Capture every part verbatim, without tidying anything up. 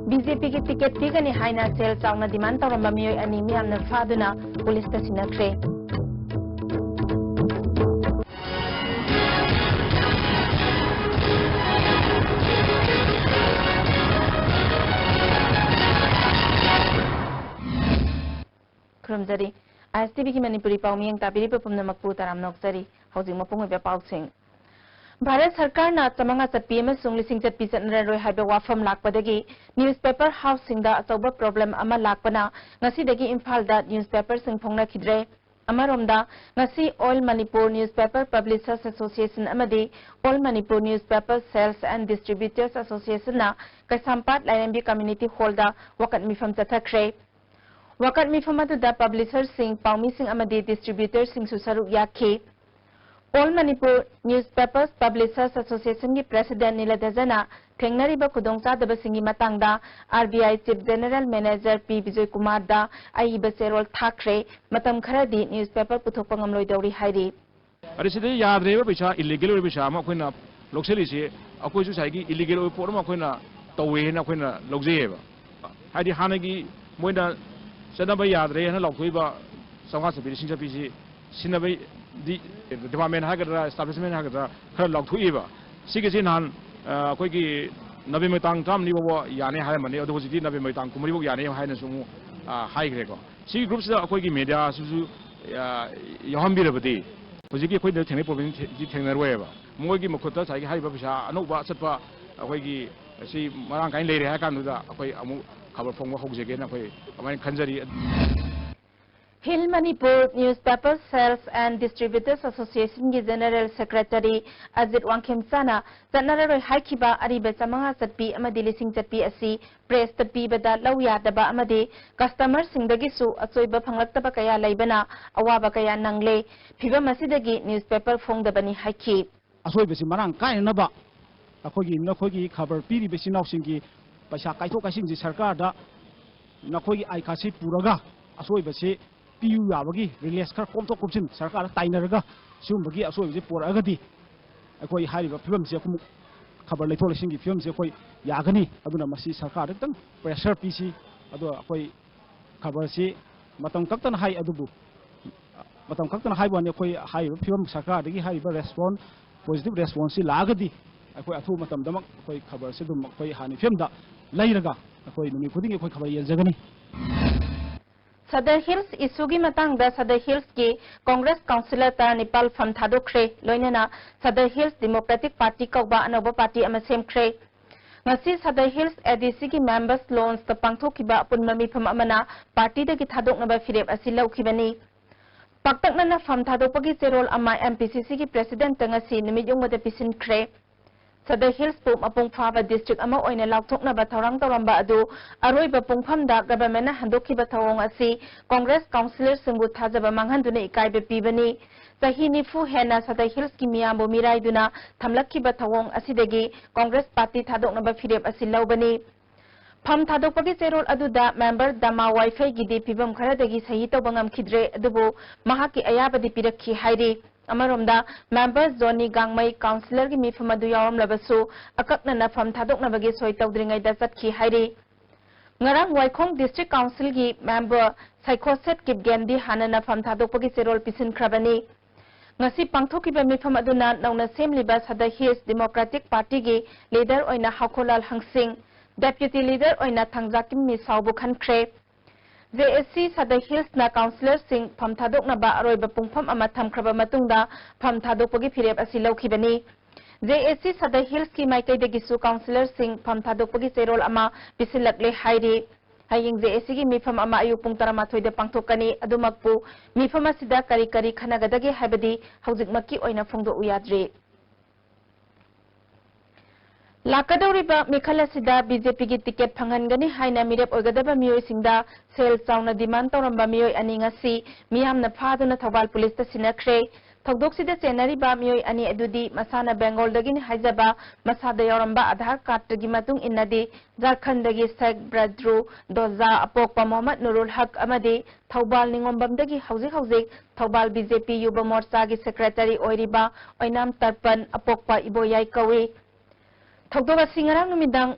B J ꯄꯤꯒꯤ ticket ꯄꯤꯒꯅꯤ ꯍꯥꯏꯅ ꯁꯦꯜ ꯆꯥꯎꯅ ꯗꯤꯃꯥꯟ ꯇꯧꯔꯝꯕ ꯃꯤꯑꯣꯏ ꯑꯅꯤ ꯃꯤꯌꯥꯝꯅ ꯐꯥꯗꯨꯅ ꯄꯨꯂꯤꯁꯇ ꯁꯤꯟꯅꯈ꯭ꯔꯦ꯫ ꯈꯨꯔꯨꯝꯖꯔꯤ꯫ ꯑꯥꯏ ꯑꯦꯁ ꯇꯤ ꯚꯤꯒꯤ ꯃꯅꯤꯄꯨꯔꯤ ꯄꯥꯎ ꯃꯤꯠꯌꯦꯡ ꯇꯥꯕꯤꯔꯤꯕ ꯄꯨꯝꯅꯃꯛꯄꯨ ꯇꯔꯥꯝꯅ ꯑꯣꯛꯆꯔꯤ꯫ ꯍꯧꯖꯤꯛ ꯃꯄꯨꯡ ꯑꯣꯏꯕ ꯄꯥꯎꯁꯤꯡ꯫ ꯚꯥꯔꯠ ꯁꯔꯀꯥꯔꯅ ꯆꯃꯉꯥ ꯆꯠꯄꯤ ꯑꯃꯁꯨꯡ ꯂꯤꯁꯤꯡ ꯆꯠꯄꯤ ꯆꯠꯅꯔꯔꯣꯏ ꯍꯥꯏꯕ ꯋꯥꯐꯝ ꯂꯥꯛꯄꯗꯒꯤ ꯅ꯭ꯌꯨꯁꯄꯦꯄꯔ ꯍꯥꯎꯁꯁꯤꯡꯗ ꯑꯆꯧꯕ ꯄ꯭ꯔꯣꯕ꯭ꯂꯦꯝ ꯑꯃ ꯂꯥꯛꯄꯅ ꯉꯁꯤꯗꯒꯤ ꯏꯝꯐꯥꯜꯗ ꯅ꯭ꯌꯨꯁꯄꯦꯄꯔꯁꯤꯡ ꯐꯣꯡꯅꯈꯤꯗ꯭ꯔꯦ꯫ ꯑꯃꯔꯣꯝꯗ, ꯉꯁꯤ all Manipur newspaper publishers association ꯑꯃꯗꯤ all Manipur newspaper sales and distributors ꯑꯦꯁꯣꯁꯤꯌꯦꯁꯟꯅ ꯀꯩꯁꯥꯝꯄꯥꯠ ꯂꯥꯏꯔꯦꯝꯕꯤ ꯀꯝꯃ꯭ꯌꯨꯅꯤꯇꯤ ꯍꯣꯜꯗ ꯋꯥꯀꯠ ꯃꯤꯐꯝ ꯆꯠꯊꯈ꯭ꯔꯦ꯫ ꯋꯥꯀꯠ ꯃꯤꯐꯝ ꯑꯗꯨꯗ ꯄꯕ꯭ꯂꯤꯁꯔꯁꯤꯡ, ꯄꯥꯎꯃꯤꯁꯤꯡ ꯑꯃꯗꯤ ꯗꯤꯁꯇ꯭ꯔꯤꯕ꯭ꯌꯨꯇꯔꯁꯤꯡꯁꯨ ꯁꯔꯨꯛ ꯌꯥꯈꯤ꯫ ꯑꯣꯜ ꯃꯅꯤꯄꯨꯔ ꯅ꯭ꯌꯨꯁꯄꯦꯄꯔꯁ ꯄꯕ꯭ꯂꯤꯁꯔꯁ ꯑꯦꯁꯣꯁꯤꯌꯦꯁꯟꯒꯤ ꯄ꯭ꯔꯦꯁꯤꯗꯦꯟꯠ ꯅꯤꯂꯙꯖꯅ ꯊꯦꯡꯅꯔꯤꯕ ꯈꯨꯗꯣꯡꯆꯥꯗꯕꯁꯤꯡꯒꯤ ꯃꯇꯥꯡꯗ ꯑꯥꯔ ꯕꯤ ꯑꯥꯏ ꯆꯤꯐ ꯖꯦꯅꯔꯦꯜ ꯃꯦꯅꯦꯖꯔ ꯄꯤ ꯕꯤꯖꯣꯏ ꯀꯨꯃꯥꯔꯗ ꯑꯏꯕ ꯆꯦꯔꯣꯜ ꯊꯥꯈ꯭ꯔꯦ꯫ ꯃꯇꯝ ꯈꯔꯗꯤ ꯅ꯭ꯌꯨꯁꯄꯦꯄꯔ ꯄꯨꯊꯣꯛꯄ ꯉꯝꯂꯣꯏꯗꯧꯔꯤ ꯍꯥꯏꯔꯤ꯫ ꯑꯗ ꯁꯤꯗ ꯌꯥꯗ꯭ꯔꯦꯕ ꯄꯩꯁꯥ, ꯏꯂꯤꯒꯦꯜ ꯑꯣꯏꯕ ꯄꯩꯁꯥ ꯑꯃ ꯑꯩꯈꯣꯏꯅ ꯂꯧꯁꯤꯜꯂꯤꯁꯦ, ꯑꯩꯈꯣꯏꯁꯨ ꯉꯁꯥꯏꯒꯤ ꯏꯂꯤꯒꯦꯜ ꯑꯣꯏꯕ ꯄꯣꯠ ꯑꯃ ꯑꯩꯈꯣꯏꯅ ꯇꯧꯋꯦ ꯍꯥꯏꯅ ꯑꯩꯈꯣꯏꯅ ꯂꯧꯖꯩꯌꯦꯕ꯫ ꯍꯥꯏꯗꯤ ꯍꯥꯟꯅꯒꯤ ꯃꯣꯏꯅ ꯆꯠꯅꯕ ꯌꯥꯗ꯭ꯔꯦ ꯍꯥꯏꯅ ꯂꯥꯎꯊꯣꯛꯏꯕ ꯆꯥꯝꯃꯉꯥ ꯆꯠꯄꯤ, ꯂꯤꯁꯤꯡ ꯆꯠꯄꯤꯁꯤ ꯁꯤꯟꯅꯕꯩꯗꯤ ꯗꯤꯄꯥꯔꯠꯃꯦꯟ ꯍꯥꯏꯒꯗ꯭ꯔꯥ, ꯏꯁꯇꯥꯕ꯭ꯂꯤꯁꯃꯦꯟ ꯍꯥꯏꯒꯗ꯭ꯔꯥ, ꯈꯔ ꯂꯥꯎꯊꯣꯛꯏꯕ꯫ ꯁꯤꯒꯤꯁꯤ ꯅꯍꯥꯟ, ꯑ, ꯑꯩꯈꯣꯏꯒꯤ ꯅꯕꯦꯝꯕꯔ ꯇꯥꯡ ꯇꯔꯥꯃꯔꯤ ꯐꯥꯎꯕ ꯌꯥꯅꯤ ꯍꯥꯏꯔꯝꯕꯅꯤ, ꯑꯗꯣ ꯍꯧꯖꯤꯛꯇꯤ ꯅꯕꯦꯝꯕꯔ ꯇꯥꯡ ꯀꯨꯟꯃꯔꯤ ꯐꯥꯎ ꯌꯥꯅꯤ ꯍꯥꯏꯅꯁꯨ ꯑꯃꯨꯛ, ꯑ, ꯍꯥꯏꯈ꯭ꯔꯦꯀꯣ꯫ ꯁꯤꯒꯤ ꯒ꯭ꯔꯨꯞꯁꯤꯗ ꯑꯩꯈꯣꯏꯒꯤ ꯃꯦꯗꯤꯌꯥꯁꯤꯁꯨ, ꯑ, ꯌꯥꯎꯍꯟꯕꯤꯔꯕꯗꯤ ꯍꯧꯖꯤꯛꯀꯤ ꯑꯩꯈꯣꯏꯅ ꯊꯦꯡꯅꯩ ꯄ꯭ꯔꯣꯕ꯭ꯂꯦꯝꯁꯤ ꯊꯦꯡꯅꯔꯣꯏꯕ꯫ ꯃꯣꯏꯒꯤ ꯃꯈꯨꯠꯇ ꯉꯁꯥꯏꯒꯤ ꯍꯥꯏꯔꯤꯕ ꯄꯩꯁꯥ ꯑꯅꯧꯕ ꯑꯆꯠꯄ ꯑꯩꯈꯣꯏꯒꯤ ꯁꯤ ꯃꯔꯥꯡ ꯀꯥꯏꯅ ꯂꯩꯔꯦ ꯍꯥꯏ ꯀꯥꯟꯗꯨꯗ ꯑꯩꯈꯣꯏ ꯑꯃꯨꯛ ꯈꯕꯔ ꯐꯣꯡꯕ ꯍꯧꯖꯒꯦꯅ ꯑꯩꯈꯣꯏ ꯑꯗꯨꯃꯥꯏꯅ ꯈꯟꯖꯔꯤ꯫ Hill Manipur newspaper sales and distributors ꯑꯦꯁꯣꯁꯤꯌꯦꯁꯟꯒꯤ ꯖꯦꯅꯔꯦꯜ ꯁꯦꯀ꯭ꯔꯦꯇꯔꯤ ꯑꯖꯤꯠ ꯋꯥꯡꯈꯦꯝꯆꯥꯅ ꯆꯠꯅꯔꯔꯣꯏ ꯍꯥꯏꯈꯤꯕ ꯑꯔꯤꯕ ꯆꯥꯃꯉꯥ ꯆꯠꯄꯤ ꯑꯃꯗꯤ ꯂꯤꯁꯤꯡ ꯆꯠꯄꯤ ꯑꯁꯤ ꯄ꯭ꯔꯦꯁꯇ ꯄꯤꯕꯗ ꯂꯧ ꯌꯥꯗꯕ ꯑꯃꯗꯤ ꯀꯁꯇꯃꯔꯁꯤꯡꯗꯒꯤꯁꯨ ꯑꯆꯣꯏꯕ ꯐꯪꯂꯛꯇꯕ ꯀꯌꯥ ꯂꯩꯕꯅ ꯑꯋꯥꯕ ꯀꯌꯥ ꯅꯪꯂꯦ꯫ ꯐꯤꯚꯝ ꯑꯁꯤꯗꯒꯤ ꯅ꯭ꯌꯨꯁꯄꯦꯄꯔ ꯐꯣꯡꯗꯕꯅꯤ ꯍꯥꯏꯈꯤ꯫ ꯑꯁꯣꯏꯕꯁꯤ ꯃꯔꯥꯡ ꯀꯥꯏꯅꯅꯕ ꯑꯩꯈꯣꯏꯒꯤ, ꯅꯈꯣꯏꯒꯤ ꯈꯕꯔ ꯄꯤꯔꯤꯕ ꯏꯆꯤꯟ ꯏꯅꯥꯎꯁꯤꯡꯒꯤ ꯄꯩꯁꯥ ꯀꯥꯏꯊꯣꯛ ꯀꯥꯏꯁꯤꯟꯁꯤ ꯁꯔꯀꯥꯔꯗ ꯅꯈꯣꯏꯒꯤ ꯑꯥꯏ ꯀꯥꯔꯗꯁꯤ ꯄꯨꯔꯒ ꯑꯁꯣꯏꯕꯁꯤ ꯄꯤꯌꯨ ꯌꯥꯕꯒꯤ ꯔꯤꯂꯦꯁ ꯈꯔ ꯀꯣꯝꯊꯣꯛ ꯀꯣꯝꯁꯤꯟ ꯁꯔꯀꯥꯔꯗ ꯇꯥꯏꯅꯔꯒ ꯁꯤꯒꯨꯝꯕꯒꯤ ꯑꯁꯣꯏꯕꯁꯤ ꯄꯨꯔꯛꯑꯒꯗꯤ ꯑꯩꯈꯣꯏ ꯍꯥꯏꯔꯤꯕ ꯐꯤꯕꯝꯁꯤ ꯑꯃꯨꯛ ꯈꯕꯔ ꯂꯩꯊꯣꯛ ꯂꯩꯁꯤꯟꯒꯤ ꯐꯤꯕꯝꯁꯦ ꯑꯩꯈꯣꯏ ꯌꯥꯒꯅꯤ꯫ ꯑꯗꯨꯅ ꯃꯁꯤ ꯁꯔꯀꯥꯔꯗ ꯈꯤꯇꯪ pressure ꯄꯤꯁꯤ꯫ ꯑꯗꯣ ꯑꯩꯈꯣꯏ ꯈꯕꯔꯁꯤ ꯃꯇꯝ ꯀꯛꯇꯅ ꯍꯥꯏ, ꯑꯗꯨꯕꯨ ꯃꯇꯝ ꯀꯛꯇꯅ ꯍꯥꯏꯕ ꯋꯥꯅꯤ, ꯑꯩꯈꯣꯏ ꯍꯥꯏꯔꯤꯕ ꯐꯤꯕꯝ ꯁꯔꯀꯥꯔꯗꯒꯤ ꯍꯥꯏꯔꯤꯕ response, positive responseꯁꯤ ꯂꯥꯛꯑꯒꯗꯤ ꯑꯩꯈꯣꯏ ꯑꯊꯨꯕ ꯃꯇꯝꯗꯃꯛ ꯑꯩꯈꯣꯏ ꯈꯕꯔꯁꯤ ꯑꯗꯨꯝ ꯑꯩꯈꯣꯏ ꯍꯥꯟꯅ ꯐꯤꯕꯝꯗ ꯂꯩꯔꯒ ꯑꯩꯈꯣꯏ ꯅꯨꯃꯤꯠ ꯈꯨꯗꯤꯡꯒꯤ ꯑꯩꯈꯣꯏ ꯈꯕꯔ ꯌꯦꯡꯖꯒꯅꯤ꯫ ꯁꯗꯔ ꯍꯤꯜꯁ ꯏꯁꯨꯒꯤ ꯃꯇꯥꯡꯗ ꯁꯗꯔ ꯍꯤꯜꯁꯀꯤ ꯀꯣꯡꯒ꯭ꯔꯦꯁ ꯀꯥꯎꯟꯁꯤꯂꯔ ꯇꯔꯥꯅꯤꯄꯥꯜ ꯐꯝ ꯊꯥꯗꯣꯛꯈ꯭ꯔꯦ꯫ ꯂꯣꯏꯅꯅ ꯁꯗꯔ ꯍꯤꯜꯁ ꯗꯦꯃꯣꯀ꯭ꯔꯦꯇꯤꯛ ꯄꯥꯔꯇꯤ ꯀꯧꯕ ꯑꯅꯧꯕ ꯄꯥꯔꯇꯤ ꯑꯃ ꯁꯦꯝꯈ꯭ꯔꯦ꯫ ꯉꯁꯤ ꯁꯗꯔ ꯍꯤꯜꯁ ADCꯒꯤ members loungeꯇ ꯄꯥꯡꯊꯣꯛꯈꯤꯕ ꯑꯄꯨꯟꯕ ꯃꯤꯐꯝ ꯑꯃꯅ ꯄꯥꯔꯇꯤꯗꯒꯤ ꯊꯥꯗꯣꯛꯅꯕ ꯐꯤꯔꯦꯞ ꯑꯁꯤ ꯂꯧꯈꯤꯕꯅꯤ꯫ ꯄꯥꯛꯇꯛꯅꯅ ꯐꯝ ꯊꯥꯗꯣꯛꯄꯒꯤ ꯆꯦꯔꯣꯜ ꯑꯃ MPCCꯒꯤ presidentꯇ ꯉꯁꯤ ꯅꯨꯃꯤꯠ ꯌꯨꯡꯕꯗ ꯄꯤꯁꯤꯟꯈ꯭ꯔꯦ꯫ ꯁꯗꯔ ꯍꯤꯜꯁꯄꯨ ꯃꯄꯨꯡ ꯐꯥꯕ district ꯑꯃ ꯑꯣꯏꯅ ꯂꯥꯎꯊꯣꯛꯅꯕ ꯊꯧꯔꯥꯡ ꯇꯧꯔꯝꯕ ꯑꯗꯨ ꯑꯔꯣꯏꯕ ꯄꯨꯡꯐꯝꯗ governmentꯅ ꯍꯟꯗꯣꯛꯈꯤꯕ ꯊꯧꯑꯣꯡ ꯑꯁꯤ ꯀꯣꯡꯒ꯭ꯔꯦꯁ ꯀꯥꯎꯟꯁꯤꯂꯔꯁꯤꯡꯕꯨ ꯊꯥꯖꯕ ꯃꯥꯡꯍꯟꯗꯨꯅ ꯏꯀꯥꯏꯕ ꯄꯤꯕꯅꯤ꯫ ꯆꯍꯤ ꯅꯤꯐꯨ ꯍꯦꯟꯅ ꯁꯗꯔ ꯍꯤꯜꯁꯀꯤ ꯃꯤꯌꯥꯝꯕꯨ ꯃꯤꯔꯥꯏꯗꯨꯅ ꯊꯝꯂꯛꯈꯤꯕ ꯊꯧꯑꯣꯡ ꯑꯁꯤꯗꯒꯤ ꯀꯣꯡꯒ꯭ꯔꯦꯁ ꯄꯥꯔꯇꯤ ꯊꯥꯗꯣꯛꯅꯕ ꯐꯤꯔꯦꯞ ꯑꯁꯤ ꯂꯧꯕꯅꯤ꯫ ꯐꯝ ꯊꯥꯗꯣꯛꯄꯒꯤ ꯆꯦꯔꯣꯜ ꯑꯗꯨꯗ member ꯗꯃꯥ ꯋꯥꯏꯐꯩꯒꯤꯗꯤ ꯐꯤꯕꯝ ꯈꯔꯗꯒꯤ ꯁꯍꯤ ꯇꯧꯕ ꯉꯝꯈꯤꯗ꯭ꯔꯦ, ꯑꯗꯨꯕꯨ ꯃꯍꯥꯛꯀꯤ ꯑꯌꯥꯕꯗꯤ ꯄꯤꯔꯛꯈꯤ ꯍꯥꯏꯔꯤ꯫ ꯑꯃꯔꯣꯝꯗ member ꯖꯣꯅꯤ ꯒꯥꯡꯃꯩ ꯀꯥꯎꯟꯁꯤꯂꯔꯒꯤ ꯃꯤꯐꯝ ꯑꯗꯨ ꯌꯥꯎꯔꯝꯂꯕꯁꯨ ꯑꯀꯛꯅꯅ ꯐꯝ ꯊꯥꯗꯣꯛꯅꯕꯒꯤ ꯁꯣꯏ ꯇꯧꯗ꯭ꯔꯤꯉꯩꯗ ꯆꯠꯈꯤ ꯍꯥꯏꯔꯤ꯫ ꯉꯔꯥꯡ ꯋꯥꯏꯈꯣꯡ district councilꯒꯤ member ꯁꯥꯏꯈꯣꯁꯦꯠ ꯀꯤꯞꯒꯦꯟꯗꯤ ꯍꯥꯟꯅꯅ ꯐꯝ ꯊꯥꯗꯣꯛꯄꯒꯤ ꯆꯦꯔꯣꯜ ꯄꯤꯁꯤꯟꯈ꯭ꯔꯕꯅꯤ꯫ ꯉꯁꯤ ꯄꯥꯡꯊꯣꯛꯈꯤꯕ ꯃꯤꯐꯝ ꯑꯗꯨꯅ ꯅꯧꯅ ꯁꯦꯝꯂꯤꯕ ꯁꯗꯔ ꯍꯤꯜꯁ ꯗꯦꯃꯣꯀ꯭ꯔꯦꯇꯤꯛ ꯄꯥꯔꯇꯤꯒꯤ leader ꯑꯣꯏꯅ ꯍꯥꯎꯈꯣꯂꯥꯜ ꯍꯪꯁꯤꯡ, deputy leader ꯑꯣꯏꯅ ꯊꯥꯡꯖꯥꯀꯤꯝ ꯃꯤꯁꯥꯎꯕꯨ ꯈꯟꯈ꯭ꯔꯦ꯫ JAC ꯁꯗꯔ ꯍꯤꯜꯁꯅ ꯀꯥꯎꯟꯁꯤꯂꯔꯁꯤꯡ ꯐꯝ ꯊꯥꯗꯣꯛꯅꯕ ꯑꯔꯣꯏꯕ ꯄꯨꯡꯐꯝ ꯑꯃ ꯊꯝꯈ꯭ꯔꯕ ꯃꯇꯨꯡꯗ ꯐꯝ ꯊꯥꯗꯣꯛꯄꯒꯤ ꯐꯤꯔꯦꯞ ꯑꯁꯤ ꯂꯧꯈꯤꯕꯅꯤ꯫ JAC ꯁꯗꯔ ꯍꯤꯜꯁꯀꯤ ꯃꯥꯏꯀꯩꯗꯒꯤꯁꯨ ꯀꯥꯎꯟꯁꯤꯂꯔꯁꯤꯡ ꯐꯝ ꯊꯥꯗꯣꯛꯄꯒꯤ ꯆꯦꯔꯣꯜ ꯑꯃ ꯄꯤꯁꯤꯜꯂꯛꯂꯦ ꯍꯥꯏꯔꯤ꯫ ꯍꯌꯦꯡ JACꯒꯤ ꯃꯤꯐꯝ ꯑꯃ ꯑꯌꯨꯛ ꯄꯨꯡ ꯇꯔꯥꯃꯥꯊꯣꯏꯗ ꯄꯥꯡꯊꯣꯛꯀꯅꯤ꯫ ꯑꯗꯨꯃꯛꯄꯨ ꯃꯤꯐꯝ ꯑꯁꯤꯗ ꯀꯔꯤ ꯀꯔꯤ ꯈꯟꯅꯒꯗꯒꯦ ꯍꯥꯏꯕꯗꯤ ꯍꯧꯖꯤꯛꯃꯛꯀꯤ ꯑꯣꯏꯅ ꯐꯣꯡꯗꯣꯛꯎ ꯌꯥꯗ꯭ꯔꯤ꯫ ꯂꯥꯛꯀꯗꯧꯔꯤꯕ ꯃꯤꯈꯜ ꯑꯁꯤꯗ BJPꯒꯤ ticket ꯐꯪꯍꯟꯒꯅꯤ ꯍꯥꯏꯅ ꯃꯤꯔꯦꯞ ꯑꯣꯏꯒꯗꯕ ꯃꯤꯑꯣꯏꯁꯤꯡꯗ ꯁꯦꯜ ꯆꯥꯎꯅ demand ꯇꯧꯔꯝꯕ ꯃꯤꯑꯣꯏ ꯑꯅꯤ ꯉꯁꯤ ꯃꯤꯌꯥꯝꯅ ꯐꯥꯗꯨꯅ ꯊꯧꯕꯥꯜ ꯄꯨꯂꯤꯁꯇ ꯁꯤꯟꯅꯈ꯭ꯔꯦ꯫ ꯊꯧꯗꯣꯛꯁꯤꯗ ꯆꯦꯟꯅꯔꯤꯕ ꯃꯤꯑꯣꯏ ꯑꯅꯤ ꯑꯗꯨꯗꯤ ꯃꯁꯥꯅ ꯕꯦꯡꯒꯣꯜꯗꯒꯤꯅꯤ ꯍꯥꯏꯖꯕ, ꯃꯁꯥꯗ ꯌꯥꯎꯔꯝꯕ ꯑꯥꯙꯥꯔ ꯀꯥꯔꯗꯇꯒꯤ ꯃꯇꯨꯡ ꯏꯟꯅꯗꯤ ꯖꯥꯔꯈꯟꯗꯒꯤ ꯁꯦꯈ ꯕ꯭ꯔꯗ꯭ꯔꯨ ꯗꯣꯖꯥ ꯑꯄꯣꯛꯄ ꯃꯣꯍꯃꯗ ꯅꯨꯔꯨꯜ ꯍꯛ ꯑꯃꯗꯤ ꯊꯧꯕꯥꯜ ꯅꯤꯉꯣꯝꯕꯝꯗꯒꯤ ꯍꯧꯖꯤꯛ ꯍꯧꯖꯤꯛ ꯊꯧꯕꯥꯜ BJP ꯌꯨꯕ ꯃꯣꯔꯆꯥꯒꯤ secretary ꯑꯣꯏꯔꯤꯕ ꯑꯣꯏꯅꯥꯝ ꯇꯔꯄꯟ ꯑꯄꯣꯛꯄ ꯏꯕꯣꯌꯥꯏ ꯀꯧꯏ꯫ ꯊꯧꯗꯣꯛ ꯑꯁꯤ ꯉꯔꯥꯡ ꯅꯨꯃꯤꯗꯥꯡ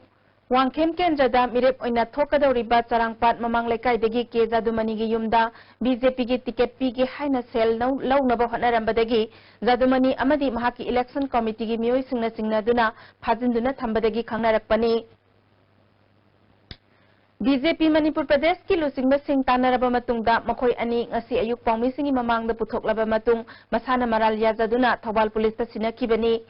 ꯋꯥꯡꯈꯦꯝ ꯀꯦꯟꯗ꯭ꯔꯗ ꯃꯤꯔꯦꯞ ꯑꯣꯏꯅ ꯊꯣꯛꯀꯗꯧꯔꯤꯕ ꯆꯔꯥꯡꯄꯥꯠ ꯃꯃꯥꯡ ꯂꯩꯀꯥꯏꯗꯒꯤ ꯀꯦ ꯖꯥꯗꯨꯃꯅꯤꯒꯤ ꯌꯨꯝꯗ ꯕꯤ ꯖꯦ ꯄꯤꯒꯤ ꯇꯤꯀꯦꯠ ꯄꯤꯒꯦ ꯍꯥꯏꯅ ꯁꯦꯜ ꯂꯧ-, ꯂꯧꯅꯕ ꯍꯣꯠꯅꯔꯝꯕꯗꯒꯤ ꯖꯥꯗꯨꯃꯅꯤ ꯑꯃꯗꯤ ꯃꯍꯥꯛꯀꯤ ꯏꯂꯦꯛꯁꯟ ꯀꯣꯃꯤꯇꯤꯒꯤ ꯃꯤꯑꯣꯏꯁꯤꯡꯅ ꯆꯤꯡꯅꯗꯨꯅ ꯐꯥꯖꯤꯟꯗꯨꯅ ꯊꯝꯕꯗꯒꯤ ꯈꯪꯅꯔꯛꯄꯅꯤ꯫ ꯕꯤ ꯖꯦ ꯄꯤ ꯃꯅꯤꯄꯨꯔ ꯄ꯭ꯔꯗꯦꯁꯀꯤ ꯂꯨꯆꯤꯡꯕꯁꯤꯡ ꯇꯥꯟꯅꯔꯕ ꯃꯇꯨꯡꯗ ꯃꯈꯣꯏ ꯑꯅꯤ ꯉꯁꯤ ꯑꯌꯨꯛ ꯄꯥꯎꯃꯤꯁꯤꯡꯒꯤ ꯃꯃꯥꯡꯗ ꯄꯨꯊꯣꯛꯂꯕ ꯃꯇꯨꯡ ꯃꯁꯥꯅ ꯃꯔꯥꯜ ꯌꯥꯖꯗꯨꯅ ꯊꯧꯕꯥꯜ ꯄꯨꯂꯤꯁꯇ ꯁꯤꯟꯅꯈꯤꯕꯅꯤ꯫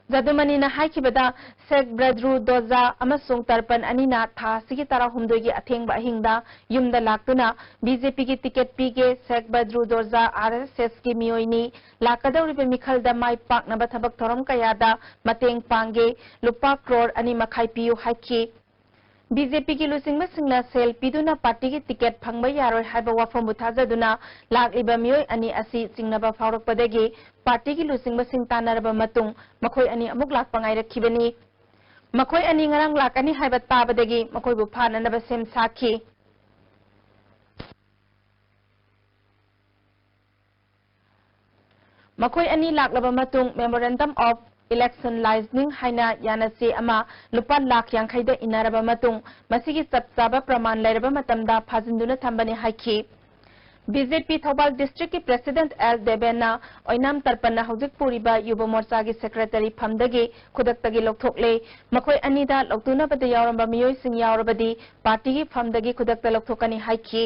ꯖꯥꯗꯨꯃꯅꯤꯅ ꯍꯥꯏꯈꯤꯕꯗ, ꯁꯦꯛ ꯕ꯭ꯔꯗ꯭ꯔꯨ ꯗꯣꯖꯥ ꯑꯃꯁꯨꯡ ꯇꯔꯄꯟ ꯑꯅꯤꯅ ꯊꯥ ꯑꯁꯤꯒꯤ ꯇꯔꯥꯍꯨꯝꯗꯣꯏꯒꯤ ꯑꯊꯦꯡꯕ ꯑꯍꯤꯡꯗ ꯌꯨꯝꯗ ꯂꯥꯛꯇꯨꯅ ꯕꯤ ꯖꯦ ꯄꯤꯒꯤ ꯇꯤꯀꯦꯠ ꯄꯤꯒꯦ, ꯁꯦꯛ ꯕ꯭ꯔꯗ꯭ꯔꯨ ꯗꯣꯖꯥ ꯑꯥꯔ ꯑꯦꯁ ꯑꯦꯁꯀꯤ ꯃꯤꯑꯣꯏꯅꯤ, ꯂꯥꯛꯀꯗꯧꯔꯤꯕ ꯃꯤꯈꯜꯗ ꯃꯥꯏ ꯄꯥꯛꯅꯕ ꯊꯕꯛ ꯊꯧꯔꯝ ꯀꯌꯥꯗ ꯃꯇꯦꯡ ꯄꯥꯡꯒꯦ, ꯂꯨꯄꯥ ꯀ꯭ꯔꯣꯔ ꯑꯅꯤ ꯃꯈꯥꯏ ꯄꯤꯌꯨ ꯍꯥꯏꯈꯤ꯫ ꯕꯤ ꯖꯦ ꯄꯤꯒꯤ ꯂꯨꯆꯤꯡꯕꯁꯤꯡꯅ ꯁꯦꯜ ꯄꯤꯗꯨꯅ ꯄꯥꯔꯇꯤꯒꯤ ꯇꯤꯀꯦꯠ ꯐꯪꯕ ꯌꯥꯔꯣꯏ ꯍꯥꯏꯕ ꯋꯥꯐꯝꯕꯨ ꯊꯥꯖꯗꯨꯅ ꯂꯥꯛꯂꯤꯕ ꯃꯤꯑꯣꯏ ꯑꯅꯤ ꯑꯁꯤ ꯆꯤꯡꯅꯕ ꯐꯥꯎꯔꯛꯄꯗꯒꯤ ꯄꯥꯔꯇꯤꯒꯤ ꯂꯨꯆꯤꯡꯕꯁꯤꯡ ꯇꯥꯟꯅꯔꯕ ꯃꯇꯨꯡ ꯃꯈꯣꯏ ꯑꯅꯤ ꯑꯃꯨꯛ ꯂꯥꯛꯄ ꯉꯥꯏꯔꯛꯈꯤꯕꯅꯤ꯫ ꯃꯈꯣꯏ ꯑꯅꯤ ꯉꯔꯥꯡ ꯂꯥꯛꯀꯅꯤ ꯍꯥꯏꯕ ꯇꯥꯕꯗꯒꯤ ꯃꯈꯣꯏꯕꯨ ꯐꯥꯅꯅꯕ ꯁꯦꯝ ꯁꯥꯈꯤ꯫ ꯃꯈꯣꯏ ꯑꯅꯤ ꯂꯥꯛꯂꯕ ꯃꯇꯨꯡ Memorandum of Election Licensing ꯍꯥꯏꯅ ꯌꯥꯅꯆꯦ ꯑꯃ ꯂꯨꯄꯥ ꯂꯥꯈ ꯌꯥꯡꯈꯩꯗ ꯏꯟꯅꯔꯕ ꯃꯇꯨꯡ ꯃꯁꯤꯒꯤ ꯆꯞ ꯆꯥꯕ ꯄ꯭ꯔꯃꯥꯟ ꯂꯩꯔꯕ ꯃꯇꯝꯗ ꯐꯥꯖꯤꯟꯗꯨꯅ ꯊꯝꯕꯅꯤ ꯍꯥꯏꯈꯤ꯫ ꯕꯤ ꯖꯦ ꯄꯤ ꯊꯧꯕꯥꯜ ꯗꯤꯁꯇ꯭ꯔꯤꯛꯀꯤ ꯄ꯭ꯔꯦꯁꯤꯗꯦꯟꯠ ꯑꯦꯜ ꯗꯦꯕꯦꯟꯅ ꯑꯣꯏꯅꯥꯝ ꯇꯔꯄꯟꯅ ꯍꯧꯖꯤꯛ ꯄꯨꯔꯤꯕ ꯌꯨꯕ ꯃꯣꯔꯆꯥꯒꯤ ꯁꯦꯀ꯭ꯔꯦꯇꯔꯤ ꯐꯝꯗꯒꯤ ꯈꯨꯗꯛꯇꯒꯤ ꯂꯧꯊꯣꯛꯂꯦ꯫ ꯃꯈꯣꯏ ꯑꯅꯤꯗ ꯂꯧꯇꯨꯅꯕꯗ ꯌꯥꯎꯔꯝꯕ ꯃꯤꯑꯣꯏꯁꯤꯡ ꯌꯥꯎꯔꯕꯗꯤ ꯄꯥꯔꯇꯤꯒꯤ ꯐꯝꯗꯒꯤ ꯈꯨꯗꯛꯇ ꯂꯧꯊꯣꯛꯀꯅꯤ ꯍꯥꯏꯈꯤ꯫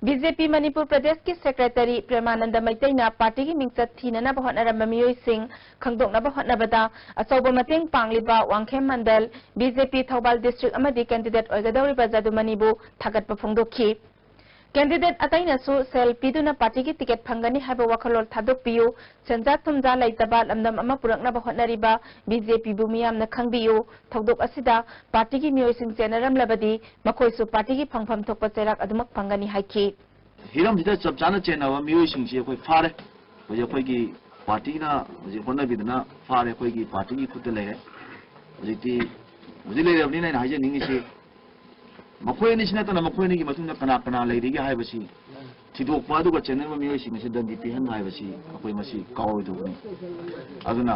ꯕꯤ ꯖꯦ ꯄꯤ ꯃꯅꯤꯄꯨꯔ ꯄ꯭ꯔꯗꯦꯁꯀꯤ ꯁꯦꯀ꯭ꯔꯦꯇꯔꯤ ꯄ꯭ꯔꯦꯃꯥꯅꯟꯗ ꯃꯩꯇꯩꯅ ꯄꯥꯔꯇꯤꯒꯤ ꯃꯤꯡꯆꯠ ꯊꯤꯅꯅꯕ ꯍꯣꯠꯅꯔꯝꯕ ꯃꯤꯑꯣꯏꯁꯤꯡ ꯈꯪꯗꯣꯛꯅꯕ ꯍꯣꯠꯅꯕꯗ ꯑꯆꯧꯕ ꯃꯇꯦꯡ ꯄꯥꯡꯂꯤꯕ ꯋꯥꯡꯈꯦꯝ ꯃꯟꯗꯜ, ꯕꯤ ꯖꯦ ꯄꯤ ꯊꯧꯕꯥꯜ ꯗꯤꯁꯇ꯭ꯔꯤꯛ ꯑꯃꯗꯤ ꯀꯦꯟꯗꯤꯗꯦꯠ ꯑꯣꯏꯒꯗꯧꯔꯤꯕ ꯖꯥꯗꯨꯃꯅꯤꯕꯨ ꯊꯥꯒꯠꯄ ꯐꯣꯡꯗꯣꯛꯈꯤ꯫ ꯀꯦꯟꯗꯤꯗꯦꯠ ꯑꯇꯩꯅꯁꯨ ꯁꯦꯜ ꯄꯤꯗꯨꯅ ꯄꯥꯔꯇꯤꯒꯤ ꯇꯤꯀꯦꯠ ꯐꯪꯒꯅꯤ ꯍꯥꯏꯕ ꯋꯥꯈꯜꯂꯣꯟ ꯊꯥꯗꯣꯛꯄꯤꯌꯨ, ꯁꯦꯟꯖꯥ ꯊꯨꯝꯖꯥ ꯂꯩꯇꯕ ꯂꯝꯗꯝ ꯑꯃ ꯄꯨꯔꯛꯅꯕ ꯍꯣꯠꯅꯔꯤꯕ ꯕꯤ ꯖꯦ ꯄꯤꯕꯨ ꯃꯤꯌꯥꯝꯅ ꯈꯪꯕꯤꯌꯨ, ꯊꯧꯗꯣꯛ ꯑꯁꯤꯗ ꯄꯥꯔꯇꯤꯒꯤ ꯃꯤꯑꯣꯏꯁꯤꯡ ꯆꯦꯟꯅꯔꯝꯂꯕꯗꯤ ꯃꯈꯣꯏꯁꯨ ꯄꯥꯔꯇꯤꯒꯤ ꯐꯪꯐꯝ ꯊꯣꯛꯄ ꯆꯩꯔꯥꯛ ꯑꯗꯨꯃꯛ ꯐꯪꯒꯅꯤ ꯍꯥꯏꯈꯤ꯫ ꯍꯤꯔꯝꯁꯤꯗ ꯆꯞ ꯆꯥꯅ ꯆꯦꯟꯅꯕ ꯃꯤꯑꯣꯏꯁꯤꯡꯁꯤ ꯑꯩꯈꯣꯏ ꯐꯥꯔꯦ꯫ ꯍꯧꯖꯤꯛ ꯑꯩꯈꯣꯏꯒꯤ ꯄꯥꯔꯇꯤꯅ ꯍꯧꯖꯤꯛ ꯍꯣꯠꯅꯕꯤꯗꯅ ꯐꯥꯔꯦ, ꯑꯩꯈꯣꯏꯒꯤ ꯄꯥꯔꯇꯤꯒꯤ ꯈꯨꯠꯇ ꯂꯩꯔꯦ꯫ ꯍꯧꯖꯤꯛꯇꯤ ꯍꯧꯖꯤꯛ ꯂꯩꯔꯕꯅꯤꯅ ꯑꯩꯅ ꯍꯥꯏꯖꯅꯤꯡꯉꯤꯁꯤ, ꯃꯈꯣꯏ ꯑꯅꯤꯁꯤ ꯅꯠꯇꯅ ꯃꯈꯣꯏ ꯑꯅꯤꯒꯤ ꯃꯇꯨꯡꯗ ꯀꯅꯥ ꯀꯅꯥ ꯂꯩꯔꯤꯒꯦ ꯍꯥꯏꯕꯁꯤ ꯊꯤꯗꯣꯛꯄ ꯑꯗꯨꯒ ꯆꯦꯟꯅꯔꯤꯕ ꯃꯤꯑꯣꯏꯁꯤꯡ ꯑꯁꯤ ꯗꯟꯗꯤ ꯄꯤꯍꯟꯕ ꯍꯥꯏꯕꯁꯤ ꯑꯩꯈꯣꯏ ꯃꯁꯤ ꯀꯥꯎꯔꯣꯏꯗꯧꯕꯅꯤ꯫ ꯑꯗꯨꯅ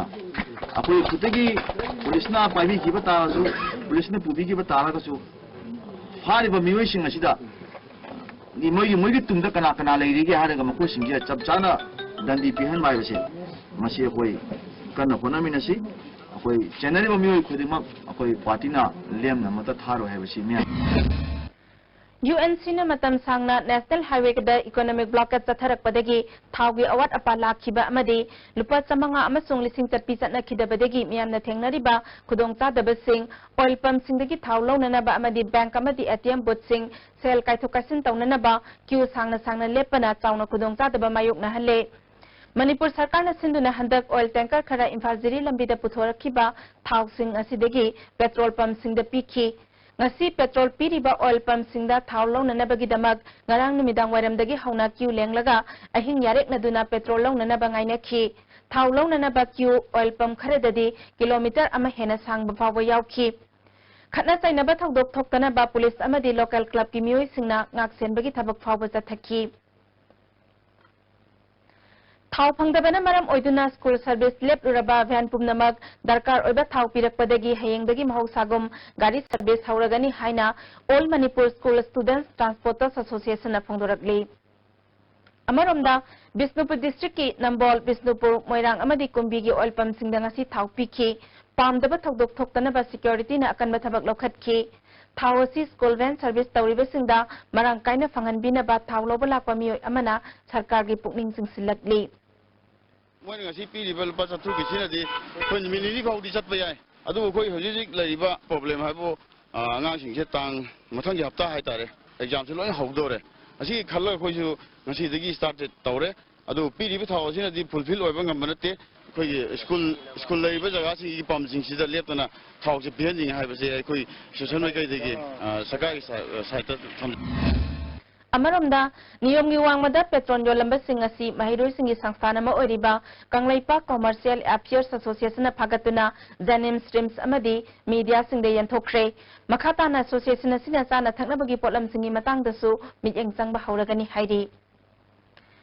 ꯑꯩꯈꯣꯏ ꯈꯨꯠꯇꯒꯤ ꯄꯨꯂꯤꯁꯅ ꯄꯥꯏꯕꯤꯈꯤꯕ ꯇꯥꯔꯁꯨ, ꯄꯨꯂꯤꯁꯅ ꯄꯨꯕꯤꯈꯤꯕ ꯇꯥꯔꯒꯁꯨ, ꯐꯥꯔꯤꯕ ꯃꯤꯑꯣꯏꯁꯤꯡ ꯑꯁꯤꯗ ꯃꯣꯏꯒꯤ, ꯃꯣꯏꯒꯤ ꯇꯨꯡꯗ ꯀꯅꯥ ꯀꯅꯥ ꯂꯩꯔꯤꯒꯦ ꯍꯥꯏꯔꯒ ꯃꯈꯣꯏꯁꯤꯡꯁꯦ ꯆꯞ ꯆꯥꯅ ꯗꯟꯗꯤ ꯄꯤꯍꯟꯕ ꯍꯥꯏꯕꯁꯦ, ꯃꯁꯤ ꯑꯩꯈꯣꯏ ꯀꯟꯅ ꯍꯣꯠꯅꯃꯤꯟꯅꯁꯤ꯫ ꯑꯩꯈꯣꯏ ꯆꯦꯟꯅꯔꯤꯕ ꯃꯤꯑꯣꯏ ꯈꯨꯗꯤꯡꯃꯛ ꯑꯩꯈꯣꯏ ꯄꯥꯔꯇꯤꯅ ꯂꯦꯝꯅ ꯑꯃꯠꯇ ꯊꯥꯔꯣꯏ ꯍꯥꯏꯕꯁꯤ ꯃꯤꯌꯥꯝ UNCꯅ ꯃꯇꯝ ꯁꯥꯡꯅ National Highwayꯗ economic blockade ꯆꯠꯊꯔꯛꯄꯗꯒꯤ ꯊꯥꯎꯒꯤ ꯑꯋꯥꯠ ꯑꯄꯥ ꯂꯥꯛꯈꯤꯕ ꯑꯃꯗꯤ ꯂꯨꯄꯥ ꯆꯥꯃꯉꯥ ꯑꯃꯁꯨꯡ ꯂꯤꯁꯤꯡ ꯆꯠꯄꯤ ꯆꯠꯅꯈꯤꯗꯕꯗꯒꯤ ꯃꯤꯌꯥꯝꯅ ꯊꯦꯡꯅꯔꯤꯕ ꯈꯨꯗꯣꯡꯆꯥꯗꯕꯁꯤꯡ, oil pumpꯁꯤꯡꯗꯒꯤ ꯊꯥꯎ ꯂꯧꯅꯅꯕ ꯑꯃꯗꯤ bank ꯑꯃꯗꯤ ATM boothꯁꯤꯡ ꯁꯦꯜ ꯀꯥꯏꯊꯣꯛ ꯀꯥꯏꯁꯤꯟ ꯇꯧꯅꯅꯕ queue ꯁꯥꯡꯅ ꯁꯥꯡꯅ ꯂꯦꯞꯄꯅ ꯆꯥꯎꯅ ꯈꯨꯗꯣꯡꯆꯥꯗꯕ ꯃꯥꯌꯣꯛꯅꯍꯜꯂꯦ꯫ ꯃꯅꯤꯄꯨꯔ ꯁꯔꯀꯥꯔꯅ ꯁꯤꯟꯗꯨꯅ ꯍꯟꯗꯛ oil tanker ꯈꯔ ꯏꯝꯐꯥꯜ ꯖꯤꯔꯤ ꯂꯝꯕꯤꯗ ꯄꯨꯊꯣꯔꯛꯈꯤꯕ ꯊꯥꯎꯁꯤꯡ ꯑꯁꯤꯗꯒꯤ petrol pumpꯁꯤꯡꯗ ꯄꯤꯈꯤ꯫ ꯉꯁꯤ petrol ꯄꯤꯔꯤꯕ oil pumpꯁꯤꯡꯗ ꯊꯥꯎ ꯂꯧꯅꯅꯕꯒꯤꯗꯃꯛ ꯉꯔꯥꯡ ꯅꯨꯃꯤꯗꯥꯡ ꯋꯥꯏꯔꯝꯗꯒꯤ ꯍꯧꯅ queue ꯂꯦꯡꯂꯒ ꯑꯍꯤꯡ ꯌꯥꯔꯦꯛꯅꯗꯨꯅ petrol ꯂꯧꯅꯅꯕ ꯉꯥꯏꯅꯈꯤ꯫ ꯊꯥꯎ ꯂꯧꯅꯅꯕ queue oil pump ꯈꯔꯗꯗꯤ kilometre ꯑꯃ ꯍꯦꯟꯅ ꯁꯥꯡꯕ ꯐꯥꯎꯕ ꯌꯥꯎꯈꯤ꯫ ꯈꯠꯅ ꯆꯩꯅꯕ ꯊꯧꯗꯣꯛ ꯊꯣꯛꯇꯅꯕ ꯄꯨꯂꯤꯁ ꯑꯃꯗꯤ local clubꯀꯤ ꯃꯤꯑꯣꯏꯁꯤꯡꯅ ꯉꯥꯛꯁꯦꯟꯕꯒꯤ ꯊꯕꯛ ꯐꯥꯎꯕ ꯆꯠꯊꯈꯤ꯫ ꯊꯥꯎ ꯐꯪꯗꯕꯅ ꯃꯔꯝ ꯑꯣꯏꯗꯨꯅ school service ꯂꯦꯞꯂꯨꯔꯕ van ꯄꯨꯝꯅꯃꯛ ꯗꯔꯀꯥꯔ ꯑꯣꯏꯕ ꯊꯥꯎ ꯄꯤꯔꯛꯄꯗꯒꯤ ꯍꯌꯦꯡꯗꯒꯤ ꯃꯍꯧꯁꯥꯒꯨꯝ ꯒꯥꯔꯤ service ꯍꯧꯔꯒꯅꯤ ꯍꯥꯏꯅ All Manipur School Students Transporters Associationꯅ ꯐꯣꯡꯗꯣꯔꯛꯂꯤ꯫ ꯑꯃꯔꯣꯝꯗ, ꯕꯤꯁꯅꯨꯄꯨꯔ districtꯀꯤ ꯅꯝꯕꯣꯜ, ꯕꯤꯁꯅꯨꯄꯨꯔ, ꯃꯣꯏꯔꯥꯡ ꯑꯃꯗꯤ ꯀꯨꯝꯕꯤꯒꯤ oil pumpꯁꯤꯡꯗ ꯉꯁꯤ ꯊꯥꯎ ꯄꯤꯈꯤ꯫ ꯄꯥꯝꯗꯕ ꯊꯧꯗꯣꯛ ꯊꯣꯛꯇꯅꯕ securityꯅ ꯑꯀꯟꯕ ꯊꯕꯛ ꯂꯧꯈꯠꯈꯤ꯫ ꯊꯥꯎ ꯑꯁꯤ school van service ꯇꯧꯔꯤꯕꯁꯤꯡꯗ ꯃꯔꯥꯡ ꯀꯥꯏꯅ ꯐꯪꯍꯟꯕꯤꯅꯕ ꯊꯥꯎ ꯂꯧꯕ ꯂꯥꯛꯄ ꯃꯤꯑꯣꯏ ꯑꯃꯅ ꯁꯔꯀꯥꯔꯒꯤ ꯄꯨꯛꯅꯤꯡ ꯆꯤꯡꯁꯤꯜꯂꯛꯂꯤ꯫ ꯃꯣꯏꯅ ꯉꯁꯤ ꯄꯤꯔꯤꯕ ꯂꯨꯄꯥ ꯆꯥꯇ꯭ꯔꯨꯛꯀꯤꯁꯤꯅꯗꯤ ꯑꯩꯈꯣꯏ ꯅꯨꯃꯤꯠ ꯅꯤꯅꯤ ꯐꯥꯎꯗꯤ ꯆꯠꯄ ꯌꯥꯏ꯫ ꯑꯗꯨꯕꯨ ꯑꯩꯈꯣꯏ ꯍꯧꯖꯤꯛ ꯍꯧꯖꯤꯛ ꯂꯩꯔꯤꯕ problem ꯍꯥꯏꯕꯨ, ꯑ, ꯑꯉꯥꯡꯁꯤꯡꯁꯦ ꯇꯥꯡ, ꯃꯊꯪꯒꯤ ꯍꯞꯇꯥ ꯍꯥꯏꯇꯥꯔꯦ, examꯁꯦ ꯂꯣꯏꯅ ꯍꯧꯗꯧꯔꯦ꯫ ꯑꯁꯤꯒꯤ ꯈꯜꯂꯒ ꯑꯩꯈꯣꯏꯁꯨ ꯉꯁꯤꯗꯒꯤ start ꯇꯧꯔꯦ꯫ ꯑꯗꯨ ꯄꯤꯔꯤꯕ ꯊꯥꯎ ꯑꯁꯤꯅꯗꯤ fulfill ꯑꯣꯏꯕ ꯉꯝꯕ ꯅꯠꯇꯦ꯫ ꯑꯩꯈꯣꯏꯒꯤ school, school ꯂꯩꯔꯤꯕ ꯖꯒꯥꯁꯤꯡꯒꯤ pumpꯁꯤꯡꯁꯤꯗ ꯂꯦꯞꯇꯅ ꯊꯥꯎꯁꯦ ꯄꯤꯍꯟꯅꯤꯡꯉꯤ ꯍꯥꯏꯕꯁꯦ ꯑꯩꯈꯣꯏ association ꯃꯥꯏꯀꯩꯗꯒꯤ, ꯑ, ꯁꯔꯀꯥꯔꯒꯤ ꯁꯥ-, sideꯇ ꯊꯝ- ꯑꯃꯔꯣꯝꯗ, ꯅꯤꯌꯣꯝꯒꯤ ꯋꯥꯡꯃꯗ petrol ꯌꯣꯜꯂꯝꯕꯁꯤꯡ ꯑꯁꯤ ꯃꯍꯩꯔꯣꯏꯁꯤꯡꯒꯤ ꯁꯪꯁꯊꯥꯟ ꯑꯃ ꯑꯣꯏꯔꯤꯕ Kangleipak Commercial Affairs Associationꯅ ꯐꯥꯒꯠꯇꯨꯅ JNIMS, RIMS ꯑꯃꯗꯤ mediaꯁꯤꯡꯗ ꯌꯦꯟꯊꯣꯛꯈ꯭ꯔꯦ꯫ ꯃꯈꯥ ꯇꯥꯅ association ꯑꯁꯤꯅ ꯆꯥꯅ ꯊꯛꯅꯕꯒꯤ ꯄꯣꯠꯂꯝꯁꯤꯡꯒꯤ ꯃꯇꯥꯡꯗꯁꯨ ꯃꯤꯠꯌꯦꯡ ꯆꯪꯕ ꯍꯧꯔꯒꯅꯤ ꯍꯥꯏꯔꯤ꯫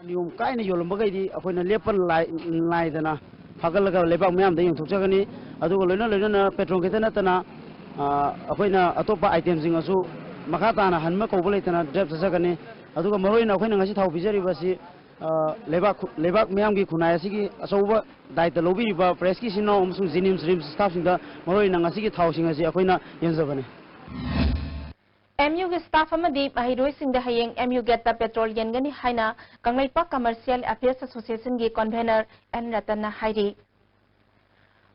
ꯅꯤꯌꯣꯝ ꯀꯥꯏꯅ ꯌꯣꯜꯂꯝꯕꯈꯩꯗꯤ ꯑꯩꯈꯣꯏꯅ ꯂꯦꯞꯄ ꯂꯥꯏ-, ꯅꯥꯏꯗꯅ ꯐꯥꯒꯠꯂꯒ ꯂꯩꯕꯥꯛ ꯃꯤꯌꯥꯝꯗ ꯌꯦꯟꯊꯣꯛꯆꯒꯅꯤ꯫ ꯑꯗꯨꯒ ꯂꯣꯏꯅ ꯂꯣꯏꯅꯅ ꯄꯦꯇ꯭ꯔꯣꯜ ꯈꯛꯇ ꯅꯠꯇꯅ, ꯑ, ꯑꯩꯈꯣꯏꯅ ꯑꯇꯣꯞꯄ ꯏꯇꯦꯝꯁꯤꯡ ꯑꯁꯨ ꯃꯈꯥ ꯇꯥꯅ ꯍꯟꯕ ꯀꯧꯕ ꯂꯩꯇꯅ ꯗ꯭ꯔꯥꯏꯚ ꯆꯠꯆꯒꯅꯤ꯫ ꯑꯗꯨꯒ ꯃꯔꯨꯑꯣꯏꯅ ꯑꯩꯈꯣꯏꯅ ꯉꯁꯤ ꯊꯥꯎ ꯄꯤꯖꯔꯤꯕ ꯑꯁꯤ, ꯑ, ꯂꯩꯕꯥꯛ ꯈꯨ-, ꯂꯩꯕꯥꯛ ꯃꯤꯌꯥꯝꯒꯤ ꯈꯨꯟꯅꯥꯏ ꯑꯁꯤꯒꯤ ꯑꯆꯧꯕ ꯗꯥꯏꯇ ꯂꯧꯕꯤꯔꯤꯕ ꯄ꯭ꯔꯦꯁꯀꯤ ꯏꯆꯤꯟ ꯏꯅꯥꯎ ꯑꯃꯁꯨꯡ ꯖꯦꯅꯤꯝꯁ, ꯔꯤꯝꯁ ꯁ꯭ꯇꯥꯐꯁꯤꯡꯗ ꯃꯔꯨꯑꯣꯏꯅ ꯉꯁꯤꯒꯤ ꯊꯥꯎꯁꯤꯡ ꯑꯁꯤ ꯑꯩꯈꯣꯏꯅ ꯌꯦꯟꯖꯕꯅꯤ꯫ ꯑꯦꯝ ꯌꯨꯒꯤ ꯁ꯭ꯇꯥꯐ ꯑꯃꯗꯤ ꯃꯍꯩꯔꯣꯏꯁꯤꯡꯗ ꯍꯌꯦꯡ ꯑꯦꯝ ꯌꯨ ꯒꯦꯠꯇ ꯄꯦꯇ꯭ꯔꯣꯜ ꯌꯦꯟꯒꯅꯤ ꯍꯥꯏꯅ ꯀꯪꯂꯩꯄꯥꯛ ꯀꯃꯔꯁꯤꯌꯦꯜ ꯑꯦꯐꯤꯌꯔꯁ ꯑꯦꯁꯣꯁꯤꯌꯦꯁꯟꯒꯤ ꯀꯟꯚꯦꯅꯔ ꯑꯦꯟ ꯔꯇꯟꯅ ꯍꯥꯏꯔꯤ꯫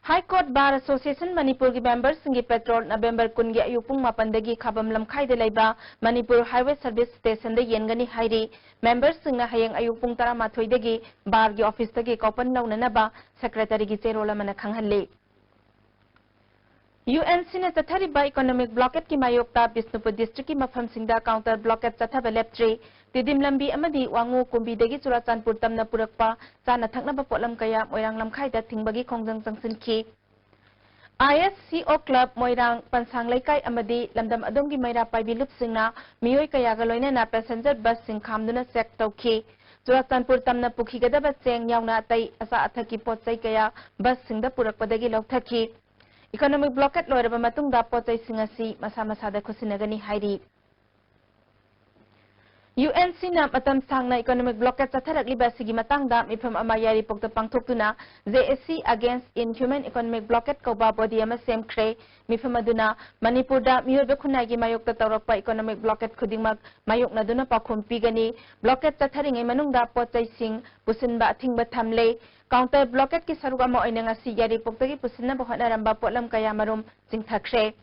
ꯍꯥꯏ ꯀꯣꯔꯠ ꯕꯥꯔ ꯑꯦꯁꯣꯁꯤꯌꯦꯁꯟ ꯃꯅꯤꯄꯨꯔꯒꯤ ꯃꯦꯝꯕꯔꯁꯤꯡꯒꯤ ꯄꯦꯇ꯭ꯔꯣꯜ ꯅꯕꯦꯝꯕꯔ ꯀꯨꯟꯒꯤ ꯑꯌꯨꯛ ꯄꯨꯡ ꯃꯥꯄꯟꯗꯒꯤ ꯈꯥꯕꯝ ꯂꯝꯈꯥꯏꯗ ꯂꯩꯕ ꯃꯅꯤꯄꯨꯔ ꯍꯥꯏꯋꯦ ꯁꯔꯚꯤꯁ ꯁ꯭ꯇꯦꯁꯟꯗ ꯌꯦꯟꯒꯅꯤ ꯍꯥꯏꯔꯤ꯫ ꯃꯦꯝꯕꯔꯁꯤꯡꯅ ꯍꯌꯦꯡ ꯑꯌꯨꯛ ꯄꯨꯡ ꯇꯔꯥꯃꯥꯊꯣꯏꯗꯒꯤ ꯕꯥꯔꯒꯤ ꯑꯣꯐꯤꯁꯇꯒꯤ ꯀꯣꯄꯟ ꯂꯧꯅꯅꯕ ꯁꯦꯀ꯭ꯔꯦꯇꯔꯤꯒꯤ ꯆꯦꯔꯣꯜ ꯑꯃꯅ ꯈꯪꯍꯜꯂꯤ꯫ ꯌꯨ ꯑꯦꯟ ꯁꯤꯅ ꯆꯠꯊꯔꯤꯕ ꯏꯀꯣꯅꯣꯃꯤꯛ ꯕ꯭ꯂꯣꯀꯦꯠꯀꯤ ꯃꯥꯌꯣꯛꯇ ꯕꯤꯁꯅꯨꯄꯨꯔ ꯗꯤꯁꯇ꯭ꯔꯤꯛꯀꯤ ꯃꯐꯝꯁꯤꯡꯗ ꯀꯥꯎꯟꯇꯔ ꯕ꯭ꯂꯣꯀꯦꯠ ꯆꯠꯊꯕ ꯂꯦꯞꯇ꯭ꯔꯤ꯫ ꯇꯤꯗꯤꯝ ꯂꯝꯕꯤ ꯑꯃꯗꯤ ꯋꯥꯉꯨ ꯀꯨꯝꯕꯤꯗꯒꯤ ꯆꯨꯔꯥꯆꯥꯟꯄꯨꯔ ꯇꯝꯅ ꯄꯨꯔꯛꯄ ꯆꯥꯅ ꯊꯛꯅꯕ ꯄꯣꯠꯂꯝ ꯀꯌꯥ ꯃꯣꯏꯔꯥꯡ ꯂꯝꯈꯥꯏꯗ ꯊꯤꯡꯕꯒꯤ ꯈꯣꯡꯖꯪ ꯆꯪꯁꯤꯟꯈꯤ꯫ ꯑꯥꯏ ꯑꯦꯁ ꯁꯤ ꯑꯣ ꯀ꯭ꯂꯕ ꯃꯣꯏꯔꯥꯡ ꯄꯟꯁꯥꯡ ꯂꯩꯀꯥꯏ ꯑꯃꯗꯤ ꯂꯝꯗꯝ ꯑꯗꯣꯝꯒꯤ ꯃꯩꯔꯥ ꯄꯥꯏꯕꯤ ꯂꯨꯞꯁꯤꯡꯅ ꯃꯤꯑꯣꯏ ꯀꯌꯥꯒ ꯂꯣꯏꯅꯅ ꯄꯦꯁꯦꯟꯖꯔ ꯕꯁꯁꯤꯡ ꯈꯥꯝꯗꯨꯅ ꯆꯦꯛ ꯇꯧꯈꯤ꯫ ꯆꯨꯔꯥꯆꯥꯟꯄꯨꯔ ꯇꯝꯅ ꯄꯨꯈꯤꯒꯗꯕ ꯆꯦꯡ ꯌꯥꯎꯅ ꯑꯇꯩ ꯑꯆꯥ ꯑꯊꯛꯀꯤ ꯄꯣꯠ ꯆꯩ ꯀꯌꯥ ꯕꯁꯁꯤꯡꯗ ꯄꯨꯔꯛꯄꯗꯒꯤ ꯂꯧꯊꯈꯤ꯫ ꯏꯀꯣꯅꯣꯃꯤꯛ ꯕ꯭ꯂꯣꯀꯦꯠ ꯂꯣꯏꯔꯕ ꯃꯇꯨꯡꯗ ꯄꯣꯠ ꯆꯩꯁꯤꯡ ꯑꯁꯤ ꯃꯁꯥ ꯃꯁꯥꯗ ꯈꯨꯠꯁꯤꯟꯅꯒꯅꯤ ꯍꯥꯏꯔꯤ꯫ ꯌꯨ ꯑꯦꯟ ꯁꯤꯅ ꯃꯇꯝ ꯁꯥꯡꯅ ꯏꯀꯣꯅꯣꯃꯤꯛ ꯕ꯭ꯂꯣꯀꯦꯠ ꯆꯠꯊꯔꯛꯂꯤꯕ ꯑꯁꯤꯒꯤ ꯃꯇꯥꯡꯗ ꯃꯤꯐꯝ ꯑꯃ ꯌꯥꯏꯔꯤꯄꯣꯛꯇ ꯄꯥꯡꯊꯣꯛꯇꯨꯅ J A C Against Inhuman Economic Blockade ꯀꯧꯕ ꯕꯣꯗꯤ ꯑꯃ ꯁꯦꯝꯈ꯭ꯔꯦ꯫ ꯃꯤꯐꯝ ꯑꯗꯨꯅ ꯃꯅꯤꯄꯨꯔꯗ ꯃꯤꯑꯣꯏꯕ ꯈꯨꯟꯅꯥꯏꯒꯤ ꯃꯥꯌꯣꯛꯇ ꯇꯧꯔꯛꯄ ꯏꯀꯣꯅꯣꯃꯤꯛ ꯕ꯭ꯂꯣꯀꯦꯠ ꯈꯨꯗꯤꯡꯃꯛ ꯃꯥꯌꯣꯛꯅꯗꯨꯅ ꯄꯥꯎꯈꯨꯝ ꯄꯤꯒꯅꯤ꯫ ꯕ꯭ꯂꯣꯀꯦꯠ ꯆꯠꯊꯔꯤꯉꯩ ꯃꯅꯨꯡꯗ ꯄꯣꯠ ꯆꯩꯁꯤꯡ ꯄꯨꯁꯤꯟꯕ ꯑꯊꯤꯡꯕ ꯊꯝꯂꯦ꯫ ꯀꯥꯎꯟꯇꯔ ꯕ꯭ꯂꯣꯀꯦꯠꯀꯤ ꯁꯔꯨꯛ ꯑꯃ ꯑꯣꯏꯅ ꯉꯁꯤ ꯌꯥꯏꯔꯤꯄꯣꯛꯇꯒꯤ ꯄꯨꯁꯤꯟꯅꯕ ꯍꯣꯠꯅꯔꯝꯕ ꯄꯣꯠꯂꯝ ꯀꯌꯥ ꯃꯔꯨꯝ ꯆꯤꯡꯊꯈ꯭ꯔꯦ꯫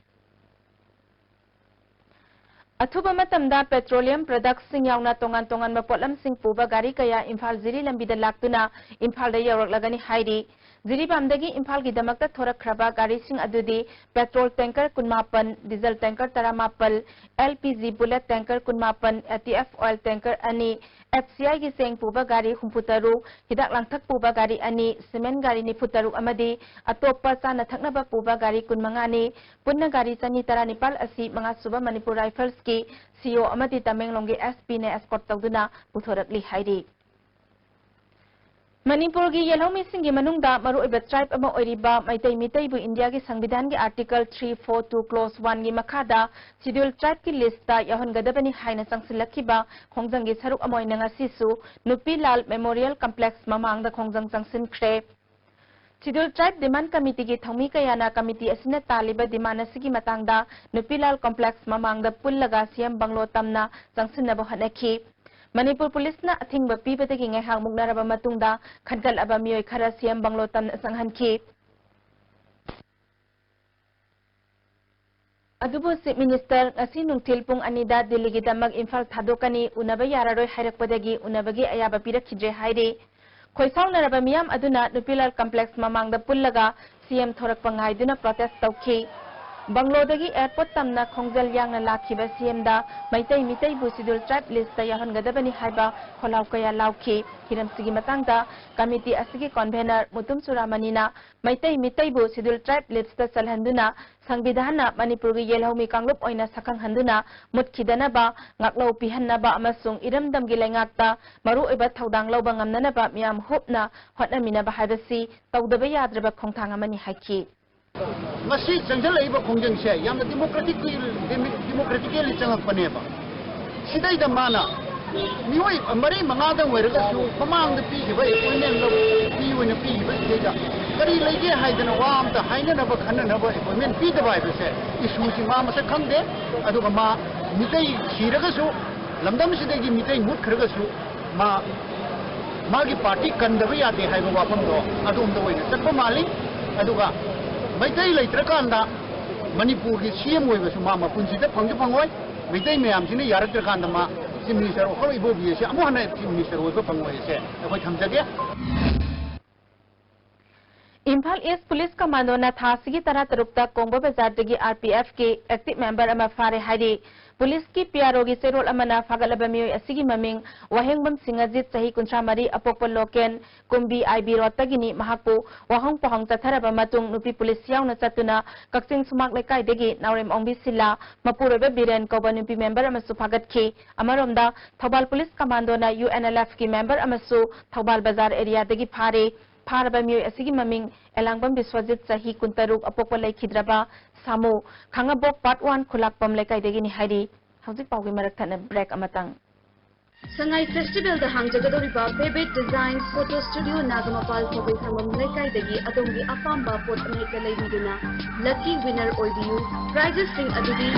ꯑꯊꯨꯕ ꯃꯇꯝꯗ ꯄꯦꯇ꯭ꯔꯣꯂꯤꯌꯝ ꯄ꯭ꯔꯗꯛꯁꯤꯡ ꯌꯥꯎꯅ ꯇꯣꯉꯥꯟ ꯇꯣꯉꯥꯟꯕ ꯄꯣꯠꯂꯝꯁꯤꯡ ꯄꯨꯕ ꯒꯥꯔꯤ ꯀꯌꯥ ꯏꯝꯐꯥꯜ ꯖꯤꯔꯤ ꯂꯝꯕꯤꯗ ꯂꯥꯛꯇꯨꯅ ꯏꯝꯐꯥꯜꯗ ꯌꯧꯔꯛꯂꯒꯅꯤ ꯍꯥꯏꯔꯤ꯫ ꯖꯤꯔꯤꯕꯥꯝꯗꯒꯤ ꯏꯝꯐꯥꯜꯒꯤꯗꯃꯛꯇ ꯊꯣꯔꯛꯈ꯭ꯔꯕ ꯒꯥꯔꯤꯁꯤꯡ ꯑꯗꯨꯗꯤ ꯄꯦꯇ꯭ꯔꯣꯜ ꯇꯦꯡꯀꯔ ꯀꯨꯟꯃꯥꯄꯟ, ꯗꯤꯖꯜ ꯇꯦꯡꯀꯔ ꯇꯔꯥꯃꯥꯄꯜ, L P G bullet tanker ꯀꯨꯟꯃꯥꯄꯟ, A T F oil tanker ꯑꯅꯤ, F C I ꯒꯤ ꯆꯦꯡ ꯄꯨꯕ ꯒꯥꯔꯤ ꯍꯨꯝꯐꯨꯇꯔꯨꯛ, ꯍꯤꯗꯥꯛ ꯂꯥꯡꯊꯛ ꯄꯨꯕ ꯒꯥꯔꯤ ꯑꯅꯤ, ꯁꯤꯃꯦꯟ ꯒꯥꯔꯤ ꯅꯤꯐꯨꯇꯔꯨꯛ ꯑꯃꯗꯤ ꯑꯇꯣꯞꯄ ꯆꯥꯅ ꯊꯛꯅꯕ ꯄꯨꯕ ꯒꯥꯔꯤ ꯀꯨꯟꯃꯉꯥꯅꯤ꯫ ꯄꯨꯟꯅ ꯒꯥꯔꯤ ꯆꯅꯤ ꯇꯔꯥꯅꯤꯄꯥꯜ ꯑꯁꯤ ꯃꯉꯥꯁꯨꯕ ꯃꯅꯤꯄꯨꯔ ꯔꯥꯏꯐꯜꯁꯀꯤ C O ꯑꯃꯗꯤ ꯇꯃꯦꯡꯂꯣꯡꯒꯤ S P ꯅ escort ꯇꯧꯗꯨꯅ ꯄꯨꯊꯣꯔꯛꯂꯤ ꯍꯥꯏꯔꯤ꯫ ꯃꯅꯤꯄꯨꯔꯒꯤ ꯌꯦꯜꯍꯧꯃꯤꯁꯤꯡꯒꯤ ꯃꯅꯨꯡꯗ ꯃꯔꯨꯑꯣꯏꯕ tribe ꯑꯃ ꯑꯣꯏꯔꯤꯕ ꯃꯩꯇꯩ ꯃꯤꯇꯩꯕꯨ ꯏꯟꯗꯤꯌꯥꯒꯤ ꯁꯪꯕꯤꯙꯥꯟꯒꯤ Article three four two Clause one ꯒꯤ ꯃꯈꯥꯗ Scheduled Tribe ꯀꯤ list ꯇ ꯌꯥꯎꯍꯟꯒꯗꯕꯅꯤ ꯍꯥꯏꯅ ꯆꯪꯁꯤꯜꯂꯛꯈꯤꯕ ꯈꯣꯡꯖꯪꯒꯤ ꯁꯔꯨꯛ ꯑꯃ ꯑꯣꯏꯅ ꯉꯁꯤꯁꯨ ꯅꯨꯄꯤꯂꯥꯜ Memorial Complex ꯃꯃꯥꯡꯗ ꯈꯣꯡꯖꯪ ꯆꯪꯁꯤꯟꯈ꯭ꯔꯦ꯫ Scheduled Tribe Demand Committee ꯒꯤ ꯊꯧꯃꯤ ꯀꯌꯥꯅ committee ꯑꯁꯤꯅ ꯇꯥꯜꯂꯤꯕ demand ꯑꯁꯤꯒꯤ ꯃꯇꯥꯡꯗ ꯅꯨꯄꯤꯂꯥꯜ complex ꯃꯃꯥꯡꯗ ꯄꯨꯜꯂꯒ C M ꯕꯪꯒ꯭ꯂꯣ ꯇꯝꯅ ꯆꯪꯁꯤꯟꯅꯕ ꯍꯣꯠꯅꯈꯤ꯫ ꯃꯅꯤꯄꯨꯔ ꯄꯨꯂꯤꯁꯅ ꯑꯊꯤꯡꯕ ꯄꯤꯕꯗꯒꯤ ꯉꯥꯏꯍꯥꯛ ꯃꯨꯛꯅꯔꯕ ꯃꯇꯨꯡꯗ ꯈꯟꯒꯠꯂꯕ ꯃꯤꯑꯣꯏ ꯈꯔ C M ꯕꯪꯒ꯭ꯂꯣ ꯇꯝꯅ ꯆꯪꯍꯟꯈꯤ꯫ ꯑꯗꯨꯕꯨ Chief Minister ꯉꯁꯤ ꯅꯨꯡꯊꯤꯜ ꯄꯨꯡ ꯑꯅꯤꯗ ꯗꯤꯜꯂꯤꯒꯤꯗꯃꯛ ꯏꯝꯐꯥꯜ ꯊꯥꯗꯣꯛꯀꯅꯤ, ꯎꯅꯕ ꯌꯥꯔꯔꯣꯏ ꯍꯥꯏꯔꯛꯄꯗꯒꯤ ꯎꯅꯕꯒꯤ ꯑꯌꯥꯕ ꯄꯤꯔꯛꯈꯤꯗ꯭ꯔꯦ ꯍꯥꯏꯔꯤ꯫ ꯈꯣꯏꯁꯥꯎꯅꯔꯕ ꯃꯤꯌꯥꯝ ꯑꯗꯨꯅ ꯅꯨꯄꯤꯂꯥꯜ complex ꯃꯃꯥꯡꯗ ꯄꯨꯜꯂꯒ C M ꯊꯣꯔꯛꯄ ꯉꯥꯏꯗꯨꯅ protest ꯇꯧꯈꯤ꯫ ꯕꯪꯒ꯭ꯂꯣꯗꯒꯤ airport ꯇꯝꯅ ꯈꯣꯡꯖꯦꯜ ꯌꯥꯡꯅ ꯂꯥꯛꯈꯤꯕ C M ꯗ ꯃꯩꯇꯩ ꯃꯤꯇꯩꯕꯨ Scheduled Tribe list ꯇ ꯌꯥꯎꯍꯟꯒꯗꯕꯅꯤ ꯍꯥꯏꯕ ꯈꯣꯜꯂꯥꯎ ꯀꯌꯥ ꯂꯥꯎꯈꯤ꯫ ꯍꯤꯔꯝꯁꯤꯒꯤ ꯃꯇꯥꯡꯗ committee ꯑꯁꯤꯒꯤ convener Mutum ꯆꯨꯔꯥꯃꯅꯤꯅ Meitei ꯃꯤꯇꯩꯕꯨ Scheduled Tribe list ꯇ ꯆꯜꯍꯟꯗꯨꯅ ꯁꯪꯕꯤꯙꯥꯟꯅ ꯃꯅꯤꯄꯨꯔꯒꯤ ꯌꯦꯜꯍꯧꯃꯤ ꯀꯥꯡꯂꯨꯞ ꯑꯣꯏꯅ ꯁꯛꯈꯪꯍꯟꯗꯨꯅ ꯃꯨꯠꯈꯤꯗꯅꯕ ꯉꯥꯛꯂꯧ ꯄꯤꯍꯟꯅꯕ ꯑꯃꯁꯨꯡ ꯏꯔꯝꯗꯝꯒꯤ ꯂꯩꯉꯥꯛꯇ ꯃꯔꯨꯑꯣꯏꯕ ꯊꯧꯗꯥꯡ ꯂꯧꯕ ꯉꯝꯅꯅꯕ ꯃꯤꯌꯥꯝ ꯍꯨꯞꯅ ꯍꯣꯠꯅꯃꯤꯟꯅꯕ ꯍꯥꯏꯕꯁꯤ ꯇꯧꯗꯕ ꯌꯥꯗ꯭ꯔꯕ ꯈꯣꯡꯊꯥꯡ ꯑꯃꯅꯤ ꯍꯥꯏꯈꯤ꯫ ꯃꯁꯤ ꯆꯪꯁꯤꯜꯂꯛꯏꯕ ꯈꯣꯡꯖꯪꯁꯦ ꯌꯥꯝꯅ democratic, democratically ꯆꯪꯉꯛꯄꯅꯦꯕ꯫ ꯁꯤꯗꯩꯗ ꯃꯥꯅ ꯃꯤꯑꯣꯏ ꯃꯔꯤ ꯃꯉꯥꯗꯪ ꯑꯣꯏꯔꯒꯁꯨ ꯃꯃꯥꯡꯗ ꯄꯤꯈꯤꯕ appointment ꯂꯧ-, ꯄꯤ ꯑꯣꯏꯅ ꯄꯤꯈꯤꯕ ꯁꯤꯗꯩꯗ ꯀꯔꯤ ꯂꯩꯒꯦ ꯍꯥꯏꯗꯅ ꯋꯥ ꯑꯝꯇ ꯍꯥꯏꯅꯅꯕ ꯈꯟꯅꯅꯕ appointment ꯄꯤꯗꯕ ꯍꯥꯏꯕꯁꯦ issue ꯁꯤ ꯃꯥ ꯃꯁꯛ ꯈꯪꯗꯦ꯫ ꯑꯗꯨꯒ ꯃꯥ ꯃꯤꯇꯩ ꯁꯤꯔꯒꯁꯨ, ꯂꯝꯗꯝꯁꯤꯗꯒꯤ ꯃꯤꯇꯩ ꯃꯨꯠꯈ꯭ꯔꯒꯁꯨ ꯃꯥ, ꯃꯥꯒꯤ party ꯀꯟꯗꯕ ꯌꯥꯗꯦ ꯍꯥꯏꯕ ꯋꯥꯐꯝꯗꯣ ꯑꯗꯣꯝꯗ ꯑꯣꯏꯅ ꯆꯠꯄ ꯃꯥꯜꯂꯤ꯫ ꯑꯗꯨꯒ ꯃꯩꯇꯩ ꯂꯩꯇ꯭ꯔꯀꯥꯟꯗ ꯃꯅꯤꯄꯨꯔꯒꯤ C M ꯑꯣꯏꯕꯁꯨ ꯃꯥ ꯃꯄꯨꯟꯁꯤꯗ ꯐꯪꯁꯨ ꯐꯪꯉꯣꯏ꯫ ꯃꯩꯇꯩ ꯃꯌꯥꯝꯁꯤꯅ ꯌꯥꯔꯛꯇ꯭ꯔꯀꯥꯟꯗ ꯃꯥ Chief Minister ꯑꯣꯏꯈ꯭ꯔꯣꯏ ꯏꯕꯣꯕꯤ ꯑꯁꯤ ꯑꯃꯨꯛ ꯍꯟꯅ Chief Minister ꯑꯣꯏꯕ ꯐꯪꯉꯣꯏ ꯑꯁꯦ ꯑꯩꯈꯣꯏ ꯊꯝꯖꯒꯦ꯫ ꯏꯝꯐꯥꯜ East Police Commando ꯅ ꯊꯥ ꯑꯁꯤꯒꯤ ꯇꯔꯥꯇꯔꯨꯛꯇ ꯀꯣꯡꯕ ꯕꯖꯥꯔꯗꯒꯤ R P F ꯀꯤ active member ꯑꯃ ꯐꯥꯔꯦ ꯍꯥꯏꯔꯤ꯫ ꯄꯨꯂꯤꯁꯀꯤ ꯄꯤ ꯑꯥꯔ ꯑꯣꯒꯤ ꯆꯦꯔꯣꯜ ꯑꯃꯅ ꯐꯥꯒꯠꯂꯕ ꯃꯤꯑꯣꯏ ꯑꯁꯤꯒꯤ ꯃꯃꯤꯡ ꯋꯥꯍꯦꯡꯕꯝ ꯁꯤꯡꯍꯖꯤꯠ, ꯆꯍꯤ ꯀꯨꯟꯊ꯭ꯔꯥ ꯃꯔꯤ, ꯑꯄꯣꯛꯄ ꯂꯣꯀꯦꯟ, ꯀꯨꯝꯕꯤ ꯑꯥꯏ ꯕꯤ ꯔꯣꯗꯇꯒꯤꯅꯤ꯫ ꯃꯍꯥꯛꯄꯨ ꯋꯥꯍꯪ ꯄꯥꯎꯍꯪ ꯆꯠꯊꯔꯕ ꯃꯇꯨꯡ ꯅꯨꯄꯤ ꯄꯨꯂꯤꯁ ꯌꯥꯎꯅ ꯆꯠꯇꯨꯅ ꯀꯛꯆꯤꯡ ꯁꯨꯃꯥꯛ ꯂꯩꯀꯥꯏꯗꯒꯤ ꯅꯥꯎꯔꯦꯝ ꯑꯣꯡꯕꯤ ꯁꯤꯂꯥ, ꯃꯄꯨꯔꯣꯏꯕ ꯕꯤꯔꯦꯟ ꯀꯧꯕ ꯅꯨꯄꯤ ꯃꯦꯝꯕꯔ ꯑꯃꯁꯨ ꯐꯥꯒꯠꯈꯤ꯫ ꯑꯃꯔꯣꯝꯗ ꯊꯧꯕꯥꯜ ꯄꯨꯂꯤꯁ ꯀꯃꯥꯟꯗꯣꯅ ꯌꯨ ꯑꯦꯟ ꯑꯦꯜ ꯑꯦꯐꯀꯤ ꯃꯦꯝꯕꯔ ꯑꯃꯁꯨ ꯊꯧꯕꯥꯜ ꯕꯖꯥꯔ ꯑꯦꯔꯤꯌꯥꯗꯒꯤ ꯐꯥꯔꯦ꯫ ꯐꯥꯔꯕ ꯃꯤꯑꯣꯏ ꯑꯁꯤꯒꯤ ꯃꯃꯤꯡ ꯑꯦꯂꯥꯡꯕꯝ ꯕꯤꯁ꯭ꯋꯖꯤꯠ, ꯆꯍꯤ ꯀꯨꯟꯇꯔꯨꯛ, ꯑꯄꯣꯛꯄ ꯂꯩꯈꯤꯗ꯭ꯔꯕ ꯁꯥꯃꯨ, ꯈꯥꯡꯉꯕꯣꯛ ꯄꯥꯔꯠ ꯋꯥꯟ ꯈꯨꯂꯥꯛꯄꯝ ꯂꯩꯀꯥꯏꯗꯒꯤꯅꯤ ꯍꯥꯏꯔꯤ꯫ ꯍꯧꯖꯤꯛ ꯄꯥꯎꯒꯤ ꯃꯔꯛ ꯊꯠꯅ ꯕ꯭ꯔꯦꯛ ꯑꯃꯇꯪ꯫ ꯁꯉꯥꯏ ꯐꯦꯁꯇꯤꯚꯦꯜꯗ ꯍꯥꯡꯖꯒꯗꯧꯔꯤꯕ ꯐꯦꯕ꯭ꯔꯤꯛ ꯗꯤꯖꯥꯏꯟ ꯐꯣꯇꯣ ꯁ꯭ꯇꯨꯗꯤꯑꯣ ꯅꯥꯒꯃꯄꯥꯜ ꯈꯣꯡꯕꯣꯏ ꯊꯥꯡꯕꯝ ꯂꯩꯀꯥꯏꯗꯒꯤ ꯑꯗꯣꯝꯒꯤ ꯑꯄꯥꯝꯕ ꯄꯣꯠ ꯑꯃꯍꯦꯛꯇ ꯂꯩꯕꯤꯗꯨꯅ ꯂꯛꯀꯤ ꯋꯤꯅꯔ ꯑꯣꯏꯕꯤꯌꯨ꯫ ꯄ꯭ꯔꯥꯏꯖꯦꯁꯁꯤꯡ ꯑꯗꯨꯗꯤ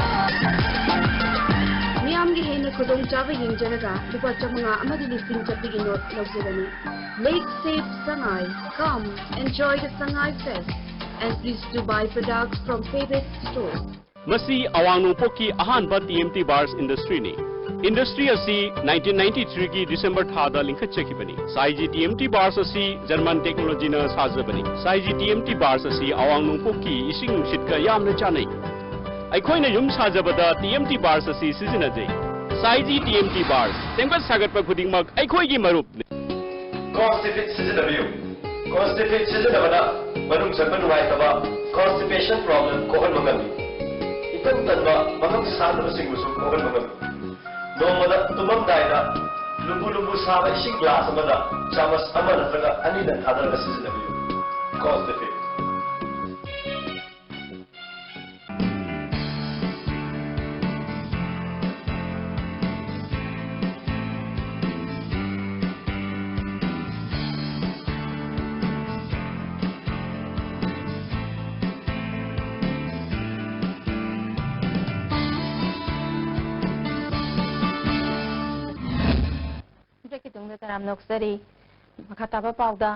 ꯃꯤꯌꯥꯝꯒꯤ ꯍꯦꯟꯅ ꯈꯨꯗꯣꯡꯆꯥꯕ ꯌꯦꯡꯖꯔꯒ ꯂꯨꯄꯥ ꯆꯥꯃꯉꯥ ꯑꯃꯗꯤ ꯂꯤꯁꯤꯡ ꯆꯠꯄꯤꯒꯤ ꯅꯣꯠ ꯂꯧꯖꯒꯅꯤ꯫ Lake Safe Sangai. Come, enjoy the Sangai Fest. And please do buy products from Favorite Store. ꯃꯁꯤ ꯑꯋꯥꯡ ꯅꯣꯡꯄꯣꯛꯀꯤ ꯑꯍꯥꯟꯕ ꯇꯤ ꯑꯦꯝ ꯇꯤ ꯕꯥꯔꯁ ꯏꯟꯗꯁꯇ꯭ꯔꯤꯅꯤ꯫ ꯏꯟꯗꯁꯇ꯭ꯔꯤ ꯑꯁꯤ ꯅꯥꯏꯟꯇꯤꯟ ꯅꯥꯏꯟꯇꯤ ꯊ꯭ꯔꯤꯒꯤ ꯗꯤꯁꯦꯝꯕꯔ ꯊꯥꯗ ꯂꯤꯡꯈꯠꯆꯈꯤꯕꯅꯤ꯫ ꯁꯥꯏꯖꯤ ꯇꯤ ꯑꯦꯝ ꯇꯤ ꯕꯥꯔꯁ ꯑꯁꯤ ꯖꯔꯃꯟ ꯇꯦꯛꯅꯣꯂꯣꯖꯤꯅ ꯁꯥꯖꯕꯅꯤ꯫ ꯁꯥꯏꯖꯤ ꯇꯤ ꯑꯦꯝ ꯇꯤ ꯕꯥꯔꯁ ꯑꯁꯤ ꯑꯋꯥꯡ ꯅꯣꯡꯄꯣꯛꯀꯤ ꯏꯁꯤꯡ ꯅꯨꯡꯁꯤꯠꯀ ꯌꯥꯝꯅ ꯆꯥꯟꯅꯩ꯫ ꯑꯩꯈꯣꯏꯅ ꯌꯨꯝ ꯁꯥꯖꯕꯗ ꯇꯤ ꯑꯦꯝ ꯇꯤ ꯕꯥꯔꯁ ꯑꯁꯤ ꯁꯤꯖꯤꯟꯅꯖꯩ꯫ ꯁꯥꯏꯖꯤ ꯇꯤ ꯑꯦꯝ ꯇꯤ ꯕꯥꯔꯁ, ꯁꯦꯝꯒꯠ ꯁꯥꯒꯠꯄ ꯈꯨꯗꯤꯡꯃꯛ ꯑꯩꯈꯣꯏꯒꯤ ꯃꯔꯨꯞꯅꯤ꯫ ꯀꯣꯟꯁꯇꯤꯐꯤꯠ ꯁꯤꯖꯤꯟꯅꯕꯤꯌꯨ꯫ ꯀꯣꯟꯁꯇꯤꯐꯤꯠ ꯁꯤꯖꯤꯟꯅꯕꯅ ꯃꯅꯨꯡ ꯆꯪꯕ ꯅꯨꯡꯉꯥꯏꯇꯕ, constipation problem, ꯀꯣꯛꯍꯟꯕ ꯉꯝꯃꯤ꯫ ꯏꯇꯟ ꯇꯟꯕ, ꯃꯉꯝ ꯁꯥꯟꯗꯕꯁꯤꯡꯕꯨꯁꯨ ꯀꯣꯛꯍꯟꯕ ꯉꯝꯃꯤ꯫ ꯅꯣꯡꯃꯗ ꯇꯨꯝꯃꯝꯗꯥꯏꯗ ꯂꯨꯝꯕꯨ ꯂꯨꯝꯕꯨ ꯁꯥꯕ ꯏꯁꯤꯡ ꯒ꯭ꯂꯥꯁ ꯑꯃꯗ ꯆꯥꯃꯁ ꯑꯃ ꯅꯠꯇ꯭ꯔꯒ ꯑꯅꯤꯗꯪ ꯊꯥꯗꯔꯒ ꯁꯤꯖꯤꯟꯅꯕꯤꯌꯨ꯫ ꯀꯣꯟꯁꯇꯤꯐꯤꯠ꯫ ꯕ꯭ꯔꯦꯛꯀꯤ ꯇꯨꯡꯗ ꯇꯔꯥꯝꯅ ꯑꯣꯛꯆꯔꯤ꯫ ꯃꯈꯥ ꯇꯥꯕ ꯄꯥꯎꯗ,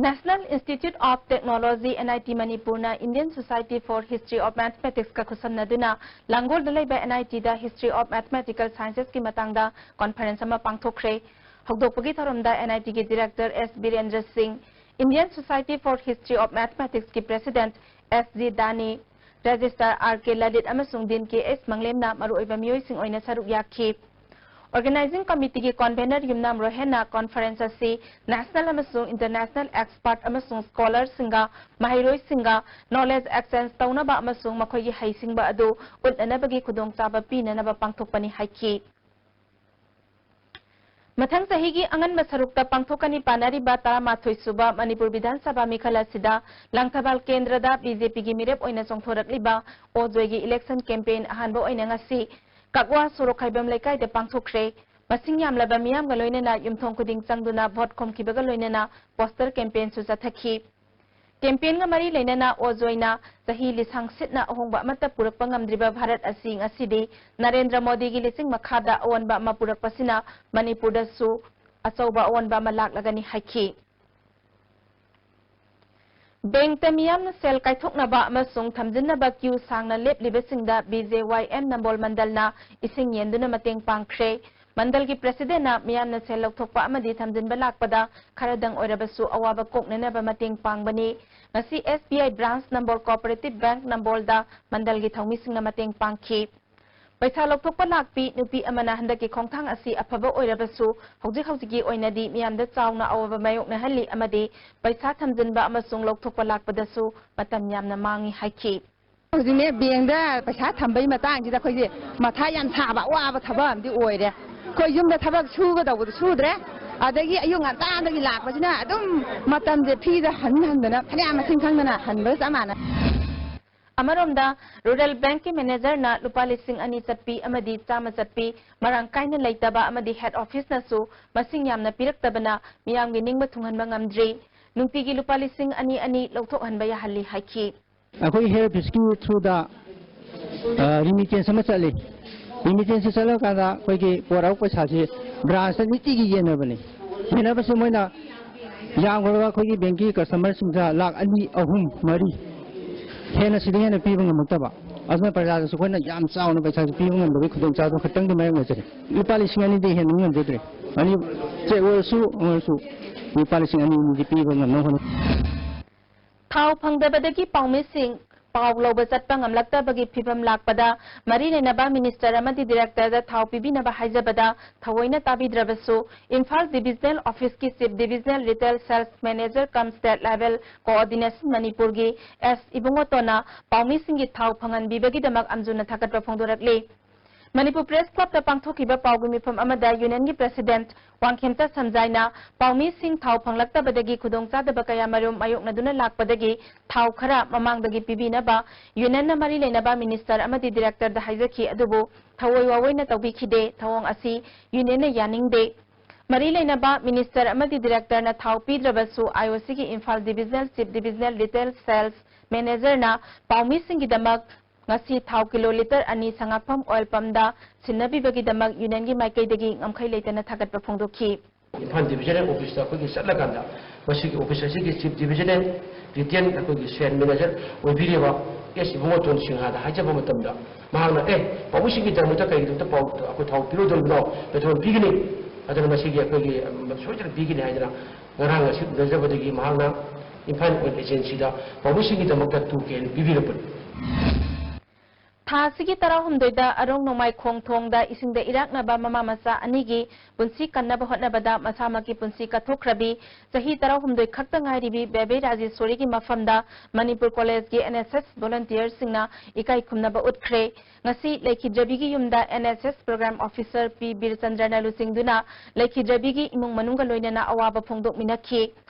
National Institute of Technology, N I T ꯃꯅꯤꯄꯨꯔꯅ Indian Society for History of Mathematics ꯀ ꯈꯨꯠꯁꯝꯅꯗꯨꯅ ꯂꯥꯡꯒꯣꯜꯗ ꯂꯩꯕ N I T the History of Mathematical Sciences ꯀꯤ ꯃꯇꯥꯡꯗ ꯀꯣꯟꯐꯔꯦꯟꯁ ꯑꯃ ꯄꯥꯡꯊꯣꯛꯈ꯭ꯔꯦ꯫ ꯍꯧꯗꯣꯛꯄꯒꯤ ꯊꯧꯔꯝꯗ N I T ꯒꯤ director S Birendra Singh, Indian Society for History of Mathematics ꯀꯤ president S G Dani, Registrar R K Lalit ꯑꯃꯁꯨꯡ Dean K S ꯃꯪꯂꯦꯝꯅ ꯃꯔꯨꯑꯣꯏꯕ ꯃꯤꯑꯣꯏꯁꯤꯡ ꯑꯣꯏꯅ ꯁꯔꯨꯛ ꯌꯥꯈꯤ꯫ Organizing Committeeꯒꯤ Convener ꯌꯨꯝꯅꯥꯝ ꯔꯣꯍꯦꯟꯅ conference ꯑꯁꯤ national ꯑꯃꯁꯨꯡ international expert ꯑꯃꯁꯨꯡ scholarꯁꯤꯡꯒ ꯃꯍꯩꯔꯣꯏꯁꯤꯡꯒ knowledge exchange ꯇꯧꯅꯕ ꯑꯃꯁꯨꯡ ꯃꯈꯣꯏꯒꯤ ꯍꯩꯁꯤꯡꯕ ꯑꯗꯨ ꯎꯠꯅꯅꯕꯒꯤ ꯈꯨꯗꯣꯡꯆꯥꯕ ꯄꯤꯅꯅꯕ ꯄꯥꯡꯊꯣꯛꯄꯅꯤ ꯍꯥꯏꯈꯤ꯫ ꯃꯊꯪ ꯆꯍꯤꯒꯤ ꯑꯉꯟꯕ ꯁꯔꯨꯛꯇ ꯄꯥꯡꯊꯣꯛꯀꯅꯤ ꯄꯥꯅꯔꯤꯕ ꯇꯔꯥꯃꯥꯊꯣꯏ ꯁꯨꯕ ꯃꯅꯤꯄꯨꯔ ꯕꯤꯙꯥꯟ ꯁꯚꯥ ꯃꯤꯈꯜ ꯑꯁꯤꯗ ꯂꯥꯡꯊꯕꯥꯜ ꯀꯦꯟꯗ꯭ꯔꯗ BJPꯒꯤ ꯃꯤꯔꯦꯞ ꯑꯣꯏꯅ ꯆꯣꯡꯊꯣꯔꯛꯂꯤꯕ ꯑꯣꯖꯣꯏꯒꯤ election campaign ꯑꯍꯥꯟꯕ ꯑꯣꯏꯅ ꯉꯁꯤ ꯀꯛꯋꯥ ꯁꯣꯔꯣꯛꯈꯥꯏꯕꯝ ꯂꯩꯀꯥꯏꯗ ꯄꯥꯡꯊꯣꯛꯈ꯭ꯔꯦ꯫ ꯃꯁꯤꯡ ꯌꯥꯝꯂꯕ ꯃꯤꯌꯥꯝꯒ ꯂꯣꯏꯅꯅ ꯌꯨꯝꯊꯣꯡ ꯈꯨꯗꯤꯡ ꯆꯪꯗꯨꯅ vote ꯈꯣꯝꯈꯤꯕꯒ ꯂꯣꯏꯅꯅ poster campaignꯁꯨ ꯆꯠꯊꯈꯤ꯫ Campaignꯒ ꯃꯔꯤ ꯂꯩꯅꯅ ꯑꯣꯖꯣꯏꯅ ꯆꯍꯤ ꯂꯤꯁꯥꯡ ꯁꯤꯠꯅ ꯑꯍꯣꯡꯕ ꯑꯃꯠꯇ ꯄꯨꯔꯛꯄ ꯉꯝꯗ꯭ꯔꯤꯕ ꯚꯥꯔꯠ ꯑꯁꯤ ꯉꯁꯤꯗꯤ ꯅꯔꯦꯟꯗ꯭ꯔ ꯃꯣꯗꯤꯒꯤ ꯂꯤꯆꯤꯡ ꯃꯈꯥꯗ ꯑꯑꯣꯟꯕ ꯑꯃ ꯄꯨꯔꯛꯄꯁꯤꯅ ꯃꯅꯤꯄꯨꯔꯗꯁꯨ ꯑꯆꯧꯕ ꯑꯑꯣꯟꯕ ꯑꯃ ꯂꯥꯛꯂꯒꯅꯤ ꯍꯥꯏꯈꯤ꯫ Bankꯇ ꯃꯤꯌꯥꯝꯅ ꯁꯦꯜ ꯀꯥꯏꯊꯣꯛꯅꯕ ꯑꯃꯁꯨꯡ ꯊꯝꯖꯤꯟꯅꯕ queue ꯁꯥꯡꯅ ꯂꯦꯞꯂꯤꯕꯁꯤꯡꯗ BJYM ꯅꯝꯕꯣꯜ ꯃꯟꯗꯜꯅ ꯏꯁꯤꯡ ꯌꯦꯟꯗꯨꯅ ꯃꯇꯦꯡ ꯄꯥꯡꯈ꯭ꯔꯦ꯫ ꯃꯟꯗꯜꯒꯤ presidentꯅ ꯃꯤꯌꯥꯝꯅ ꯁꯦꯜ ꯂꯧꯊꯣꯛꯄ ꯑꯃꯗꯤ ꯊꯝꯖꯤꯟꯕ ꯂꯥꯛꯄꯗ ꯈꯔꯗꯪ ꯑꯣꯏꯔꯕꯁꯨ ꯑꯋꯥꯕ ꯀꯣꯛꯅꯅꯕ ꯃꯇꯦꯡ ꯄꯥꯡꯕꯅꯤ꯫ ꯉꯁꯤ SBI branch ꯅꯝꯕꯣꯜ Cooperative Bank ꯅꯝꯕꯣꯜꯗ ꯃꯟꯗꯜꯒꯤ ꯊꯧꯃꯤꯁꯤꯡꯅ ꯃꯇꯦꯡ ꯄꯥꯡꯈꯤ꯫ ꯄꯩꯁꯥ ꯂꯧꯊꯣꯛꯄ ꯂꯥꯛꯄꯤ ꯅꯨꯄꯤ ꯑꯃꯅ ꯍꯟꯗꯛꯀꯤ ꯈꯣꯡꯊꯥꯡ ꯑꯁꯤ ꯑꯐꯕ ꯑꯣꯏꯔꯕꯁꯨ ꯍꯧꯖꯤꯛ ꯍꯧꯖꯤꯛꯀꯤ ꯑꯣꯏꯅꯗꯤ ꯃꯤꯌꯥꯝꯗ ꯆꯥꯎꯅ ꯑꯋꯥꯕ ꯃꯥꯌꯣꯛꯅꯍꯜꯂꯤ ꯑꯃꯗꯤ ꯄꯩꯁꯥ ꯊꯝꯖꯤꯟꯕ ꯑꯃꯁꯨꯡ ꯂꯧꯊꯣꯛꯄ ꯂꯥꯛꯄꯗꯁꯨ ꯃꯇꯝ ꯌꯥꯝꯅ ꯃꯥꯡꯏ ꯍꯥꯏꯈꯤ꯫ ꯍꯧꯖꯤꯛꯅꯦ bankꯗ ꯄꯩꯁꯥ ꯊꯝꯕꯒꯤ ꯃꯇꯥꯡꯁꯤꯗ ꯑꯩꯈꯣꯏꯁꯦ ꯃꯊꯥ ꯌꯥꯝ ꯁꯥꯕ ꯑꯋꯥꯕ ꯊꯕꯛ ꯑꯃꯗꯤ ꯑꯣꯏꯔꯦ꯫ ꯑꯩꯈꯣꯏ ꯌꯨꯝꯗ ꯊꯕꯛ ꯁꯨꯒꯗꯧꯕꯗꯣ ꯁꯨꯗ꯭ꯔꯦ, ꯑꯗꯒꯤ ꯑꯌꯨꯛ ꯉꯟꯇꯥꯗꯒꯤ ꯂꯥꯛꯄꯁꯤꯅ ꯑꯗꯨꯝ ꯃꯇꯝꯁꯦ ꯐ꯭ꯔꯤꯗ ꯍꯟ ꯍꯟꯗꯅ ꯐꯅꯌꯥꯝ ꯃꯁꯤꯡ ꯈꯪꯗꯅ ꯍꯟꯕꯒ ꯆꯞ ꯃꯥꯟꯅꯩ꯫ ꯑꯃꯔꯣꯝꯗ, Rural Bankꯀꯤ managerꯅ ꯂꯨꯄꯥ ꯂꯤꯁꯤꯡ ꯑꯅꯤ ꯆꯠꯄꯤ ꯑꯃꯗꯤ ꯆꯥꯝꯃ ꯆꯠꯄꯤ ꯃꯔꯥꯡ ꯀꯥꯏꯅ ꯂꯩꯇꯕ ꯑꯃꯗꯤ head officeꯅꯁꯨ ꯃꯁꯤꯡ ꯌꯥꯝꯅ ꯄꯤꯔꯛꯇꯕꯅ ꯃꯤꯌꯥꯝꯒꯤ ꯅꯤꯡꯕ ꯊꯨꯡꯍꯟꯕ ꯉꯝꯗ꯭ꯔꯤ꯫ ꯅꯨꯡꯇꯤꯒꯤ ꯂꯨꯄꯥ ꯂꯤꯁꯤꯡ ꯑꯅꯤ ꯑꯅꯤ ꯂꯧꯊꯣꯛꯍꯟꯕ ꯌꯥꯍꯜꯂꯤ ꯍꯥꯏꯈꯤ꯫ ꯑꯩꯈꯣꯏ head officeꯀꯤ throughꯗ, ꯑ, remittance ꯑꯃ ꯆꯠꯂꯤ꯫ Remittance ꯆꯠꯂꯀꯥꯟꯗ ꯑꯩꯈꯣꯏꯒꯤ ꯄꯣꯔꯛꯄ ꯄꯩꯁꯥꯁꯤ branchꯇ ꯅꯨꯡꯇꯤꯒꯤ ꯌꯦꯟꯅꯕꯅꯤ꯫ ꯌꯦꯟꯅꯕꯁꯤ ꯃꯣꯏꯅ ꯌꯥꯝꯈ꯭ꯔꯕ ꯑꯩꯈꯣꯏꯒꯤ bankꯀꯤ customerꯁꯤꯡꯗ ꯂꯥꯈ ꯑꯅꯤ, ꯑꯍꯨꯝ, ꯃꯔꯤ ꯍꯦꯟꯅ ꯁꯤꯗ ꯍꯦꯟꯅ ꯄꯤꯕ ꯉꯝꯃꯛꯇꯕ꯫ ꯑꯗꯨꯅ ꯄ꯭ꯔꯖꯥꯗꯁꯨ ꯑꯩꯈꯣꯏꯅ ꯌꯥꯝ ꯆꯥꯎꯅ ꯄꯩꯁꯥꯁꯤ ꯄꯤꯕ ꯉꯝꯗꯕꯒꯤ ꯈꯨꯗꯣꯡꯆꯥꯕ ꯈꯛꯇꯪꯗꯤ ꯃꯥꯌꯣꯛꯅꯖꯔꯤ꯫ ꯂꯨꯄꯥ ꯂꯤꯁꯤꯡ ꯑꯅꯤꯗꯤ ꯍꯦꯟꯕ ꯉꯝꯖꯗ꯭ꯔꯦ꯫ ꯑꯅꯤ cheque ꯑꯣꯏꯔꯁꯨ, ꯑꯣꯏꯔꯁꯨ ꯂꯨꯄꯥ ꯂꯤꯁꯤꯡ ꯑꯅꯤ ꯑꯅꯤꯗꯤ ꯄꯤꯕ ꯉꯝꯅꯕ ꯍꯣꯠꯅꯩ꯫ ꯊꯥꯎ ꯐꯪꯗꯕꯗꯒꯤ ꯄꯥꯎꯃꯤꯁꯤꯡ ꯄꯥꯎ ꯂꯧꯕ ꯆꯠꯄ ꯉꯝꯂꯛꯇꯕꯒꯤ ꯐꯤꯚꯝ ꯂꯥꯛꯄꯗ ꯃꯔꯤ ꯂꯩꯅꯕ ꯃꯤꯅꯤꯁꯇꯔ ꯑꯃꯗꯤ ꯗꯤꯔꯦꯛꯇꯔꯗ ꯊꯥꯎ ꯄꯤꯕꯤꯅꯕ ꯍꯥꯏꯖꯕꯗ ꯊꯑꯣꯏꯅ ꯇꯥꯕꯤꯗ꯭ꯔꯕꯁꯨ ꯏꯝꯐꯥꯜ ꯗꯤꯕꯤꯖꯅꯦꯜ ꯑꯣꯐꯤꯁꯀꯤ ꯆꯤꯐ ꯗꯤꯕꯤꯖꯅꯦꯜ ꯔꯤꯇꯦꯜ ꯁꯦꯜꯁ ꯃꯦꯅꯦꯖꯔ ꯀꯝ ꯁ꯭ꯇꯦꯠ ꯂꯦꯚꯦꯜ ꯀꯣꯑꯣꯔꯗꯤꯅꯦꯁꯟ ꯃꯅꯤꯄꯨꯔꯒꯤ ꯑꯦꯁ ꯏꯕꯨꯡꯉꯣꯇꯣꯟꯅ ꯄꯥꯎꯃꯤꯁꯤꯡꯒꯤ ꯊꯥꯎ ꯐꯪꯍꯟꯕꯤꯕꯒꯤꯗꯃꯛ ꯑꯝꯖꯨꯅ ꯊꯥꯒꯠꯄ ꯐꯣꯡꯗꯣꯔꯛꯂꯤ꯫ ꯃꯅꯤꯄꯨꯔ ꯄ꯭ꯔꯦꯁ ꯀ꯭ꯂꯕꯇ ꯄꯥꯡꯊꯣꯛꯈꯤꯕ ꯄꯥꯎꯒꯤ ꯃꯤꯐꯝ ꯑꯃꯗ ꯌꯨꯅꯤꯌꯟꯒꯤ ꯄ꯭ꯔꯦꯁꯤꯗꯦꯟꯠ ꯋꯥꯡꯈꯦꯝꯆꯥ ꯁꯟꯖꯥꯏꯅ ꯄꯥꯎꯃꯤꯁꯤꯡ ꯊꯥꯎ ꯐꯪꯂꯛꯇꯕꯗꯒꯤ ꯈꯨꯗꯣꯡꯆꯥꯗꯕ ꯀꯌꯥ ꯃꯔꯨꯝ ꯃꯥꯌꯣꯛꯅꯗꯨꯅ ꯂꯥꯛꯄꯗꯒꯤ ꯊꯥꯎ ꯈꯔ ꯃꯃꯥꯡꯗꯒꯤ ꯄꯤꯕꯤꯅꯕ ꯌꯨꯅꯤꯌꯟꯅ ꯃꯔꯤ ꯂꯩꯅꯕ ꯃꯤꯅꯤꯁꯇꯔ ꯑꯃꯗꯤ ꯗꯤꯔꯦꯛꯇꯔꯗ ꯍꯥꯏꯖꯈꯤ, ꯑꯗꯨꯕꯨ ꯊꯑꯣꯏ ꯋꯥꯑꯣꯏꯅ ꯇꯧꯕꯤꯈꯤꯗꯦ꯫ ꯊꯧꯑꯣꯡ ꯑꯁꯤ ꯌꯨꯅꯤꯌꯟꯅ ꯌꯥꯅꯤꯡꯗꯦ꯫ ꯃꯔꯤ ꯂꯩꯅꯕ ꯃꯤꯅꯤꯁꯇꯔ ꯑꯃꯗꯤ ꯗꯤꯔꯦꯛꯇꯔꯅ ꯊꯥꯎ ꯄꯤꯗ꯭ꯔꯕꯁꯨ ꯑꯥꯏ ꯑꯣ ꯁꯤꯒꯤ ꯏꯝꯐꯥꯜ ꯗꯤꯕꯤꯖꯅꯦꯜ ꯆꯤꯐ ꯗꯤꯕꯤꯖꯅꯦꯜ ꯔꯤꯇꯦꯜ ꯁꯦꯜꯁ ꯃꯦꯅꯦꯖꯔꯅ ꯄꯥꯎꯃꯤꯁꯤꯡꯒꯤꯗꯃꯛ ꯉꯁꯤ ꯊꯥꯎ ꯀꯤꯂꯣ ꯂꯤꯇꯔ ꯑꯅꯤ ꯁꯉꯥꯛꯐꯝ ꯑꯣꯏꯜ ꯄꯝꯗ ꯁꯤꯟꯅꯕꯤꯕꯒꯤꯗꯃꯛ ꯌꯨꯅꯤꯌꯟꯒꯤ ꯃꯥꯏꯀꯩꯗꯒꯤ ꯉꯝꯈꯩ ꯂꯩꯇꯅ ꯊꯥꯒꯠꯄ ꯐꯣꯡꯗꯣꯛꯈꯤ꯫ ꯏꯝꯐꯥꯜ ꯗꯤꯕꯤꯖꯅꯦꯜ ꯑꯣꯐꯤꯁꯇ ꯑꯩꯈꯣꯏꯒꯤ ꯆꯠꯂꯀꯥꯟꯗ ꯃꯁꯤꯒꯤ ꯑꯣꯐꯤꯁ ꯑꯁꯤꯒꯤ ꯆꯤꯐ ꯗꯤꯕꯤꯖꯅꯦꯜ ꯔꯤꯇꯦꯜ ꯑꯩꯈꯣꯏꯒꯤ ꯁꯦꯜ ꯃꯦꯅꯦꯖꯔ ꯑꯣꯏꯕꯤꯔꯤꯕ ꯑꯦꯁ ꯏꯕꯨꯡꯉꯣꯇꯣꯟ ꯁꯤꯡꯍꯗ ꯍꯥꯏꯖꯕ ꯃꯇꯝꯗ ꯃꯍꯥꯛꯅ, "ꯑꯦ, ꯄꯥꯎꯃꯤꯁꯤꯡꯒꯤꯗꯃꯛꯇ ꯀꯔꯤꯒꯤꯗꯃꯛꯇ ꯄꯥꯎ ꯑꯩꯈꯣꯏ ꯊꯥꯎ ꯄꯤꯔꯣꯏꯗꯧꯔꯤꯕꯅꯣ? ꯄꯦꯇ꯭ꯔꯣꯜ ꯄꯤꯒꯅꯤ, ꯑꯗꯨꯅ ꯃꯁꯤꯒꯤ ꯑꯩꯈꯣꯏꯒꯤ, ꯎꯝ, ꯁꯣꯏꯗꯅ ꯄꯤꯒꯅꯤ" ꯍꯥꯏꯗꯅ ꯉꯔꯥꯡ ꯉꯁꯤ ꯎꯅꯖꯕꯗꯒꯤ ꯃꯍꯥꯛꯅ ꯏꯝꯐꯥꯜ ꯑꯣꯏꯜ ꯑꯦꯖꯦꯟꯁꯤꯗ ꯄꯥꯎꯃꯤꯁꯤꯡꯒꯤꯗꯃꯛꯇ ꯇꯨ ꯀꯦꯟ ꯄꯤꯕꯤꯔꯛꯄꯅꯤ꯫ ꯊꯥ ꯑꯁꯤꯒꯤ ꯇꯔꯥꯍꯨꯝꯗꯣꯏꯗ ꯑꯔꯣꯡ ꯅꯣꯡꯃꯥꯏꯈꯣꯡ ꯊꯣꯡꯗ ꯏꯁꯤꯡꯗ ꯏꯔꯥꯛꯅꯕ ꯃꯃꯥ ꯃꯆꯥ ꯑꯅꯤꯒꯤ ꯄꯨꯟꯁꯤ ꯀꯟꯅꯕ ꯍꯣꯠꯅꯕꯗ ꯃꯁꯥꯃꯛꯀꯤ ꯄꯨꯟꯁꯤ ꯀꯠꯊꯣꯛꯈ꯭ꯔꯕꯤ ꯆꯍꯤ ꯇꯔꯥꯍꯨꯝꯗꯣꯏ ꯈꯛꯇ ꯉꯥꯏꯔꯤꯕꯤ ꯕꯦꯕꯦ ꯔꯥꯖꯦꯁꯣꯔꯤꯒꯤ ꯃꯐꯝꯗ ꯃꯅꯤꯄꯨꯔ ꯀꯣꯂꯦꯖꯀꯤ ꯑꯦꯟ ꯑꯦꯁ ꯑꯦꯁ ꯚꯣꯂꯨꯟꯇꯤꯌꯔꯁꯤꯡꯅ ꯏꯀꯥꯏ ꯈꯨꯝꯅꯕ ꯎꯠꯈ꯭ꯔꯦ꯫ ꯉꯁꯤ ꯂꯩꯈꯤꯗ꯭ꯔꯕꯤꯒꯤ ꯌꯨꯝꯗ N S S program officer P ꯕꯤꯔꯆꯟꯗ꯭ꯔꯅ ꯂꯨꯆꯤꯡꯗꯨꯅ ꯂꯩꯈꯤꯗ꯭ꯔꯕꯤꯒꯤ ꯏꯃꯨꯡ ꯃꯅꯨꯡꯒ ꯂꯣꯏꯅꯅ ꯑꯋꯥꯕ ꯐꯣꯡꯗꯣꯛꯃꯤꯟꯅꯈꯤ꯫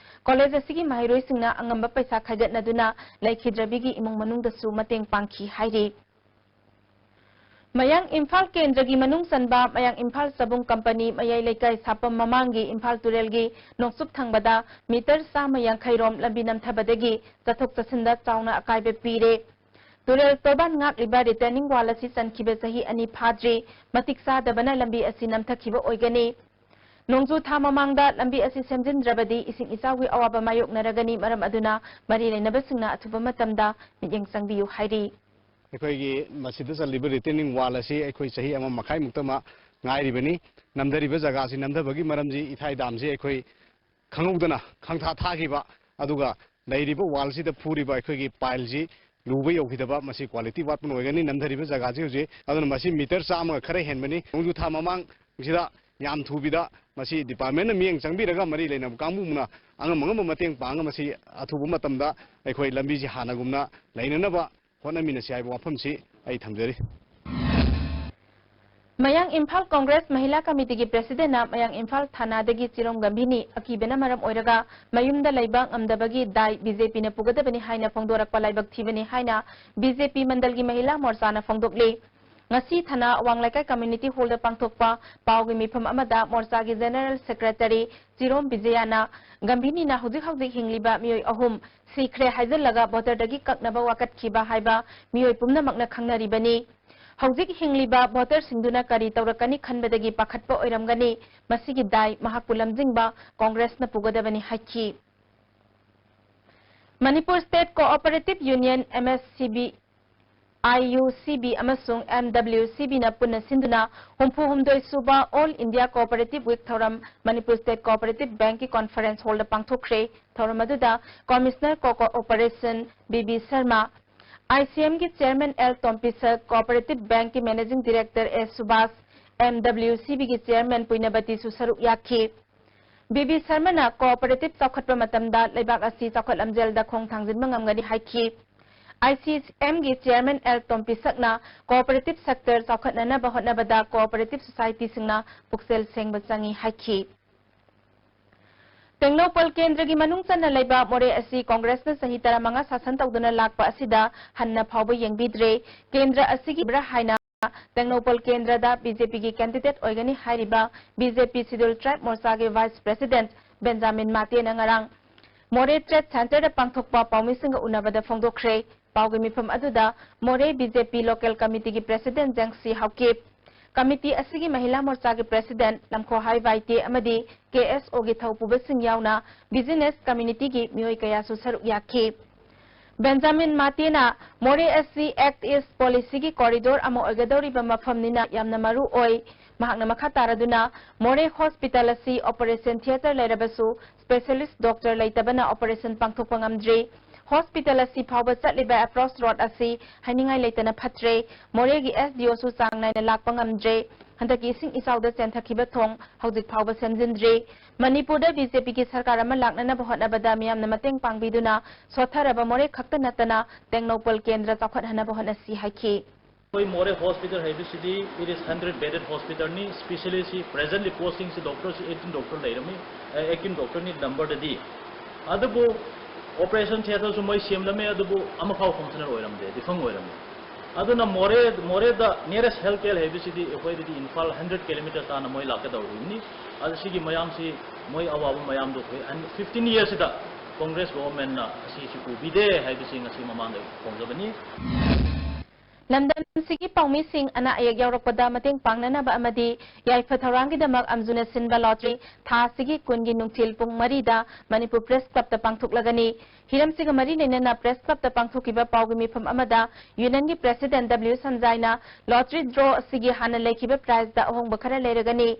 ꯀꯣꯂꯦꯖ ꯑꯁꯤꯒꯤ ꯃꯍꯩꯔꯣꯏꯁꯤꯡꯅ ꯑꯉꯝꯕ ꯄꯩꯁꯥ ꯈꯥꯏꯒꯠꯅꯗꯨꯅ ꯂꯩꯈꯤꯗ꯭ꯔꯕꯤꯒꯤ ꯏꯃꯨꯡ ꯃꯅꯨꯡꯗꯁꯨ ꯃꯇꯦꯡ ꯄꯥꯡꯈꯤ ꯍꯥꯏꯔꯤ꯫ ꯃꯌꯥꯡ ꯏꯝꯐꯥꯜ ꯀꯦꯟꯗ꯭ꯔꯒꯤ ꯃꯅꯨꯡ ꯆꯟꯕ ꯃꯌꯥꯡ ꯏꯝꯐꯥꯜ ꯆꯕꯨꯡ ꯀꯝꯄꯅꯤ ꯃꯌꯥꯏ ꯂꯩꯀꯥꯏ ꯁꯥꯄꯝ ꯃꯃꯥꯡꯒꯤ ꯏꯝꯐꯥꯜ ꯇꯨꯔꯦꯜꯒꯤ ꯅꯣꯡꯆꯨꯞ ꯊꯪꯕꯗ ꯃꯤꯇꯔ ꯆꯥꯝꯃ ꯌꯥꯡꯈꯩ ꯔꯣꯝ ꯂꯝꯕꯤ ꯅꯝꯊꯕꯗꯒꯤ ꯆꯠꯊꯣꯛ ꯆꯠꯁꯤꯟꯗ ꯆꯥꯎꯅ ꯑꯀꯥꯏꯕ ꯄꯤꯔꯦ꯫ ꯇꯨꯔꯦꯜ ꯇꯣꯔꯕꯥꯟ ꯉꯥꯛꯂꯤꯕ ꯔꯤꯇꯦꯅꯤꯡ ꯋꯥꯜ ꯑꯁꯤ ꯆꯟꯈꯤꯕ ꯆꯍꯤ ꯑꯅꯤ ꯐꯥꯗ꯭ꯔꯤ꯫ ꯃꯇꯤꯛ ꯆꯥꯗꯕꯅ ꯂꯝꯕꯤ ꯑꯁꯤ ꯅꯝꯊꯈꯤꯕ ꯑꯣꯏꯒꯅꯤ꯫ ꯅꯣꯡꯖꯨ ꯊꯥ ꯃꯃꯥꯡꯗ ꯂꯝꯕꯤ ꯑꯁꯤ ꯁꯦꯝꯖꯤꯟꯗ꯭ꯔꯕꯗꯤ ꯏꯁꯤꯡ ꯏꯆꯥꯎꯒꯤ ꯑꯋꯥꯕ ꯃꯥꯌꯣꯛꯅꯔꯒꯅꯤ꯫ ꯃꯔꯝ ꯑꯗꯨꯅ ꯃꯔꯤ ꯂꯩꯅꯕꯁꯤꯡꯅ ꯑꯊꯨꯕ ꯃꯇꯝꯗ ꯃꯤꯠꯌꯦꯡ ꯆꯪꯕꯤꯌꯨ ꯍꯥꯏꯔꯤ꯫ ꯑꯩꯈꯣꯏꯒꯤ ꯃꯁꯤꯗ ꯆꯜꯂꯤꯕ ꯔꯤꯇꯦꯅꯤꯡ ꯋꯥꯜ ꯑꯁꯤ ꯑꯩꯈꯣꯏ ꯆꯍꯤ ꯑꯃ ꯃꯈꯥꯏꯃꯨꯛꯇ ꯃ-, ꯉꯥꯏꯔꯤꯕꯅꯤ꯫ ꯅꯝꯊꯔꯤꯕ ꯖꯒꯥꯁꯤ, ꯅꯝꯊꯕꯒꯤ ꯃꯔꯝꯁꯤ ꯏꯊꯥꯏ ꯗꯥꯝꯁꯤ ꯑꯩꯈꯣꯏ ꯈꯪꯍꯧꯗꯅ ꯈꯪꯊꯥ ꯊꯥꯈꯤꯕ, ꯑꯗꯨꯒ ꯂꯩꯔꯤꯕ ꯋꯥꯜꯁꯤꯗ ꯐꯨꯔꯤꯕ ꯑꯩꯈꯣꯏꯒꯤ ꯄꯥꯏꯜꯁꯤ ꯂꯨꯕ ꯌꯧꯈꯤꯗꯕ, ꯃꯁꯤ quality ꯋꯥꯠꯄꯅ ꯑꯣꯏꯒꯅꯤ꯫ ꯅꯝꯊꯔꯤꯕ ꯖꯒꯥꯁꯤ ꯍꯧꯖꯤꯛ, ꯑꯗꯨꯅ ꯃꯁꯤ meter ꯆꯥꯝꯃꯒ ꯈꯔ ꯍꯦꯟꯕꯅꯤ꯫ ꯅꯣꯡꯖꯨ ꯊꯥ ꯃꯃꯥꯡꯁꯤꯗ ꯌꯥꯝ ꯊꯨꯕꯤꯗ ꯃꯁꯤ department ꯅ ꯃꯤꯠꯌꯦꯡ ꯆꯪꯕꯤꯔꯒ ꯃꯔꯤ ꯂꯩꯅꯕ ꯀꯥꯡꯕꯨꯅ ꯑꯉꯝ ꯑꯉꯝꯕ ꯃꯇꯦꯡ ꯄꯥꯡꯉ ꯃꯁꯤ ꯑꯊꯨꯕ ꯃꯇꯝꯗ ꯑꯩꯈꯣꯏ ꯂꯝꯕꯤꯁꯤ ꯍꯥꯟꯅꯒꯨꯝꯅ ꯂꯩꯅꯅꯕ ꯍꯣꯠꯅꯃꯤꯟꯅꯁꯤ ꯍꯥꯏꯕ ꯋꯥꯐꯝꯁꯤ ꯑꯩ ꯊꯝꯖꯔꯤ꯫ ꯃꯌꯥꯡ ꯏꯝꯐꯥꯜ ꯀꯣꯡꯒ꯭ꯔꯦꯁ ꯃꯍꯤꯂꯥ ꯀꯃꯤꯇꯤꯒꯤ president ꯅ ꯃꯌꯥꯡ ꯏꯝꯐꯥꯜ ꯊꯥꯅꯥꯗꯒꯤ ꯆꯤꯔꯣꯝ ꯒꯝꯚꯤꯅꯤ ꯑꯀꯤꯕꯅ ꯃꯔꯝ ꯑꯣꯏꯔꯒ ꯃꯌꯨꯝꯗ ꯂꯩꯕ ꯉꯝꯗꯕꯒꯤ ꯗꯥꯏ BJP ꯅ ꯄꯨꯒꯗꯕꯅꯤ ꯍꯥꯏꯅ ꯐꯣꯡꯗꯣꯔꯛꯄ ꯂꯥꯏꯕꯛ ꯊꯤꯕꯅꯤ ꯍꯥꯏꯅ BJP ꯃꯟꯗꯜꯒꯤ ꯃꯍꯤꯂꯥ ꯃꯣꯔꯆꯥꯅ ꯐꯣꯡꯗꯣꯛꯂꯤ꯫ ꯉꯁꯤ ꯊꯥꯅꯥ ꯑꯋꯥꯡ ꯂꯩꯀꯥꯏ community hall ꯗ ꯄꯥꯡꯊꯣꯛꯄ ꯄꯥꯎꯒꯤ ꯃꯤꯐꯝ ꯑꯃꯗ ꯃꯣꯔꯆꯥꯒꯤ general secretary ꯆꯤꯔꯣꯝ ꯕꯤꯖꯌꯥꯅ ꯒꯝꯚꯤꯅꯤꯅ ꯍꯧꯖꯤꯛ ꯍꯧꯖꯤꯛ ꯍꯤꯡꯂꯤꯕ ꯃꯤꯑꯣꯏ ꯑꯍꯨꯝ ꯁꯤꯈ꯭ꯔꯦ ꯍꯥꯏꯖꯤꯜꯂꯒ voter ꯗꯒꯤ ꯀꯛꯅꯕ ꯋꯥꯀꯠꯈꯤꯕ ꯍꯥꯏꯕ ꯃꯤꯑꯣꯏ ꯄꯨꯝꯅꯃꯛꯅ ꯈꯪꯅꯔꯤꯕꯅꯤ꯫ ꯍꯧꯖꯤꯛ ꯍꯤꯡꯂꯤꯕ voter ꯁꯤꯡꯗꯨꯅ ꯀꯔꯤ ꯇꯧꯔꯛꯀꯅꯤ ꯈꯟꯕꯗꯒꯤ ꯄꯥꯈꯠꯄ ꯑꯣꯏꯔꯝꯒꯅꯤ꯫ ꯃꯁꯤꯒꯤ ꯗꯥꯏ ꯃꯍꯥꯛꯄꯨ ꯂꯝꯖꯤꯡꯕ ꯀꯣꯡꯒ꯭ꯔꯦꯁꯅ ꯄꯨꯒꯗꯕꯅꯤ ꯍꯥꯏꯈꯤ꯫ Manipur State Cooperative Union, MSCB, IUCB ꯑꯃꯁꯨꯡ MWCB ꯅ ꯄꯨꯟꯅ ꯁꯤꯟꯗꯨꯅ ꯍꯨꯝꯐꯨ ꯍꯨꯝꯗꯣꯏ ꯁꯨꯕ All India Cooperative Week ꯊꯧꯔꯝ ꯃꯅꯤꯄꯨꯔ State Cooperative Bank ꯀꯤ conference hall ꯗ ꯄꯥꯡꯊꯣꯛꯈ꯭ꯔꯦ꯫ ꯊꯧꯔꯝ ꯑꯗꯨꯗ Commissioner Co-, Cooperation B B Sharma, ICM ꯒꯤ chairman ꯑꯦꯜ ꯇꯣꯝꯄꯤꯁꯛ, Cooperative Bank ꯀꯤ managing director ꯑꯦ ꯁꯨꯕꯥꯁ, MWCB ꯒꯤ chairman ꯄꯨꯏꯅꯕꯇꯤꯁꯨ ꯁꯔꯨꯛ ꯌꯥꯈꯤ꯫ ꯕꯤ ꯕꯤ ꯁꯔꯃꯅ cooperative ꯆꯥꯎꯈꯠꯄ ꯃꯇꯝꯗ ꯂꯩꯕꯥꯛ ꯑꯁꯤ ꯆꯥꯎꯈꯠ ꯂꯝꯖꯦꯜꯗ ꯈꯣꯡ ꯊꯥꯡꯖꯤꯟꯕ ꯉꯝꯒꯅꯤ ꯍꯥꯏꯈꯤ꯫ ICM ꯒꯤ chairman ꯑꯦꯜ ꯇꯣꯝꯄꯤꯁꯛꯅ cooperative sector ꯆꯥꯎꯈꯠꯅꯅꯕ ꯍꯣꯠꯅꯕꯗ cooperative society ꯁꯤꯡꯅ ꯄꯨꯛꯆꯦꯜ ꯁꯦꯡꯕ ꯆꯪꯏ ꯍꯥꯏꯈꯤ꯫ ꯇꯦꯡꯅꯧꯄꯜ ꯀꯦꯟꯗ꯭ꯔꯒꯤ ꯃꯅꯨꯡ ꯆꯟꯅ ꯂꯩꯕ ꯃꯣꯔꯦ ꯑꯁꯤ ꯀꯣꯡꯒ꯭ꯔꯦꯁꯅ ꯆꯍꯤ ꯇꯔꯥꯃꯉꯥ ꯁꯥꯁꯟ ꯇꯧꯗꯨꯅ ꯂꯥꯛꯄ ꯑꯁꯤꯗ ꯍꯟꯅ ꯐꯥꯎꯕ ꯌꯦꯡꯕꯤꯗ꯭ꯔꯦ꯫ ꯀꯦꯟꯗ꯭ꯔ ꯑꯁꯤꯒꯤ ꯕ꯭ꯔ ꯍꯥꯏꯅ ꯇꯦꯡꯅꯧꯄꯜ ꯀꯦꯟꯗ꯭ꯔꯗ BJP ꯒꯤ candidate ꯑꯣꯏꯒꯅꯤ ꯍꯥꯏꯔꯤꯕ BJP Scheduled Tribe ꯃꯣꯔꯆꯥꯒꯤ vice president Benjamin ꯃꯥꯇꯦꯅ ꯉꯔꯥꯡ ꯃꯣꯔꯦ Trade Center ꯗ ꯄꯥꯡꯊꯣꯛꯄ ꯄꯥꯎꯃꯤꯁꯤꯡꯒ ꯎꯅꯕꯗ ꯐꯣꯡꯗꯣꯛꯈ꯭ꯔꯦ꯫ ꯄꯥꯎꯒꯤ ꯃꯤꯐꯝ ꯑꯗꯨꯗ ꯃꯣꯔꯦ BJP local committee ꯒꯤ president ꯖꯦꯡꯁꯤ ꯍꯥꯎꯀꯤꯞ, committee ꯑꯁꯤꯒꯤ ꯃꯍꯤꯂꯥ ꯃꯣꯔꯆꯥꯒꯤ president ꯂꯝꯈꯣꯍꯥꯏ ꯋꯥꯏꯇꯦ ꯑꯃꯗꯤ KSO ꯒꯤ ꯊꯧꯄꯨꯕꯁꯤꯡ ꯌꯥꯎꯅ business community ꯒꯤ ꯃꯤꯑꯣꯏ ꯀꯌꯥꯁꯨ ꯁꯔꯨꯛ ꯌꯥꯈꯤ꯫ ꯕꯦꯟꯖꯥꯃꯤꯟ ꯃꯥꯇꯦꯅ ꯃꯣꯔꯦ ꯑꯁꯤ Act East policy ꯒꯤ corridor ꯑꯃ ꯑꯣꯏꯒꯗꯧꯔꯤꯕ ꯃꯐꯝꯅꯤꯅ ꯌꯥꯝꯅ ꯃꯔꯨ ꯑꯣꯏ꯫ ꯃꯍꯥꯛꯅ ꯃꯈꯥ ꯇꯥꯔꯗꯨꯅ ꯃꯣꯔꯦ hospital ꯑꯁꯤ operation theatre ꯂꯩꯔꯕꯁꯨ specialist doctor ꯂꯩꯇꯕꯅ operation ꯄꯥꯡꯊꯣꯛꯄ ꯉꯝꯗ꯭ꯔꯤ꯫ ꯍꯣꯁꯄꯤꯇꯥꯜ ꯑꯁꯤ ꯐꯥꯎꯕ ꯆꯠꯂꯤꯕ ꯑꯦꯄ꯭ꯔꯣꯁ ꯔꯣꯗ ꯑꯁꯤ ꯍꯥꯏꯅꯤꯡꯉꯥꯏ ꯂꯩꯇꯅ ꯐꯠꯇ꯭ꯔꯦ꯫ ꯃꯣꯔꯦꯒꯤ ꯑꯦꯁ ꯗꯤ ꯑꯣꯁꯨ ꯆꯥꯡ ꯅꯥꯏꯅ ꯂꯥꯛꯄ ꯉꯝꯗ꯭ꯔꯦ꯫ ꯍꯟꯗꯛꯀꯤ ꯏꯁꯤꯡ ꯏꯆꯥꯎꯗ ꯆꯦꯟꯊꯈꯤꯕ ꯊꯣꯡ ꯍꯧꯖꯤꯛ ꯐꯥꯎꯕ ꯁꯦꯝꯖꯤꯟꯗ꯭ꯔꯤ꯫ ꯃꯅꯤꯄꯨꯔꯗ ꯕꯤ ꯖꯦ ꯄꯤꯒꯤ ꯁꯔꯀꯥꯔ ꯑꯃ ꯂꯥꯛꯅꯅꯕ ꯍꯣꯠꯅꯕꯗ ꯃꯤꯌꯥꯝꯅ ꯃꯇꯦꯡ ꯄꯥꯡꯕꯤꯗꯨꯅ ꯁꯣꯠꯊꯔꯕ ꯃꯣꯔꯦ ꯈꯛꯇ ꯅꯠꯇꯅ ꯇꯦꯡꯅꯧꯄꯜ ꯀꯦꯟꯗ꯭ꯔ ꯆꯥꯎꯈꯠꯍꯟꯅꯕ ꯍꯣꯠꯅꯁꯤ ꯍꯥꯏꯈꯤ꯫ ꯑꯩꯈꯣꯏ ꯃꯣꯔꯦ ꯍꯣꯁꯄꯤꯇꯥꯜ ꯍꯥꯏꯕꯁꯤꯗꯤ it is hundred bedded hospitalꯅꯤ꯫ ꯁ꯭ꯄꯦꯁꯤꯌꯦꯂꯤꯁ꯭ꯠꯁꯤ presently postingꯁꯤ doctorꯁꯤ eighteen doctor ꯂꯩꯔꯝꯃꯤ, eighteen doctorꯅꯤ numberꯗꯗꯤ꯫ ꯑꯗꯨꯕꯨ operation theatreꯁꯨ ꯃꯣꯏ ꯁꯦꯝꯂꯝꯃꯦ, ꯑꯗꯨꯕꯨ ꯑꯃꯐꯥꯎ functional ꯑꯣꯏꯔꯝꯗꯦ, defunct ꯑꯣꯏꯔꯝꯃꯦ꯫ ꯑꯗꯨꯅ ꯃꯣꯔꯦ, ꯃꯣꯔꯦꯗ nearest health care ꯍꯥꯏꯕꯁꯤꯗꯤ ꯑꯩꯈꯣꯏꯗꯗꯤ ꯏꯝꯐꯥꯜ hundred kilometres ꯇꯥꯅ ꯃꯣꯏ ꯂꯥꯛꯀꯗꯧꯔꯤꯕꯅꯤ꯫ ꯑꯗꯨ ꯁꯤꯒꯤ ꯃꯌꯥꯝꯁꯤ, ꯃꯣꯏ ꯑꯋꯥꯕ ꯃꯌꯥꯝꯗꯣ ꯑꯩꯈꯣꯏ fifteen yearsꯁꯤꯗ Congress governmentꯅ ꯑꯁꯤꯁꯤ ꯎꯕꯤꯗꯦ ꯍꯥꯏꯕꯁꯤ ꯉꯁꯤ ꯃꯃꯥꯡꯗ ꯐꯣꯡꯖꯕꯅꯤ꯫ ꯂꯝꯗꯝꯁꯤꯒꯤ ꯄꯥꯎꯃꯤꯁꯤꯡ ꯑꯅꯥ ꯑꯌꯦꯛ ꯌꯥꯎꯔꯛꯄꯗ ꯃꯇꯦꯡ ꯄꯥꯡꯅꯅꯕ ꯑꯃꯗꯤ ꯌꯥꯏꯐ ꯊꯧꯔꯥꯡꯒꯤꯗꯃꯛ ꯑꯝꯖꯨꯅ ꯁꯤꯟꯕ ꯂꯣꯇꯔꯤ ꯊꯥ ꯑꯁꯤꯒꯤ ꯀꯨꯟꯒꯤ ꯅꯨꯡꯊꯤꯜ ꯄꯨꯡ ꯃꯔꯤꯗ ꯃꯅꯤꯄꯨꯔ ꯄ꯭ꯔꯦꯁ ꯀ꯭ꯂꯕꯇ ꯄꯥꯡꯊꯣꯛꯂꯒꯅꯤ꯫ ꯍꯤꯔꯝꯁꯤꯒ ꯃꯔꯤ ꯂꯩꯅꯅ ꯄ꯭ꯔꯦꯁ ꯀ꯭ꯂꯕꯇ ꯄꯥꯡꯊꯣꯛꯈꯤꯕ ꯄꯥꯎꯒꯤ ꯃꯤꯐꯝ ꯑꯃꯗ ꯌꯨꯅꯤꯌꯟꯒꯤ ꯄ꯭ꯔꯦꯁꯤꯗꯦꯟꯠ ꯗꯕ꯭ꯂꯤꯎ ꯁꯟꯖꯥꯏꯅ ꯂꯣꯇꯔꯤ ꯗ꯭ꯔꯣ ꯑꯁꯤꯒꯤ ꯍꯥꯟꯅ ꯂꯩꯈꯤꯕ ꯄ꯭ꯔꯥꯏꯖꯇ ꯑꯍꯣꯡꯕ ꯈꯔ ꯂꯩꯔꯒꯅꯤ꯫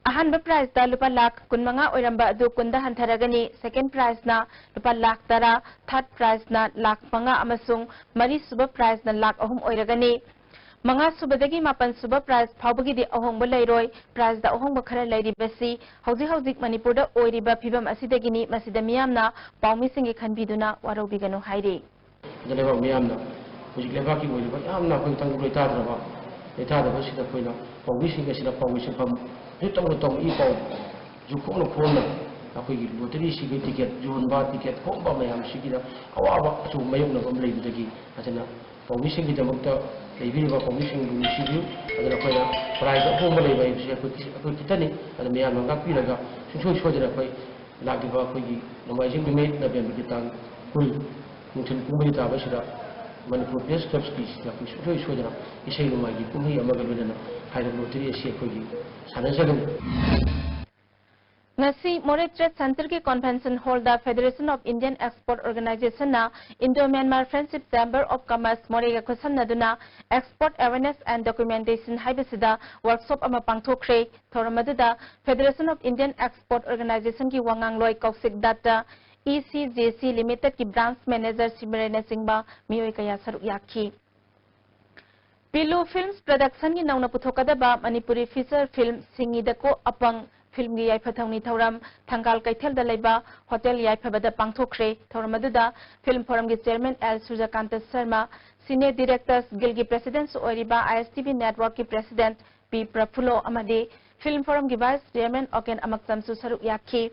ꯑꯍꯥꯟꯕ ꯄ꯭ꯔꯥꯏꯖꯇ ꯂꯨꯄꯥ ꯂꯥꯈ ꯀꯨꯟꯃꯉꯥ ꯑꯣꯏꯔꯝꯕ ꯑꯗꯨ ꯀꯨꯟꯗ ꯍꯟꯊꯔꯒꯅꯤ꯫ ꯁꯦꯀꯦꯟ ꯄ꯭ꯔꯥꯏꯖꯅ ꯂꯨꯄꯥ ꯂꯥꯈ ꯇꯔꯥ, ꯊꯥꯔꯠ ꯄ꯭ꯔꯥꯏꯖꯅ ꯂꯥꯈ ꯃꯉꯥ ꯑꯃꯁꯨꯡ ꯃꯔꯤꯁꯨꯕ ꯄ꯭ꯔꯥꯏꯖꯅ ꯂꯥꯈ ꯑꯍꯨꯝ ꯑꯣꯏꯔꯒꯅꯤ꯫ ꯃꯉꯥꯁꯨꯕꯗꯒꯤ ꯃꯥꯄꯟꯁꯨꯕ ꯄ꯭ꯔꯥꯏꯖ ꯐꯥꯎꯕꯒꯤꯗꯤ ꯑꯍꯣꯡꯕ ꯂꯩꯔꯣꯏ꯫ ꯄ꯭ꯔꯥꯏꯖꯇ ꯑꯍꯣꯡꯕ ꯈꯔ ꯂꯩꯔꯤꯕꯁꯤ ꯍꯧꯖꯤꯛ ꯍꯧꯖꯤꯛ ꯃꯅꯤꯄꯨꯔꯗ ꯑꯣꯏꯔꯤꯕ ꯐꯤꯕꯝ ꯑꯁꯤꯗꯒꯤꯅꯤ꯫ ꯃꯁꯤꯗ ꯃꯤꯌꯥꯝꯅ ꯄꯥꯎꯃꯤꯁꯤꯡꯒꯤ ꯈꯟꯕꯤꯗꯨꯅ ꯋꯥꯔꯧꯕꯤꯒꯅꯨ ꯍꯥꯏꯔꯤ꯫ ꯑꯗ ꯂꯩꯕꯥꯛ ꯃꯤꯌꯥꯝꯅ ꯍꯧꯖꯤꯛ ꯂꯩꯕꯥꯛꯀꯤ ꯑꯣꯏꯔꯤꯕ ꯌꯥꯝꯅ ꯑꯩꯈꯣꯏ ꯇꯪꯗꯨ ꯂꯩꯇꯥꯗ꯭ꯔꯕ, ꯂꯩꯇꯥꯗꯕꯁꯤꯗ ꯑꯩꯈꯣꯏꯅ ꯄꯥꯎꯃꯤꯁꯤꯡ ꯑꯁꯤꯅ ꯄꯥꯎꯒꯤ ꯁꯤꯟꯐꯝ ꯍꯧꯖꯤꯛ ꯇꯧꯅ ꯇꯧꯅ ꯏ ꯄꯥꯎ ꯖꯨ ꯈꯣꯡꯅ ꯈꯣꯡꯅ ꯑꯩꯈꯣꯏꯒꯤ ꯂꯣꯇꯔꯤꯁꯤꯒꯤ ꯇꯤꯀꯦꯠ ꯌꯣꯟꯕ, ꯇꯤꯀꯦꯠ ꯈꯣꯝꯕ ꯃꯌꯥꯝꯁꯤꯒꯤꯗ ꯑꯋꯥꯕ ꯑꯆꯧꯕ ꯃꯥꯌꯣꯛꯅꯕ ꯑꯃ ꯂꯩꯕꯗꯒꯤ ꯑꯗꯨꯅ ꯄꯥꯎꯃꯤꯁꯤꯡꯒꯤꯗꯃꯛꯇ ꯂꯩꯕꯤꯔꯤꯕ ꯄꯥꯎꯃꯤꯁꯤꯡꯕꯨ ꯅꯨꯡꯁꯤꯕꯤꯌꯨ꯫ ꯑꯗꯨꯅ ꯑꯩꯈꯣꯏꯅ ꯄ꯭ꯔꯥꯏꯖ ꯑꯍꯣꯡꯕ ꯂꯩꯕ ꯍꯥꯏꯕꯁꯤ ꯑꯩꯈꯣꯏ, ꯑꯩꯈꯣꯏ ꯈꯤꯇꯅꯤ꯫ ꯑꯗꯨ ꯃꯌꯥꯝꯅ ꯉꯥꯛꯄꯤꯔꯒ ꯁꯨꯡꯁꯣꯏ ꯁꯣꯏꯗꯅ ꯑꯩꯈꯣꯏ ꯂꯥꯛꯂꯤꯕ ꯑꯩꯈꯣꯏꯒꯤ ꯅꯣꯡꯃꯥꯏꯖꯤꯡ ꯅꯨꯃꯤꯠ ꯅꯕꯦꯝꯕꯔꯒꯤ ꯇꯥꯡ ꯀꯨꯟ ꯅꯨꯡꯊꯤꯜ ꯄꯨꯡ ꯃꯔꯤ ꯇꯥꯕꯁꯤꯗ ꯃꯅꯤꯄꯨꯔ ꯄ꯭ꯔꯦꯁ ꯀ꯭ꯂꯕꯀꯤꯁꯤꯗ ꯑꯩꯈꯣꯏ ꯁꯨꯡꯁꯣꯏ ꯁꯣꯏꯗꯅ ꯏꯁꯩ ꯅꯣꯡꯃꯥꯏꯒꯤ ꯀꯨꯝꯍꯩ ꯑꯃꯒ ꯂꯣꯏꯅꯅ ꯍꯥꯏꯔꯤꯕ ꯂꯣꯇꯔꯤ ꯑꯁꯤ ꯑꯩꯈꯣꯏꯒꯤ ꯁꯥꯟꯅꯖꯒꯅꯤ꯫ ꯉꯁꯤ ꯃꯣꯔꯦ ꯇ꯭ꯔꯦꯗ ꯁꯦꯟꯇꯔꯒꯤ ꯀꯟꯚꯦꯟꯁꯟ ꯍꯣꯜꯗ Federation of Indian Export Organizationꯅ Indo Myanmar Friendship Chamber of Commerce ꯃꯣꯔꯦꯒ ꯈꯨꯠꯁꯝꯅꯗꯨꯅ Export Awareness and Documentation ꯍꯥꯏꯕꯁꯤꯗ ꯋꯥꯔꯛꯁꯣꯞ ꯑꯃ ꯄꯥꯡꯊꯣꯛꯈ꯭ꯔꯦ꯫ ꯊꯧꯔꯝ ꯑꯗꯨꯗ Federation of Indian Export Organizationꯒꯤ ꯋꯥꯉꯥꯡꯂꯣꯏ Kaushik doctor E C J C Limited ꯀꯤ branch manager ꯁꯤꯃꯔꯦꯟꯅꯆꯤꯡꯕ ꯃꯤꯑꯣꯏ ꯀꯌꯥ ꯁꯔꯨꯛ ꯌꯥꯈꯤ꯫ ꯄꯤꯂꯨ Films Production ꯒꯤ ꯅꯧꯅ ꯄꯨꯊꯣꯛꯀꯗꯕ ꯃꯅꯤꯄꯨꯔꯤ feature film ꯁꯤꯡꯉꯤꯗꯀꯣ ꯑꯄꯪ film ꯒꯤ ꯌꯥꯏꯐ ꯊꯧꯅꯤ ꯊꯧꯔꯝ ꯊꯪꯒꯥꯜ ꯀꯩꯊꯦꯜꯗ ꯂꯩꯕ Hotel ꯌꯥꯏꯐꯕꯗ ꯄꯥꯡꯊꯣꯛꯈ꯭ꯔꯦ꯫ ꯊꯧꯔꯝ ꯑꯗꯨꯗ film forum ꯒꯤ chairman L ꯁꯨꯔꯖꯀꯥꯟꯇ ꯁꯔꯃ, Cine Directors Guild ꯒꯤ president ꯁꯨ ꯑꯣꯏꯔꯤꯕ I S T V Network ꯀꯤ president ꯄꯤ ꯄ꯭ꯔꯐꯨꯜꯂꯣ ꯑꯃꯗꯤ film forum ꯒꯤ vice chairman ꯑꯣꯀꯦꯟ ꯑꯃꯛꯆꯝꯁꯨ ꯁꯔꯨꯛ ꯌꯥꯈꯤ꯫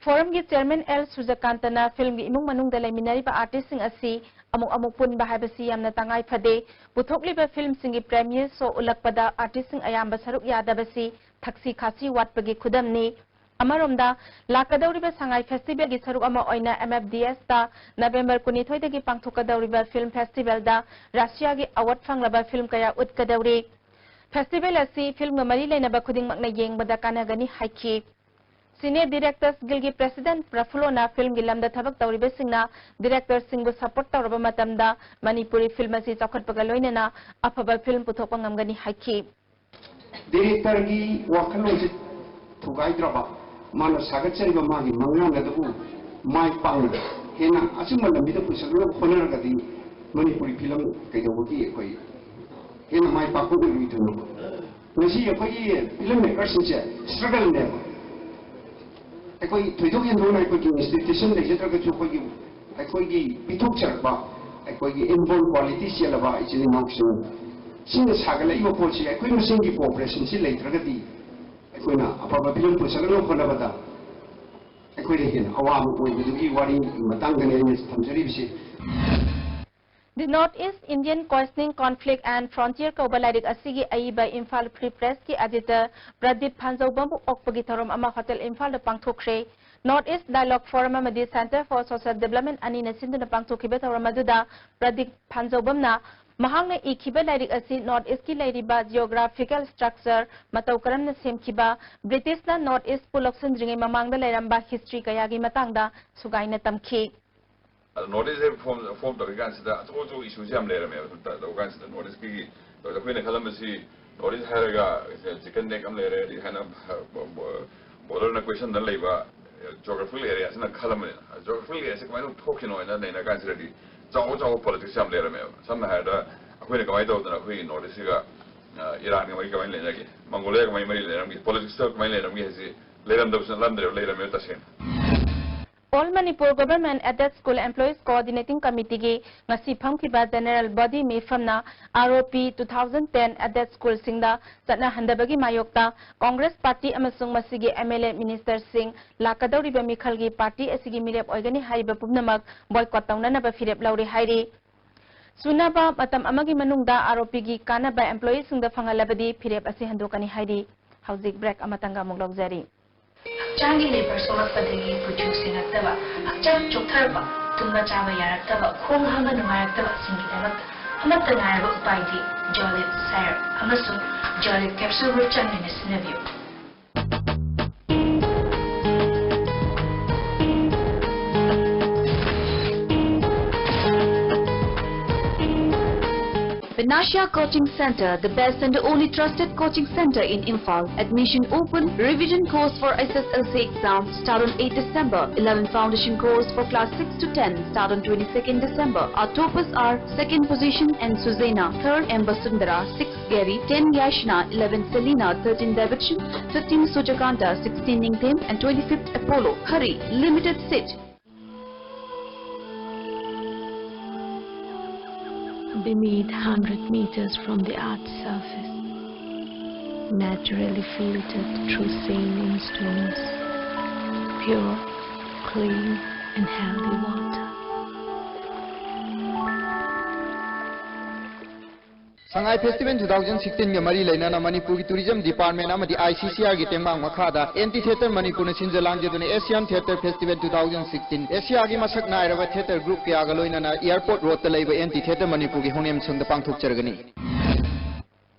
Forum ꯒꯤ chairman L ꯁꯨꯔꯖꯀꯥꯟꯇꯅ film ꯒꯤ ꯏꯃꯨꯡ ꯃꯅꯨꯡꯗ ꯂꯩꯃꯤꯟꯅꯔꯤꯕ artist ꯁꯤꯡ ꯑꯁꯤ ꯑꯃꯨꯛ ꯑꯃꯨꯛ ꯄꯨꯟꯕ ꯍꯥꯏꯕꯁꯤ ꯌꯥꯝꯅ ꯇꯉꯥꯏ ꯐꯗꯦ꯫ ꯄꯨꯊꯣꯛꯂꯤꯕ film ꯁꯤꯡꯒꯤ premiere show ꯎꯠꯂꯛꯄꯗ artist ꯁꯤꯡ ꯑꯌꯥꯝꯕ ꯁꯔꯨꯛ ꯌꯥꯗꯕꯁꯤ ꯊꯛꯁꯤ ꯈꯥꯁꯤ ꯋꯥꯠꯄꯒꯤ ꯈꯨꯗꯝꯅꯤ꯫ ꯑꯃꯔꯣꯝꯗ, ꯂꯥꯛꯀꯗꯧꯔꯤꯕ ꯁꯉꯥꯏ festival ꯒꯤ ꯁꯔꯨꯛ ꯑꯃ ꯑꯣꯏꯅ M F D S ꯇ November ꯀꯨꯟꯅꯤꯊꯣꯏꯗꯒꯤ ꯄꯥꯡꯊꯣꯛꯀꯗꯧꯔꯤꯕ film festival ꯗ ꯔꯁꯤꯌꯥꯒꯤ award ꯐꯪꯂꯕ film ꯀꯌꯥ ꯎꯠꯀꯗꯧꯔꯤ꯫ Festival ꯑꯁꯤ film ꯒ ꯃꯔꯤ ꯂꯩꯅꯕ ꯈꯨꯗꯤꯡꯃꯛꯅ ꯌꯦꯡꯕꯗ ꯀꯥꯟꯅꯒꯅꯤ ꯍꯥꯏꯈꯤ꯫ Cine Directors Guild ꯒꯤ president ꯄ꯭ꯔꯐꯨꯜꯂꯣꯅ film ꯒꯤ ꯂꯝꯗ ꯊꯕꯛ ꯇꯧꯔꯤꯕꯁꯤꯡꯅ director ꯁꯤꯡꯕꯨ support ꯇꯧꯔꯕ ꯃꯇꯝꯗ ꯃꯅꯤꯄꯨꯔꯤ film ꯑꯁꯤ ꯆꯥꯎꯈꯠꯄꯒ ꯂꯣꯏꯅꯅ ꯑꯐꯕ film ꯄꯨꯊꯣꯛꯄ ꯉꯝꯒꯅꯤ ꯍꯥꯏꯈꯤ꯫ Director ꯒꯤ ꯋꯥꯈꯜꯂꯣꯟꯁꯦ ꯊꯨꯒꯥꯏꯗ꯭ꯔꯕ, ꯃꯥꯅ ꯁꯥꯒꯠꯆꯔꯤꯕ ꯃꯥꯒꯤ ꯃꯪꯂꯥꯟ ꯑꯗꯨꯕꯨ ꯃꯥꯏ ꯄꯥꯛꯅ ꯍꯦꯟꯅ ꯑꯆꯨꯝꯕ ꯂꯝꯕꯤꯗ ꯄꯨꯁꯤꯟꯅꯕ ꯍꯣꯠꯅꯔꯒꯗꯤ ꯃꯅꯤꯄꯨꯔꯤ film ꯀꯩꯗꯧꯕꯒꯤ ꯑꯩꯈꯣꯏ ꯍꯦꯟꯅ ꯃꯥꯏ ꯄꯥꯛꯄ ꯑꯣꯏꯔꯣꯏꯗꯣꯏꯅꯣ? ꯉꯁꯤ ꯑꯩꯈꯣꯏꯒꯤ film maker ꯁꯤꯡꯁꯦ struggle ꯅꯦꯕ꯫ ꯑꯩꯈꯣꯏ ꯊꯣꯏꯗꯣꯛ ꯍꯦꯟꯗꯣꯛꯅ ꯑꯩꯈꯣꯏꯒꯤ institution ꯂꯩꯖꯗ꯭ꯔꯒꯁꯨ ꯑꯩꯈꯣꯏꯒꯤ ꯑꯩꯈꯣꯏꯒꯤ ꯄꯤꯊꯣꯛꯆꯔꯛꯄ ꯑꯩꯈꯣꯏꯒꯤ inborn quality ꯆꯦꯜꯂꯕ ꯏꯆꯤꯜ ꯏꯅꯥꯎꯁꯤꯡ ꯁꯤꯅ ꯁꯥꯒꯠꯂꯛꯏꯕ ꯄꯣꯠꯁꯤ ꯑꯩꯈꯣꯏ ꯃꯁꯦꯟꯒꯤ cooperation ꯁꯤ ꯂꯩꯇ꯭ꯔꯒꯗꯤ ꯑꯩꯈꯣꯏꯅ ꯑꯐꯕ film ꯄꯨꯁꯜꯂꯛꯅꯕ ꯍꯣꯠꯅꯕꯗ ꯑꯩꯈꯣꯏꯗ ꯍꯦꯟꯅ ꯑꯋꯥꯕ ꯑꯣꯏꯕꯗꯨꯒꯤ ꯋꯥꯔꯤꯒꯤ ꯃꯇꯥꯡꯗꯅꯤ ꯑꯩꯅ ꯊꯝꯖꯔꯤꯕꯁꯤ꯫ The North East Indian Questioning Conflict and Frontier ꯀꯧꯕ ꯂꯥꯏꯔꯤꯛ ꯑꯁꯤꯒꯤ ꯑꯏꯕ ꯏꯝꯐꯥꯜ Free Press ꯀꯤ editor ꯄ꯭ꯔꯗꯤꯞ ꯐꯥꯟꯖꯧꯕꯝꯕꯨ ꯑꯣꯛꯄꯒꯤ ꯊꯧꯔꯝ ꯑꯃ Hotel ꯏꯝꯐꯥꯜꯗ ꯄꯥꯡꯊꯣꯛꯈ꯭ꯔꯦ꯫ North East Dialogue Forum ꯑꯃꯗꯤ Center for Social Development ꯑꯅꯤꯅ ꯁꯤꯟꯗꯨꯅ ꯄꯥꯡꯊꯣꯛꯈꯤꯕ ꯊꯧꯔꯝ ꯑꯗꯨꯗ ꯄ꯭ꯔꯗꯤꯞ ꯐꯥꯟꯖꯧꯕꯝꯅ ꯃꯍꯥꯛꯅ ꯏꯈꯤꯕ ꯂꯥꯏꯔꯤꯛ ꯑꯁꯤ North East ꯀꯤ ꯂꯩꯔꯤꯕ geographical structure, ꯃꯇꯧ ꯀꯔꯝꯅ ꯁꯦꯝꯈꯤꯕ, British ꯅ North East ꯄꯨ ꯂꯧꯁꯤꯟꯗ꯭ꯔꯤꯉꯩ ꯃꯃꯥꯡꯗ ꯂꯩꯔꯝꯕ history ꯀꯌꯥꯒꯤ ꯃꯇꯥꯡꯗ ꯁꯨꯒꯥꯏꯅ ꯇꯝꯈꯤ꯫ ꯑꯗꯣ North East form form ꯇꯧꯔꯤꯀꯥꯟꯁꯤꯗ ꯑꯆꯧ ꯑꯆꯧꯕ issue ꯁꯦ ꯌꯥꯝ ꯂꯩꯔꯝꯃꯦꯕ꯫ ꯁꯨꯝ ꯇꯧ ꯀꯥꯟꯁꯤꯗ North East ꯀꯤ ꯑꯩꯈꯣꯏꯅ ꯈꯜꯂꯝꯕꯁꯤ North East ꯍꯥꯏꯔꯒ chicken neck ꯑꯃ ꯂꯩꯔꯦ, ꯑꯗꯒꯤ ꯍꯥꯏꯅ border ꯅ ꯀꯣꯏꯁꯟꯗꯅ ꯂꯩꯕ, Geographical area ꯁꯤꯅ ꯈꯜꯂꯝꯕꯅꯤꯅ, geographical area ꯁꯤ ꯀꯃꯥꯏꯅ ꯊꯣꯛꯈꯤꯅꯣ ꯍꯥꯏꯅ ꯅꯩꯅ ꯀꯥꯟꯁꯤꯗꯗꯤ ꯆꯥꯎꯕ ꯆꯥꯎꯕ politics ꯌꯥꯝ ꯂꯩꯔꯝꯃꯦꯕ꯫ ꯁꯝꯅ ꯍꯥꯏꯔꯕꯗ, ꯑꯩꯈꯣꯏꯅ ꯀꯃꯥꯏꯅ ꯇꯧꯗꯅ ꯑꯩꯈꯣꯏꯒꯤ North East ꯁꯤꯒ, ꯑ, ꯏꯔꯥꯟꯒ ꯃꯔꯤ ꯀꯃꯥꯏꯅ ꯂꯩꯅꯒꯦ, ꯃꯪꯒꯣꯂꯤꯌꯥꯒ ꯃꯔꯤ ꯂꯩꯅꯔꯝꯒꯦ, politics ꯇ ꯀꯃꯥꯏꯅ ꯂꯩꯔꯝꯒꯦ ꯍꯥꯏꯁꯤ ꯂꯩꯔꯝꯗꯕꯁꯨ ꯅꯠꯂꯝꯗ꯭ꯔꯦꯕ, ꯂꯩꯔꯝꯃꯦꯕ ꯇꯁꯦꯡꯅ꯫ All Manipur Government Aided School Employees Coordinating Committee ꯒꯤ ꯉꯁꯤ ꯐꯝꯈꯤꯕ General Body ꯃꯤꯐꯝꯅ R O P two thousand ten Aided School ꯁꯤꯡꯗ ꯆꯠꯅꯍꯟꯗꯕꯒꯤ ꯃꯥꯌꯣꯛꯇ Congress Party ꯑꯃꯁꯨꯡ ꯃꯁꯤꯒꯤ M L A, minister ꯁꯤꯡ ꯂꯥꯛꯀꯗꯧꯔꯤꯕ ꯃꯤꯈꯜꯒꯤ party ꯑꯁꯤꯒꯤ ꯃꯤꯔꯦꯞ ꯑꯣꯏꯒꯅꯤ ꯍꯥꯏꯔꯤꯕ ꯄꯨꯝꯅꯃꯛ boycott ꯇꯧꯅꯅꯕ ꯐꯤꯔꯦꯞ ꯂꯧꯔꯦ ꯍꯥꯏꯔꯤ꯫ ꯆꯨꯅꯕ ꯃꯇꯝ ꯑꯃꯒꯤ ꯃꯅꯨꯡꯗ R O P ꯒꯤ ꯀꯥꯟꯅꯕ employee ꯁꯤꯡꯗ ꯐꯪꯍꯜꯂꯕꯗꯤ ꯐꯤꯔꯦꯞ ꯑꯁꯤ ꯍꯟꯗꯣꯛꯀꯅꯤ ꯍꯥꯏꯔꯤ꯫ ꯍꯧꯖꯤꯛ break ꯑꯃꯇꯪꯒ ꯑꯃꯨꯛ ꯂꯧꯖꯔꯤ꯫ ꯍꯛꯆꯥꯡꯒꯤ ꯂꯩꯕꯔ ꯁꯣꯛꯂꯛꯄꯗꯒꯤ ꯀꯨꯆꯨ ꯁꯦꯡꯉꯛꯇꯕ, ꯍꯛꯆꯥꯡ ꯆꯣꯛꯊꯔꯛꯄ, ꯇꯨꯝꯕ ꯆꯥꯕ ꯌꯥꯔꯛꯇꯕ, ꯈꯣꯡ ꯍꯥꯝꯕ ꯅꯨꯡꯉꯥꯏꯔꯛꯇꯕꯁꯤꯡꯒꯤꯗꯃꯛꯇ ꯑꯃꯠꯇ ꯉꯥꯏꯔꯕ ꯎꯄꯥꯏꯗꯤ Jolib syrup ꯑꯃꯁꯨꯡ Jolib capsule ꯒ ꯆꯥꯡ ꯅꯥꯏꯅ ꯁꯤꯖꯤꯟꯅꯕꯤꯌꯨ꯫ Panacea Coaching Center, the best and only trusted coaching center in Imphal. Admission open. Revision course for S S L C exam start on eighth December. Eleven foundation course for class six to ten start on twenty-second December. Our toppers are second position N Suzena, third M Basundara, six Gary, ten Yashna, eleven Selina, thirteen Davidson, fifteen Sujakanta, sixteen Ningthem, and twenty-fifth Apollo. Hurry, limited seat. Beneath, hundred meters from the earth's surface, naturally filtered through saline stones, pure, clean, and healthy water. Sangai Festival two thousand sixteen ꯒ ꯃꯔꯤ ꯂꯩꯅꯅ ꯃꯅꯤꯄꯨꯔꯒꯤ Tourism Department ꯑꯃꯗꯤ I C C R ꯒꯤ ꯇꯦꯡꯕꯥꯡ ꯃꯈꯥꯗ Amphitheatre ꯃꯅꯤꯄꯨꯔꯅ ꯁꯤꯟꯖ ꯂꯥꯡꯖꯗꯨꯅ Asian Theatre Festival two thousand sixteen, ꯑꯦꯁꯤꯌꯥꯒꯤ ꯃꯁꯛ ꯅꯥꯏꯔꯕ theatre group ꯀꯌꯥꯒ ꯂꯣꯏꯅꯅ Airport Road ꯇ ꯂꯩꯕ Amphitheatre ꯃꯅꯤꯄꯨꯔꯒꯤ ꯍꯣꯡꯅꯦꯝ ꯁꯪꯗ ꯄꯥꯡꯊꯣꯛꯆꯔꯒꯅꯤ꯫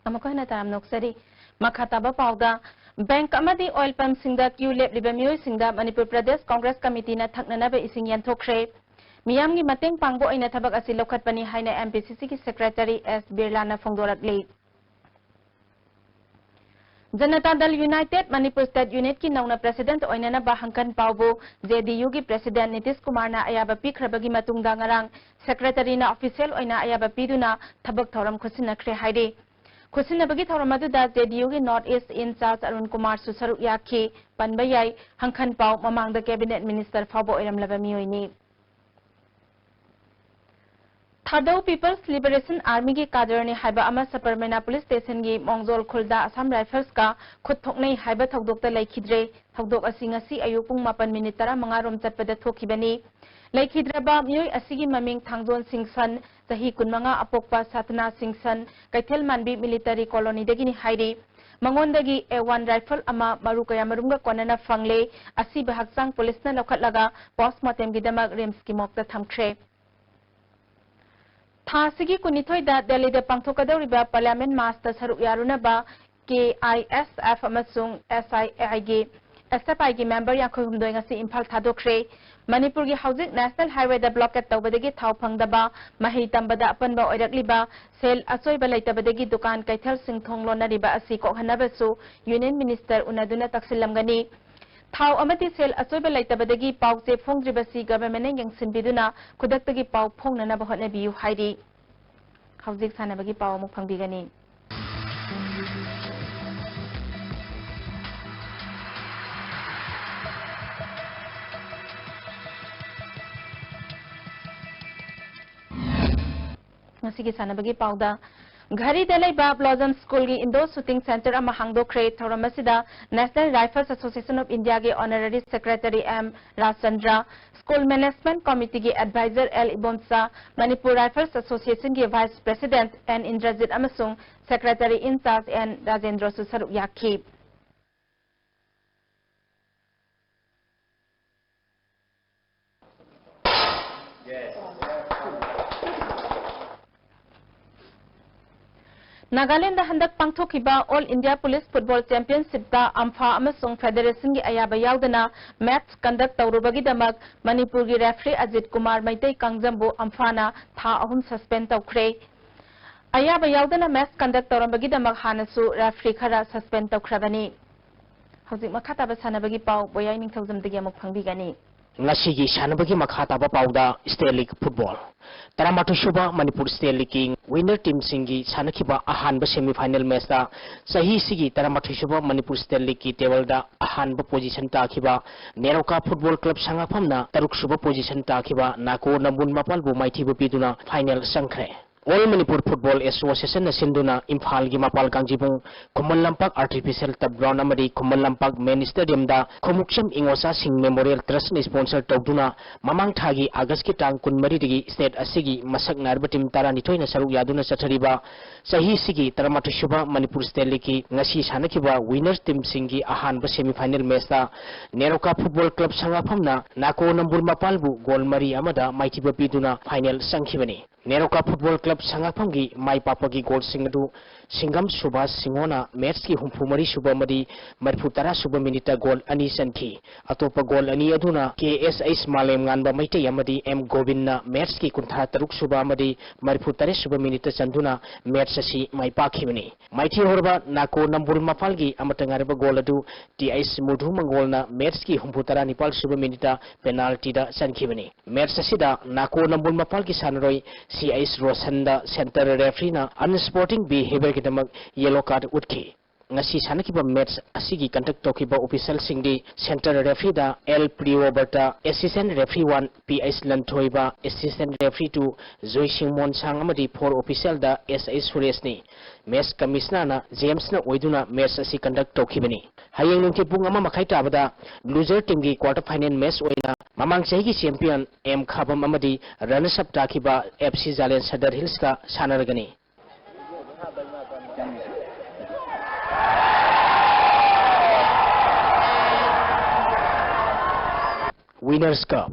ꯑꯃꯨꯛꯀ ꯍꯟꯅ ꯇꯔꯥꯝ ꯅꯣꯛꯆꯔꯤ꯫ ꯃꯈꯥ ꯇꯥꯕ ꯄꯥꯎꯗ, bank ꯑꯃꯗꯤ oil pump ꯁꯤꯡꯗ queue ꯂꯦꯞꯂꯤꯕ ꯃꯤꯑꯣꯏꯁꯤꯡꯗ ꯃꯅꯤꯄꯨꯔ ꯄ꯭ꯔꯗꯦꯁ ꯀꯣꯡꯒ꯭ꯔꯦꯁ ꯀꯃꯤꯇꯤꯅ ꯊꯛꯅꯅꯕ ꯏꯁꯤꯡ ꯌꯦꯟꯊꯣꯛꯈ꯭ꯔꯦ꯫ ꯃꯤꯌꯥꯝꯒꯤ ꯃꯇꯦꯡ ꯄꯥꯡꯕ ꯑꯣꯏꯅ ꯊꯕꯛ ꯑꯁꯤ ꯂꯧꯈꯠꯄꯅꯤ ꯍꯥꯏꯅ M P C C ꯒꯤ secretary S ꯕꯤꯔꯂꯥꯅ ꯐꯣꯡꯗꯣꯔꯛꯂꯤ꯫ ꯖꯅꯇꯥ ꯗꯜ ꯌꯨꯅꯥꯏꯇꯦꯗ ꯃꯅꯤꯄꯨꯔ ꯁ꯭ꯇꯦꯠ ꯌꯨꯅꯤꯠꯀꯤ ꯅꯧꯅ ꯄ꯭ꯔꯦꯁꯤꯗꯦꯟꯠ ꯑꯣꯏꯅꯅꯕ ꯍꯪꯀꯟ ꯄꯥꯎꯕꯨ ꯖꯦ ꯗꯤ ꯌꯨꯒꯤ ꯄ꯭ꯔꯦꯁꯤꯗꯦꯟꯠ ꯅꯤꯇꯤꯁ ꯀꯨꯃꯥꯔꯅ ꯑꯌꯥꯕ ꯄꯤꯈ꯭ꯔꯕꯒꯤ ꯃꯇꯨꯡꯗ ꯉꯔꯥꯡ ꯁꯦꯀ꯭ꯔꯦꯇꯔꯤꯅ ꯑꯣꯐꯤꯁꯤꯌꯦꯜ ꯑꯣꯏꯅ ꯑꯌꯥꯕ ꯄꯤꯗꯨꯅ ꯊꯕꯛ ꯊꯧꯔꯝ ꯈꯨꯠꯁꯤꯟꯅꯈ꯭ꯔꯦ ꯍꯥꯏꯔꯤ꯫ ꯈꯨꯠꯁꯤꯟꯅꯕꯒꯤ ꯊꯧꯔꯝ ꯑꯗꯨꯗ ꯖꯦ ꯗꯤ ꯌꯨꯒꯤ ꯅꯣꯔꯠ ꯏꯁ ꯏꯟꯆꯥꯔꯖ ꯑꯔꯨꯟ ꯀꯨꯃꯥꯔꯁꯨ ꯁꯔꯨꯛ ꯌꯥꯈꯤ꯫ ꯄꯟꯕ ꯌꯥꯏ, ꯍꯪꯈꯟ ꯄꯥꯎ ꯃꯃꯥꯡꯗ ꯀꯦꯕꯤꯅꯦꯠ ꯃꯤꯅꯤꯁꯇꯔ ꯐꯥꯎꯕ ꯑꯣꯏꯔꯝꯂꯕ ꯃꯤꯑꯣꯏꯅꯤ꯫ ꯊꯥꯗꯧ ꯄꯤꯄꯜꯁ ꯂꯤꯕꯔꯦꯁꯟ ꯑꯥꯔꯃꯤꯒꯤ ꯀꯥꯗꯔꯅꯤ ꯍꯥꯏꯕ ꯑꯃ ꯁꯕꯔꯃꯦꯅꯥ ꯄꯨꯂꯤꯁ ꯁ꯭ꯇꯦꯁꯟꯒꯤ ꯃꯣꯡꯖꯣꯜ ꯈꯨꯜꯗ ꯑꯁꯥꯝ ꯔꯥꯏꯐꯜꯁꯀ ꯈꯨꯠ ꯊꯣꯛꯅꯩ ꯍꯥꯏꯕ ꯊꯧꯗꯣꯛꯇ ꯂꯩꯈꯤꯗ꯭ꯔꯦ꯫ ꯊꯧꯗꯣꯛ ꯑꯁꯤ ꯉꯁꯤ ꯑꯌꯨꯛ ꯄꯨꯡ ꯃꯥꯄꯟ ꯃꯤꯅꯤꯠ ꯇꯔꯥꯃꯉꯥ ꯔꯣꯝ ꯆꯠꯄꯗ ꯊꯣꯛꯈꯤꯕꯅꯤ꯫ ꯂꯩꯈꯤꯗ꯭ꯔꯕ ꯃꯤꯑꯣꯏ ꯑꯁꯤꯒꯤ ꯃꯃꯤꯡ ꯊꯥꯡꯖꯣꯟ ꯁꯤꯡꯁꯟ, ꯆꯍꯤ ꯀꯨꯟꯃꯉꯥ, ꯑꯄꯣꯛꯄ ꯁꯥꯇꯅꯥ ꯁꯤꯡꯁꯟ, ꯀꯩꯊꯦꯜ ꯃꯥꯟꯕꯤ ꯃꯤꯂꯤꯇꯔꯤ ꯀꯣꯂꯣꯅꯤꯗꯒꯤꯅꯤ ꯍꯥꯏꯔꯤ꯫ ꯃꯉꯣꯟꯗꯒꯤ ꯑꯦ ꯋꯥꯟ ꯔꯥꯏꯐꯜ ꯑꯃ ꯃꯔꯨ ꯀꯌꯥꯃꯔꯨꯝꯒ ꯀꯣꯟꯅꯅ ꯐꯪꯂꯦ꯫ ꯑꯁꯤꯕ ꯍꯛꯆꯥꯡ ꯄꯨꯂꯤꯁꯅ ꯂꯧꯈꯠꯂꯒ ꯄꯣꯁꯃꯣꯔꯇꯦꯝꯒꯤꯗꯃꯛ ꯔꯤꯝꯁꯀꯤ ꯃꯣꯔꯒꯇ ꯊꯝꯈ꯭ꯔꯦ꯫ ꯊꯥ ꯑꯁꯤꯒꯤ ꯀꯨꯟꯅꯤꯊꯣꯏꯗ ꯗꯦꯜꯂꯤꯗ ꯄꯥꯡꯊꯣꯛꯀꯗꯧꯔꯤꯕ ꯄꯥꯔꯂꯤꯌꯥꯃꯦꯟꯠ ꯃꯥꯔꯆꯇ ꯁꯔꯨꯛ ꯌꯥꯔꯨꯅꯕ ꯀꯦ ꯑꯥꯏ ꯑꯦꯁ ꯑꯦꯐ ꯑꯃꯁꯨꯡ ꯑꯦꯁ ꯑꯥꯏ ꯑꯥꯏꯒꯤ, ꯑꯦꯁ ꯑꯦꯐ ꯑꯥꯏꯒꯤ ꯃꯦꯝꯕꯔ ꯌꯥꯡꯈꯩ ꯍꯨꯝꯗꯣꯏ ꯉꯁꯤ ꯏꯝꯐꯥꯜ ꯊꯥꯗꯣꯛꯈ꯭ꯔꯦ꯫ ꯃꯅꯤꯄꯨꯔꯒꯤ ꯍꯧꯖꯤꯛ ꯅꯦꯁꯅꯦꯜ ꯍꯥꯏꯋꯦꯗ ꯕ꯭ꯂꯣꯀꯦꯠ ꯇꯧꯕꯗꯒꯤ ꯊꯥꯎ ꯐꯪꯗꯕ, ꯃꯍꯩ ꯇꯝꯕꯗ ꯑꯄꯟꯕ ꯑꯣꯏꯔꯛꯂꯤꯕ, ꯁꯦꯜ ꯑꯆꯣꯏꯕ ꯂꯩꯇꯕꯗꯒꯤ ꯗꯨꯀꯥꯟ ꯀꯩꯊꯦꯜꯁꯤꯡ ꯊꯣꯡ ꯂꯣꯟꯅꯔꯤꯕ ꯑꯁꯤ ꯀꯣꯛꯍꯟꯅꯕꯁꯨ ꯌꯨꯅꯤꯌꯟ ꯃꯤꯅꯤꯁꯇꯔ ꯎꯅꯗꯨꯅ ꯇꯛꯁꯤꯜꯂꯝꯒꯅꯤ꯫ ꯊꯥꯎ ꯑꯃꯗꯤ ꯁꯦꯜ ꯑꯆꯣꯏꯕ ꯂꯩꯇꯕꯗꯒꯤ ꯄꯥꯎ ꯆꯦ ꯐꯣꯡꯗ꯭ꯔꯤꯕꯁꯤ ꯒꯚꯔꯟꯃꯦꯟꯠꯅ ꯌꯦꯡꯁꯤꯟꯕꯤꯗꯨꯅ ꯈꯨꯗꯛꯇꯒꯤ ꯄꯥꯎ ꯐꯣꯡꯅꯅꯕ ꯍꯣꯠꯅꯕꯤꯌꯨ ꯍꯥꯏꯔꯤ꯫ ꯍꯧꯖꯤꯛ ꯁꯥꯟꯅꯕꯒꯤ ꯄꯥꯎ ꯑꯃꯨꯛ ꯐꯪꯕꯤꯒꯅꯤ꯫ ꯉꯁꯤꯒꯤ ꯁꯥꯟꯅꯕꯒꯤ ꯄꯥꯎꯗ, ꯘꯔꯤꯗ ꯂꯩꯕ ꯕ꯭ꯂꯣꯖꯝ ꯁ꯭ꯀꯨꯜꯒꯤ ꯏꯟꯗꯣꯔ ꯁꯨꯇꯤꯡ ꯁꯦꯟꯇꯔ ꯑꯃ ꯍꯥꯡꯗꯣꯛꯈ꯭ꯔꯦ꯫ ꯊꯧꯔꯝ ꯑꯁꯤꯗ National Rifles Association of Indiaꯒꯤ honorary secretary M Rajchandra, school management ꯀꯣꯃꯤꯇꯤꯒꯤ advisor L Ibomcha, Manipur rifles ꯑꯁꯣꯁꯤꯌꯦꯁꯟꯒꯤ ꯚꯥꯏꯁ ꯄ꯭ꯔꯦꯁꯤꯗꯦꯟꯠ ꯑꯦꯟ ꯏꯟꯗ꯭ꯔꯖꯤꯠ ꯑꯃꯁꯨꯡ ꯁꯦꯀ꯭ꯔꯦꯇꯔꯤ ꯏꯟ ꯆꯥꯔꯖ ꯑꯦꯟ ꯔꯥꯖꯦꯟꯗ꯭ꯔꯁꯨ ꯁꯔꯨꯛ ꯌꯥꯈꯤ꯫ ꯅꯥꯒꯥꯂꯦꯟꯗ ꯍꯟꯗꯛ ꯄꯥꯡꯊꯣꯛꯈꯤꯕ ꯑꯣꯜ ꯏꯟꯗꯤꯌꯥ ꯄꯨꯂꯤꯁ ꯐꯨꯠꯕꯣꯜ ꯆꯦꯝꯄꯤꯌꯟꯁꯤꯞꯇ ꯑꯝꯐꯥ ꯑꯃꯁꯨꯡ ꯐꯦꯗꯔꯦꯁꯟꯒꯤ ꯑꯌꯥꯕ ꯌꯥꯎꯗꯅ ꯃꯦꯠꯆ ꯀꯟꯗꯛ ꯇꯧꯔꯨꯕꯒꯤꯗꯃꯛ ꯃꯅꯤꯄꯨꯔꯒꯤ ꯔꯦꯐ꯭ꯔꯤ ꯑꯖꯤꯠ ꯀꯨꯃꯥꯔ ꯃꯩꯇꯩ ꯀꯥꯡꯖꯝꯕꯨ ꯑꯝꯐꯥꯅ ꯊꯥ ꯑꯍꯨꯝ ꯁꯁꯄꯦꯟ ꯇꯧꯈ꯭ꯔꯦ꯫ ꯑꯌꯥꯕ ꯌꯥꯎꯗꯅ ꯃꯦꯆ ꯀꯟꯗꯛ ꯇꯧꯔꯝꯕꯒꯤꯗꯃꯛ ꯍꯥꯟꯅꯁꯨ ꯔꯦꯐ꯭ꯔꯤ ꯈꯔ ꯁꯁꯄꯦꯟ ꯇꯧꯈ꯭ꯔꯕꯅꯤ꯫ ꯍꯧꯖꯤꯛ ꯃꯈꯥ ꯇꯥꯕ ꯁꯥꯟꯅꯕꯒꯤ ꯄꯥꯎ ꯕꯣꯌꯥꯏ ꯅꯤꯡꯊꯧꯖꯝꯗꯒꯤ ꯑꯃꯨꯛ ꯐꯪꯕꯤꯒꯅꯤ꯫ ꯉꯁꯤꯒꯤ ꯁꯥꯟꯅꯕꯒꯤ ꯃꯈꯥ ꯇꯥꯕ ꯄꯥꯎꯗ ꯁ꯭ꯇꯦꯠ ꯂꯤꯒ ꯐꯨꯠꯕꯣꯜ꯫ ꯇꯔꯥꯃꯥꯊꯣꯏ ꯁꯨꯕ ꯃꯅꯤꯄꯨꯔ ꯁ꯭ꯇꯦꯠ ꯂꯤꯒꯀꯤ ꯋꯤꯟꯅꯔ ꯇꯤꯝꯁꯤꯡꯒꯤ ꯁꯥꯟꯅꯈꯤꯕ ꯑꯍꯥꯟꯕ ꯁꯦꯃꯤ ꯐꯥꯏꯅꯦꯜ ꯃꯦꯆꯇ ꯆꯍꯤꯁꯤꯒꯤ ꯇꯔꯥꯃꯥꯊꯣꯏ ꯁꯨꯕ ꯃꯅꯤꯄꯨꯔ ꯁ꯭ꯇꯦꯠ ꯂꯤꯒꯀꯤ ꯇꯦꯕꯜꯗ ꯑꯍꯥꯟꯕ ꯄꯣꯖꯤꯁꯟ ꯇꯥꯈꯤꯕ ꯅꯦꯔꯣꯀꯥ ꯐꯨꯠꯕꯣꯜ ꯀ꯭ꯂꯕ ꯁꯉꯥꯛꯐꯝꯅ ꯇꯔꯨꯛ ꯁꯨꯕ ꯄꯣꯖꯤꯁꯟ ꯇꯥꯈꯤꯕ ꯅꯥꯀꯣ ꯅꯝꯕꯨꯜ ꯃꯄꯥꯜꯕꯨ ꯃꯥꯏꯊꯤꯕ ꯄꯤꯗꯨꯅ ꯐꯥꯏꯅꯦꯜ ꯆꯪꯈ꯭ꯔꯦ꯫ ꯑꯣꯜ ꯃꯅꯤꯄꯨꯔ ꯐꯨꯠꯕꯣꯜ ꯑꯦꯁꯣꯁꯤꯌꯦꯁꯟꯅ ꯁꯤꯟꯗꯨꯅ ꯏꯝꯐꯥꯜꯒꯤ ꯃꯄꯥꯜ ꯀꯥꯡꯖꯤꯕꯨꯡ ꯈꯨꯃꯟ ꯂꯝꯄꯥꯛ ꯑꯥꯔꯇꯤꯐꯤꯁꯤꯌꯦꯜ ꯇꯔꯐ ꯒ꯭ꯔꯥꯎꯟ ꯑꯃꯗꯤ ꯈꯨꯃꯟ ꯂꯝꯄꯥꯛ ꯃꯦꯟ ꯁ꯭ꯇꯦꯗꯤꯌꯝꯗ ꯈꯣꯡꯎꯞꯁꯝ ꯏꯉꯣꯆꯥꯁꯤꯡ ꯃꯦꯃꯣꯔꯤꯌꯦꯜ ꯇ꯭ꯔꯁꯠꯅ ꯁ꯭ꯄꯣꯟꯁꯔ ꯇꯧꯗꯨꯅ ꯃꯃꯥꯡ ꯊꯥꯒꯤ ꯑꯥꯒꯁꯀꯤ ꯇꯥꯡ ꯀꯨꯟꯃꯔꯤꯗꯒꯤ ꯁ꯭ꯇꯦꯠ ꯑꯁꯤꯒꯤ ꯃꯁꯛ ꯅꯥꯏꯔꯕ ꯇꯤꯝ ꯇꯔꯥꯅꯤꯊꯣꯏꯅ ꯁꯔꯨꯛ ꯌꯥꯗꯨꯅ ꯆꯠꯊꯔꯤꯕ ꯆꯍꯤꯁꯤꯒꯤ ꯇꯔꯥꯃꯥꯊꯣꯏ ꯁꯨꯕ ꯃꯅꯤꯄꯨꯔ ꯁ꯭ꯇꯦꯠ ꯂꯤꯒꯀꯤ ꯉꯁꯤ ꯁꯥꯟꯅꯈꯤꯕ ꯋꯤꯟꯅꯔꯁ ꯇꯤꯝꯁꯤꯡꯒꯤ ꯑꯍꯥꯟꯕ ꯁꯦꯃꯤ ꯐꯥꯏꯅꯦꯜ ꯃꯦꯆꯇ ꯅꯦꯔꯣꯀꯥ ꯐꯨꯠꯕꯣꯜ ꯀ꯭ꯂꯕ ꯁꯉꯥꯛꯐꯝꯅ ꯅꯥꯀꯣ ꯅꯝꯕꯨꯜ ꯃꯄꯥꯜꯕꯨ ꯒꯣꯜ ꯃꯔꯤ ꯑꯃꯗ ꯃꯥꯏꯊꯤꯕ ꯄꯤꯗꯨꯅ ꯐꯥꯏꯅꯦꯜ ꯆꯪꯈꯤꯕꯅꯤ꯫ ꯅꯦꯔꯣꯀꯥ ꯐꯨꯠꯕꯣꯜ ꯀ꯭ꯂꯕ ꯁꯉꯥꯛꯐꯝꯒꯤ ꯃꯥꯏ ꯄꯥꯛꯄꯒꯤ ꯒꯣꯜꯁꯤꯡ ꯑꯗꯨ ꯁꯤꯡꯒꯝ ꯁꯨꯕꯥꯁ ꯁꯤꯡꯍꯣꯅ ꯃꯦꯆꯀꯤ ꯍꯨꯝꯐꯨ ꯃꯔꯤ ꯁꯨꯕ ꯑꯃꯗꯤ ꯃꯔꯤꯐꯨ ꯇꯔꯥ ꯁꯨꯕ ꯃꯤꯅꯤꯠꯇ ꯒꯣꯜ ꯑꯅꯤ ꯆꯟꯈꯤ꯫ ꯑꯇꯣꯞꯄ ꯒꯣꯜ ꯑꯅꯤ ꯑꯗꯨꯅ ꯀꯦ ꯑꯦꯁ ꯑꯩꯆ ꯃꯥꯂꯦꯝ ꯉꯥꯟꯕ ꯃꯩꯇꯩ ꯑꯃꯗꯤ ꯑꯦꯝ ꯒꯣꯕꯤꯟꯅ ꯃꯦꯆꯀꯤ ꯀꯨꯟꯊ꯭ꯔꯥ ꯇꯔꯨꯛ ꯁꯨꯕ ꯑꯃꯗꯤ ꯃꯔꯤꯐꯨ ꯇꯔꯦꯠ ꯁꯨꯕ ꯃꯤꯅꯤꯠꯇ ꯆꯟꯗꯨꯅ ꯃꯦꯆ ꯑꯁꯤ ꯃꯥꯏ ꯄꯥꯛꯈꯤꯕꯅꯤ꯫ ꯃꯥꯏꯊꯤꯍꯧꯔꯕ ꯅꯥꯀꯣ ꯅꯝꯕꯨꯜ ꯃꯄꯥꯜꯒꯤ ꯑꯃꯠꯇ ꯉꯥꯏꯔꯕ ꯒꯣꯜ ꯑꯗꯨ ꯇꯤ ꯑꯩꯆ ꯃꯨꯙꯨ ꯃꯪꯒꯣꯜꯅ ꯃꯦꯆꯀꯤ ꯍꯨꯝꯐꯨ ꯇꯔꯥ ꯅꯤꯄꯥꯜ ꯁꯨꯕ ꯃꯤꯅꯤꯠꯇ ꯄꯦꯅꯥꯜꯇꯤꯗ ꯆꯟꯈꯤꯕꯅꯤ꯫ ꯃꯦꯆ ꯑꯁꯤꯗ ꯅꯥꯀꯣ ꯅꯝꯕꯨꯜ ꯃꯄꯥꯜꯒꯤ ꯁꯥꯟꯅꯔꯣꯏ ꯁꯤ ꯑꯩꯆ ꯔꯣꯁꯟꯗ ꯁꯦꯟꯇꯔ ꯔꯦꯐ꯭ꯔꯤꯅ ꯑꯟꯁ꯭ꯄꯣꯔꯇꯤꯡ ꯕꯤꯍꯦꯕꯤꯌꯔꯒꯤꯗꯃꯛ ꯌꯦꯂꯣ ꯀꯥꯔꯗ ꯎꯠꯈꯤ꯫ ꯉꯁꯤ ꯁꯥꯟꯅꯈꯤꯕ ꯃꯦꯆ ꯑꯁꯤꯒꯤ ꯀꯟꯗꯛ ꯇꯧꯈꯤꯕ ꯑꯣꯐꯤꯁꯤꯌꯦꯜꯁꯤꯡꯗꯤ ꯁꯦꯟꯇꯔ ꯔꯦꯐ꯭ꯔꯤꯗ ꯑꯦꯜ ꯄ꯭ꯔꯤꯌꯣꯕꯔꯇ, assistant referee one P H Lanthoiba, assistant referee two Joising Monsang ꯑꯃꯗꯤ ꯐꯣꯔ ꯑꯣꯐꯤꯁꯤꯌꯦꯜꯗ ꯑꯦꯁ ꯑꯩꯆ ꯁꯨꯔꯦꯁꯅꯤ꯫ ꯃꯦꯆ ꯀꯃꯤꯁꯅꯔꯅ ꯖꯦꯝꯁꯅ ꯑꯣꯏꯗꯨꯅ ꯃꯦꯆ ꯑꯁꯤ ꯀꯟꯗꯛ ꯇꯧꯈꯤꯕꯅꯤ꯫ ꯍꯌꯦꯡ ꯅꯨꯡꯊꯤꯜ ꯄꯨꯡ ꯑꯃ ꯃꯈꯥꯏ ꯇꯥꯕꯗ ꯂꯨꯖꯔ ꯇꯤꯝꯒꯤ ꯀ꯭ꯋꯥꯔꯇꯔ ꯐꯥꯏꯅꯦꯜ ꯃꯦꯆ ꯑꯣꯏꯅ ꯃꯃꯥꯡ ꯆꯍꯤꯒꯤ ꯆꯦꯝꯄꯤꯌꯟ ꯑꯦꯝ ꯈꯥꯕꯝ ꯑꯃꯗꯤ ꯔꯅꯔꯁ ꯑꯞ ꯇꯥꯈꯤꯕ ꯑꯦꯐ ꯁꯤ ꯖꯥꯂꯦꯟ ꯁꯗꯔ ꯍꯤꯜꯁꯀ ꯁꯥꯟꯅꯔꯒꯅꯤ꯫ ꯋꯤꯅꯔꯁ ꯀꯞ꯫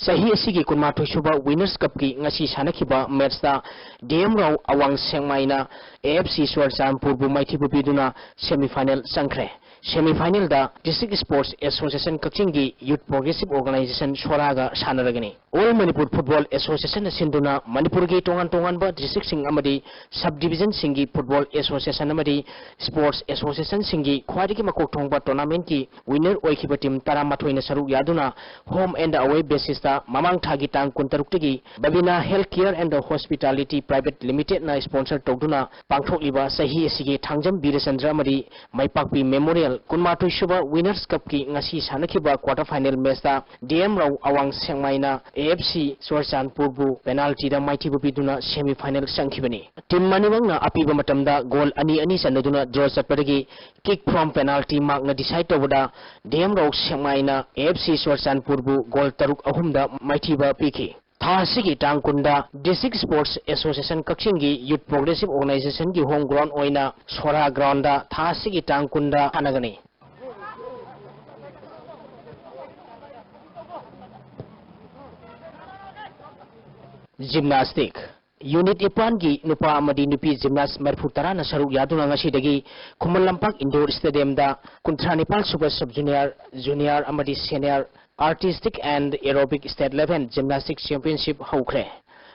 ꯆꯍꯤ ꯑꯁꯤꯒꯤ ꯀꯨꯟꯃꯥꯊꯣꯏ ꯁꯨꯕ Winners Cupꯀꯤ ꯉꯁꯤ ꯁꯥꯟꯅꯈꯤꯕ ꯃꯦꯠꯁꯇ ꯗꯤ ꯑꯦꯝ ꯔꯥꯎ ꯑꯋꯥꯡ ꯁꯦꯛꯃꯥꯏꯅ ꯑꯦ ꯑꯦꯐ ꯁꯤ ꯆꯨꯔꯆꯥꯟꯄꯨꯔꯕꯨ ꯃꯥꯏꯊꯤꯕ ꯄꯤꯗꯨꯅ semifinal ꯆꯪꯈ꯭ꯔꯦ꯫ Semifinalꯗ District Sports Association ꯀꯛꯆꯤꯡꯒꯤ Youth Progressive Organisation ꯁꯣꯔꯥꯒ ꯁꯥꯟꯅꯔꯒꯅꯤ꯫ All Manipur Football Associationꯅ ꯁꯤꯟꯗꯨꯅ ꯃꯅꯤꯄꯨꯔꯒꯤ ꯇꯣꯉꯥꯟ ꯇꯣꯉꯥꯟꯕ districtꯁꯤꯡ ꯑꯃꯗꯤ subdivisionꯁꯤꯡꯒꯤ football association ꯑꯃꯗꯤ sports associationꯁꯤꯡꯒꯤ ꯈ꯭ꯋꯥꯏꯗꯒꯤ ꯃꯀꯣꯛ ꯊꯣꯡꯕ tournamentꯀꯤ winner ꯑꯣꯏꯈꯤꯕ team ꯇꯔꯥꯃꯥꯊꯣꯏꯅ ꯁꯔꯨꯛ ꯌꯥꯗꯨꯅ home and away basisꯇ ꯃꯃꯥꯡ ꯊꯥꯒꯤ ꯇꯥꯡ ꯀꯨꯟꯇꯔꯨꯛꯇꯒꯤ Babina Healthcare and Hospitality Private Limitedꯅ sponsor ꯇꯧꯗꯨꯅ ꯄꯥꯡꯊꯣꯛꯂꯤꯕ ꯆꯍꯤ ꯑꯁꯤꯒꯤ ꯊꯥꯡꯖꯝ ꯕꯤꯔꯆꯟꯗ꯭ꯔ ꯑꯃꯗꯤ ꯃꯥꯏꯄꯥꯛꯄꯤ Memorial ꯀꯨꯟꯃꯥꯊꯣꯏ ꯁꯨꯕ Winners Cupꯀꯤ ꯉꯁꯤ ꯁꯥꯟꯅꯈꯤꯕ quarter final matchꯇ ꯗꯤ ꯑꯦꯝ ꯔꯥꯎ ꯑꯋꯥꯡ ꯁꯦꯛꯃꯥꯏꯅ ꯑꯦ ꯑꯦꯐ ꯁꯤ ꯆꯨꯔꯆꯥꯟꯄꯨꯔꯕꯨ penaltyꯗ ꯃꯥꯏꯊꯤꯕ ꯄꯤꯗꯨꯅ semifinal ꯆꯪꯈꯤꯕꯅꯤ꯫ Team ꯑꯅꯤꯃꯛꯅ ꯑꯄꯤꯕ ꯃꯇꯝꯗ goal ꯑꯅꯤ ꯑꯅꯤ ꯆꯟꯅꯗꯨꯅ draw ꯆꯠꯄꯗꯒꯤ kick from penalty markꯅ decide ꯇꯧꯕꯗ ꯗꯤ M Rao ꯁꯦꯛꯃꯥꯏꯅ A F C ꯆꯨꯔꯆꯥꯟꯄꯨꯔꯕꯨ goal ꯇꯔꯨꯛ ꯑꯍꯨꯝꯗ ꯃꯥꯏꯊꯤꯕ ꯄꯤꯈꯤ꯫ ꯊꯥ ꯑꯁꯤꯒꯤ ꯇꯥꯡ ꯀꯨꯟꯗ District Sports Association ꯀꯛꯆꯤꯡꯒꯤ Youth Progressive Organizationꯒꯤ home ground ꯑꯣꯏꯅ ꯁꯣꯔꯥ groundꯗ ꯊꯥ ꯑꯁꯤꯒꯤ ꯇꯥꯡ ꯀꯨꯟꯗ ꯁꯥꯟꯅꯒꯅꯤ꯫ Gymnastic꯫ Unit ꯅꯤꯄꯥꯟꯒꯤ ꯅꯨꯄꯥ ꯑꯃꯗꯤ ꯅꯨꯄꯤ gymnast ꯃꯔꯤꯐꯨ ꯇꯔꯥꯅ ꯁꯔꯨꯛ ꯌꯥꯗꯨꯅ ꯉꯁꯤꯗꯒꯤ ꯈꯨꯃꯟ ꯂꯝꯄꯥꯛ indoor stadiumꯗ ꯀꯨꯟꯊ꯭ꯔꯥ ꯅꯤꯄꯥꯟ ꯁꯨꯕ sub junior, junior ꯑꯃꯗꯤ senior artistic and aerobic state level gymnastic championship ꯍꯧꯈ꯭ꯔꯦ꯫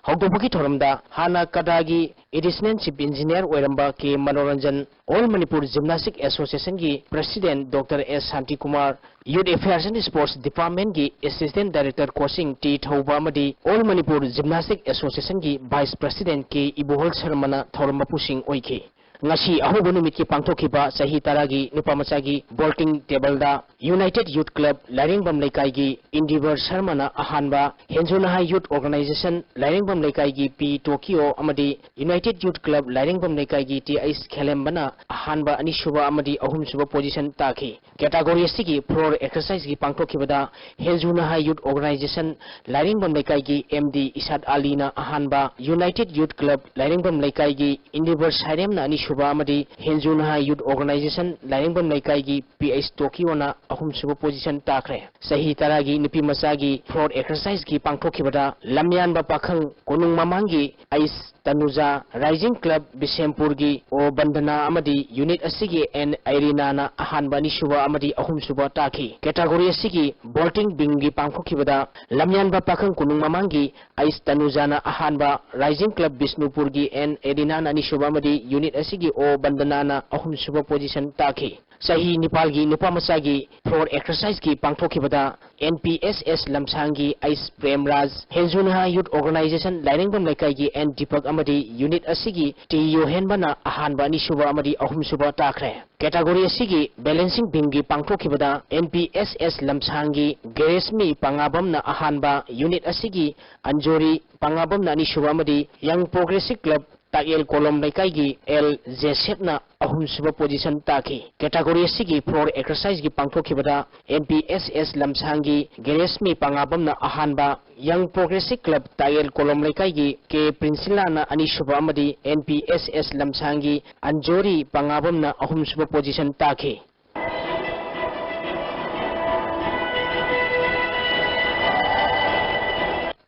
ꯍꯧꯗꯣꯛꯄꯒꯤ ꯊꯧꯔꯝꯗ ꯍꯥꯟꯅ ꯀꯗꯥꯒꯤ additional chief engineer ꯑꯣꯏꯔꯝꯕ ꯀꯦ Manoranjan, All Manipur Gymnastic Associationꯒꯤ president Doctor S Shantikumar, Youth Affairs and Sports Departmentꯀꯤ assistant director coaching T ꯊꯧꯕ ꯑꯃꯗꯤ All Manipur Gymnastic Associationꯒꯤ vice president ꯀꯦ ꯏꯕꯣꯍꯜ ꯁꯔꯃꯅ ꯊꯧꯔꯝ ꯃꯄꯨꯁꯤꯡ ꯑꯣꯏꯈꯤ꯫ ꯉꯁꯤ ꯑꯍꯧꯕ ꯅꯨꯃꯤꯠꯀꯤ ꯄꯥꯡꯊꯣꯛꯈꯤꯕ ꯆꯍꯤ ꯇꯔꯥꯒꯤ ꯅꯨꯄꯥ ꯃꯆꯥꯒꯤ vaulting tableꯗ United Youth Club ꯂꯥꯏꯔꯦꯡꯕꯝ ꯂꯩꯀꯥꯏꯒꯤ Endeavour ꯁꯔꯃꯅ ꯑꯍꯥꯟꯕ, ꯍꯦꯟꯖꯨ ꯅꯍꯥ Youth Organisation ꯂꯥꯏꯔꯦꯡꯕꯝ ꯂꯩꯀꯥꯏꯒꯤ ꯄꯤ ꯇꯣꯀꯤꯌꯣ ꯑꯃꯗꯤ United Youth Club ꯂꯥꯏꯔꯦꯡꯕꯝ ꯂꯩꯀꯥꯏꯒꯤ ꯇꯤ ꯑꯩꯆ ꯈꯦꯂꯦꯝꯕꯅ ꯑꯍꯥꯟꯕ, ꯑꯅꯤꯁꯨꯕ ꯑꯃꯗꯤ ꯑꯍꯨꯝꯁꯨꯕ position ꯇꯥꯈꯤ꯫ Category ꯑꯁꯤꯒꯤ floor exerciseꯒꯤ ꯄꯥꯡꯊꯣꯛꯈꯤꯕꯗ ꯍꯦꯟꯖꯨ ꯅꯍꯥ Youth Organisation ꯂꯥꯏꯔꯦꯡꯕꯝ ꯂꯩꯀꯥꯏꯒꯤ ꯑꯦꯝ ꯗꯤ ꯏꯁꯥꯠ ꯑꯂꯤꯅ ꯑꯍꯥꯟꯕ, United Youth Club ꯂꯥꯏꯔꯦꯡꯕꯝ ꯂꯩꯀꯥꯏꯒꯤ Endeavour ꯁꯥꯏꯔꯦꯝꯅ ꯑꯅꯤꯁꯨꯕ, ꯑꯃꯗꯤ ꯍꯦꯟꯖꯨ ꯅꯍꯥ ꯌꯨꯠ ꯑꯣꯔꯒꯅꯥꯏꯖꯦꯁꯟ ꯂꯥꯏꯔꯦꯡꯕꯝ ꯂꯩꯀꯥꯏꯒꯤ ꯄꯤ ꯑꯩꯆ ꯇꯣꯀꯤꯌꯣꯅ ꯑꯍꯨꯝꯁꯨꯕ ꯄꯣꯖꯤꯁꯟ ꯇꯥꯈ꯭ꯔꯦ꯫ ꯆꯍꯤ ꯇꯔꯥꯒꯤ ꯅꯨꯄꯤ ꯃꯆꯥꯒꯤ ꯐ꯭ꯂꯣꯔ ꯑꯦꯛꯁꯔꯁꯥꯏꯖꯀꯤ ꯄꯥꯡꯊꯣꯛꯈꯤꯕꯗ ꯂꯝꯌꯥꯟꯕ ꯄꯥꯈꯪ ꯀꯣꯅꯨꯡ ꯃꯃꯥꯡꯒꯤ ꯑꯩꯁ ꯇꯅꯨꯖꯥ, ꯔꯥꯏꯖꯤꯡ ꯀ꯭ꯂꯕ ꯕꯤꯁꯦꯝꯄꯨꯔꯒꯤ ꯑꯣ ꯕꯟꯗꯅꯥ ꯑꯃꯗꯤ ꯌꯨꯅꯤꯠ ꯑꯁꯤꯒꯤ ꯑꯦꯟ ꯑꯥꯏꯔꯤꯅꯥꯅ ꯑꯍꯥꯟꯕ, ꯑꯅꯤꯁꯨꯕ ꯑꯃꯗꯤ ꯑꯍꯨꯝꯁꯨꯕ ꯇꯥꯈꯤ꯫ ꯀꯦꯇꯥꯒꯣꯔꯤ ꯑꯁꯤꯒꯤ ꯕꯣꯜꯇꯤꯡ ꯕꯤꯡꯒꯤ ꯄꯥꯡꯊꯣꯛꯈꯤꯕꯗ ꯂꯝꯌꯥꯟꯕ ꯄꯥꯈꯪ ꯀꯣꯅꯨꯡ ꯃꯃꯥꯡꯒꯤ ꯑꯩꯁ ꯇꯅꯨꯖꯥꯅ ꯑꯍꯥꯟꯕ, ꯔꯥꯏꯖꯤꯡ ꯀ꯭ꯂꯕ ꯕꯤꯁꯅꯨꯄꯨꯔꯒꯤ ꯑꯦꯟ ꯑꯦꯔꯤꯅꯥꯅ ꯑꯅꯤꯁꯨꯕ ꯑꯃꯗꯤ ꯌꯨꯅꯤꯠ ꯑꯁꯤꯒꯤ ꯑꯣ ꯕꯟꯗꯅꯥꯅ ꯑꯍꯨꯝꯁꯨꯕ ꯄꯣꯖꯤꯁꯟ ꯇꯥꯈꯤ꯫ ꯆꯍꯤ ꯅꯤꯄꯥꯜꯒꯤ ꯅꯨꯄꯥ ꯃꯆꯥꯒꯤ ꯐ꯭ꯂꯣꯔ ꯑꯦꯛꯁꯔꯁꯥꯏꯖꯀꯤ ꯄꯥꯡꯊꯣꯛꯈꯤꯕꯗ ꯑꯦꯟ ꯄꯤ ꯑꯦꯁ ꯑꯦꯁ ꯂꯝꯁꯥꯡꯒꯤ ꯑꯩꯁ ꯄ꯭ꯔꯦꯝꯔꯥꯖ, ꯍꯦꯟꯖꯨ ꯅꯍꯥ ꯌꯨꯠ ꯑꯣꯔꯒꯅꯥꯏꯖꯦꯁꯟ ꯂꯥꯏꯔꯦꯡꯕꯝ ꯂꯩꯀꯥꯏꯒꯤ ꯑꯦꯟ ꯗꯤꯄꯛ ꯑꯃꯗꯤ ꯌꯨꯅꯤꯠ ꯑꯁꯤꯒꯤ ꯇꯤ ꯌꯣꯍꯦꯟꯕꯅ ꯑꯍꯥꯟꯕ, ꯑꯅꯤꯁꯨꯕ ꯑꯃꯗꯤ ꯑꯍꯨꯝꯁꯨꯕ ꯇꯥꯈ꯭ꯔꯦ꯫ ꯀꯦꯇꯥꯒꯣꯔꯤ ꯑꯁꯤꯒꯤ ꯕꯦꯂꯦꯟꯁꯤꯡ ꯕꯤꯝꯒꯤ ꯄꯥꯡꯊꯣꯛꯈꯤꯕꯗ ꯑꯦꯟ ꯄꯤ ꯑꯦꯁ ꯑꯦꯁ ꯂꯝꯁꯥꯡꯒꯤ ꯒꯦꯔꯦꯁꯃꯤ ꯄꯉꯥꯕꯝꯅ ꯑꯍꯥꯟꯕ, ꯌꯨꯅꯤꯠ ꯑꯁꯤꯒꯤ ꯑꯟꯖꯣꯔꯤ ꯄꯉꯥꯕꯝꯅ ꯑꯅꯤꯁꯨꯕ ꯑꯃꯗꯤ ꯌꯪ ꯄ꯭ꯔꯣꯒ꯭ꯔꯦꯁꯤꯞ ꯀ꯭ꯂꯕ ꯇꯥꯛꯌꯦꯜ ꯀꯣꯂꯣꯝ ꯂꯩꯀꯥꯏꯒꯤ ꯑꯦꯜ ꯖꯦꯁꯦꯞꯅ ꯑꯍꯨꯝꯁꯨꯕ ꯄꯣꯖꯤꯁꯟ ꯇꯥꯈꯤ꯫ ꯀꯦꯇꯥꯒꯣꯔꯤ ꯑꯁꯤꯒꯤ ꯐ꯭ꯂꯣꯔ ꯑꯦꯛꯁꯔꯁꯥꯏꯖꯒꯤ ꯄꯥꯡꯊꯣꯛꯈꯤꯕꯗ ꯑꯦꯟ ꯄꯤ ꯑꯦꯁ ꯑꯦꯁ ꯂꯝꯁꯥꯡꯒꯤ ꯒꯦꯔꯦꯁꯃꯤ ꯄꯉꯥꯕꯝꯅ ꯑꯍꯥꯟꯕ, ꯌꯪ ꯄ꯭ꯔꯣꯒ꯭ꯔꯦꯁꯤꯞ ꯀ꯭ꯂꯕ ꯇꯥꯛꯌꯦꯜ ꯀꯣꯂꯣꯝ ꯂꯩꯀꯥꯏꯒꯤ ꯀꯦ ꯄ꯭ꯔꯤꯟꯁꯤꯂꯥꯅ ꯑꯅꯤꯁꯨꯕ ꯑꯃꯗꯤ ꯑꯦꯟ ꯄꯤ ꯑꯦꯁ ꯑꯦꯁ ꯂꯝꯁꯥꯡꯒꯤ ꯑꯟꯖꯣꯔꯤ ꯄꯉꯥꯕꯝꯅ ꯑꯍꯨꯝꯁꯨꯕ ꯄꯣꯖꯤꯁꯟ ꯇꯥꯈꯤ꯫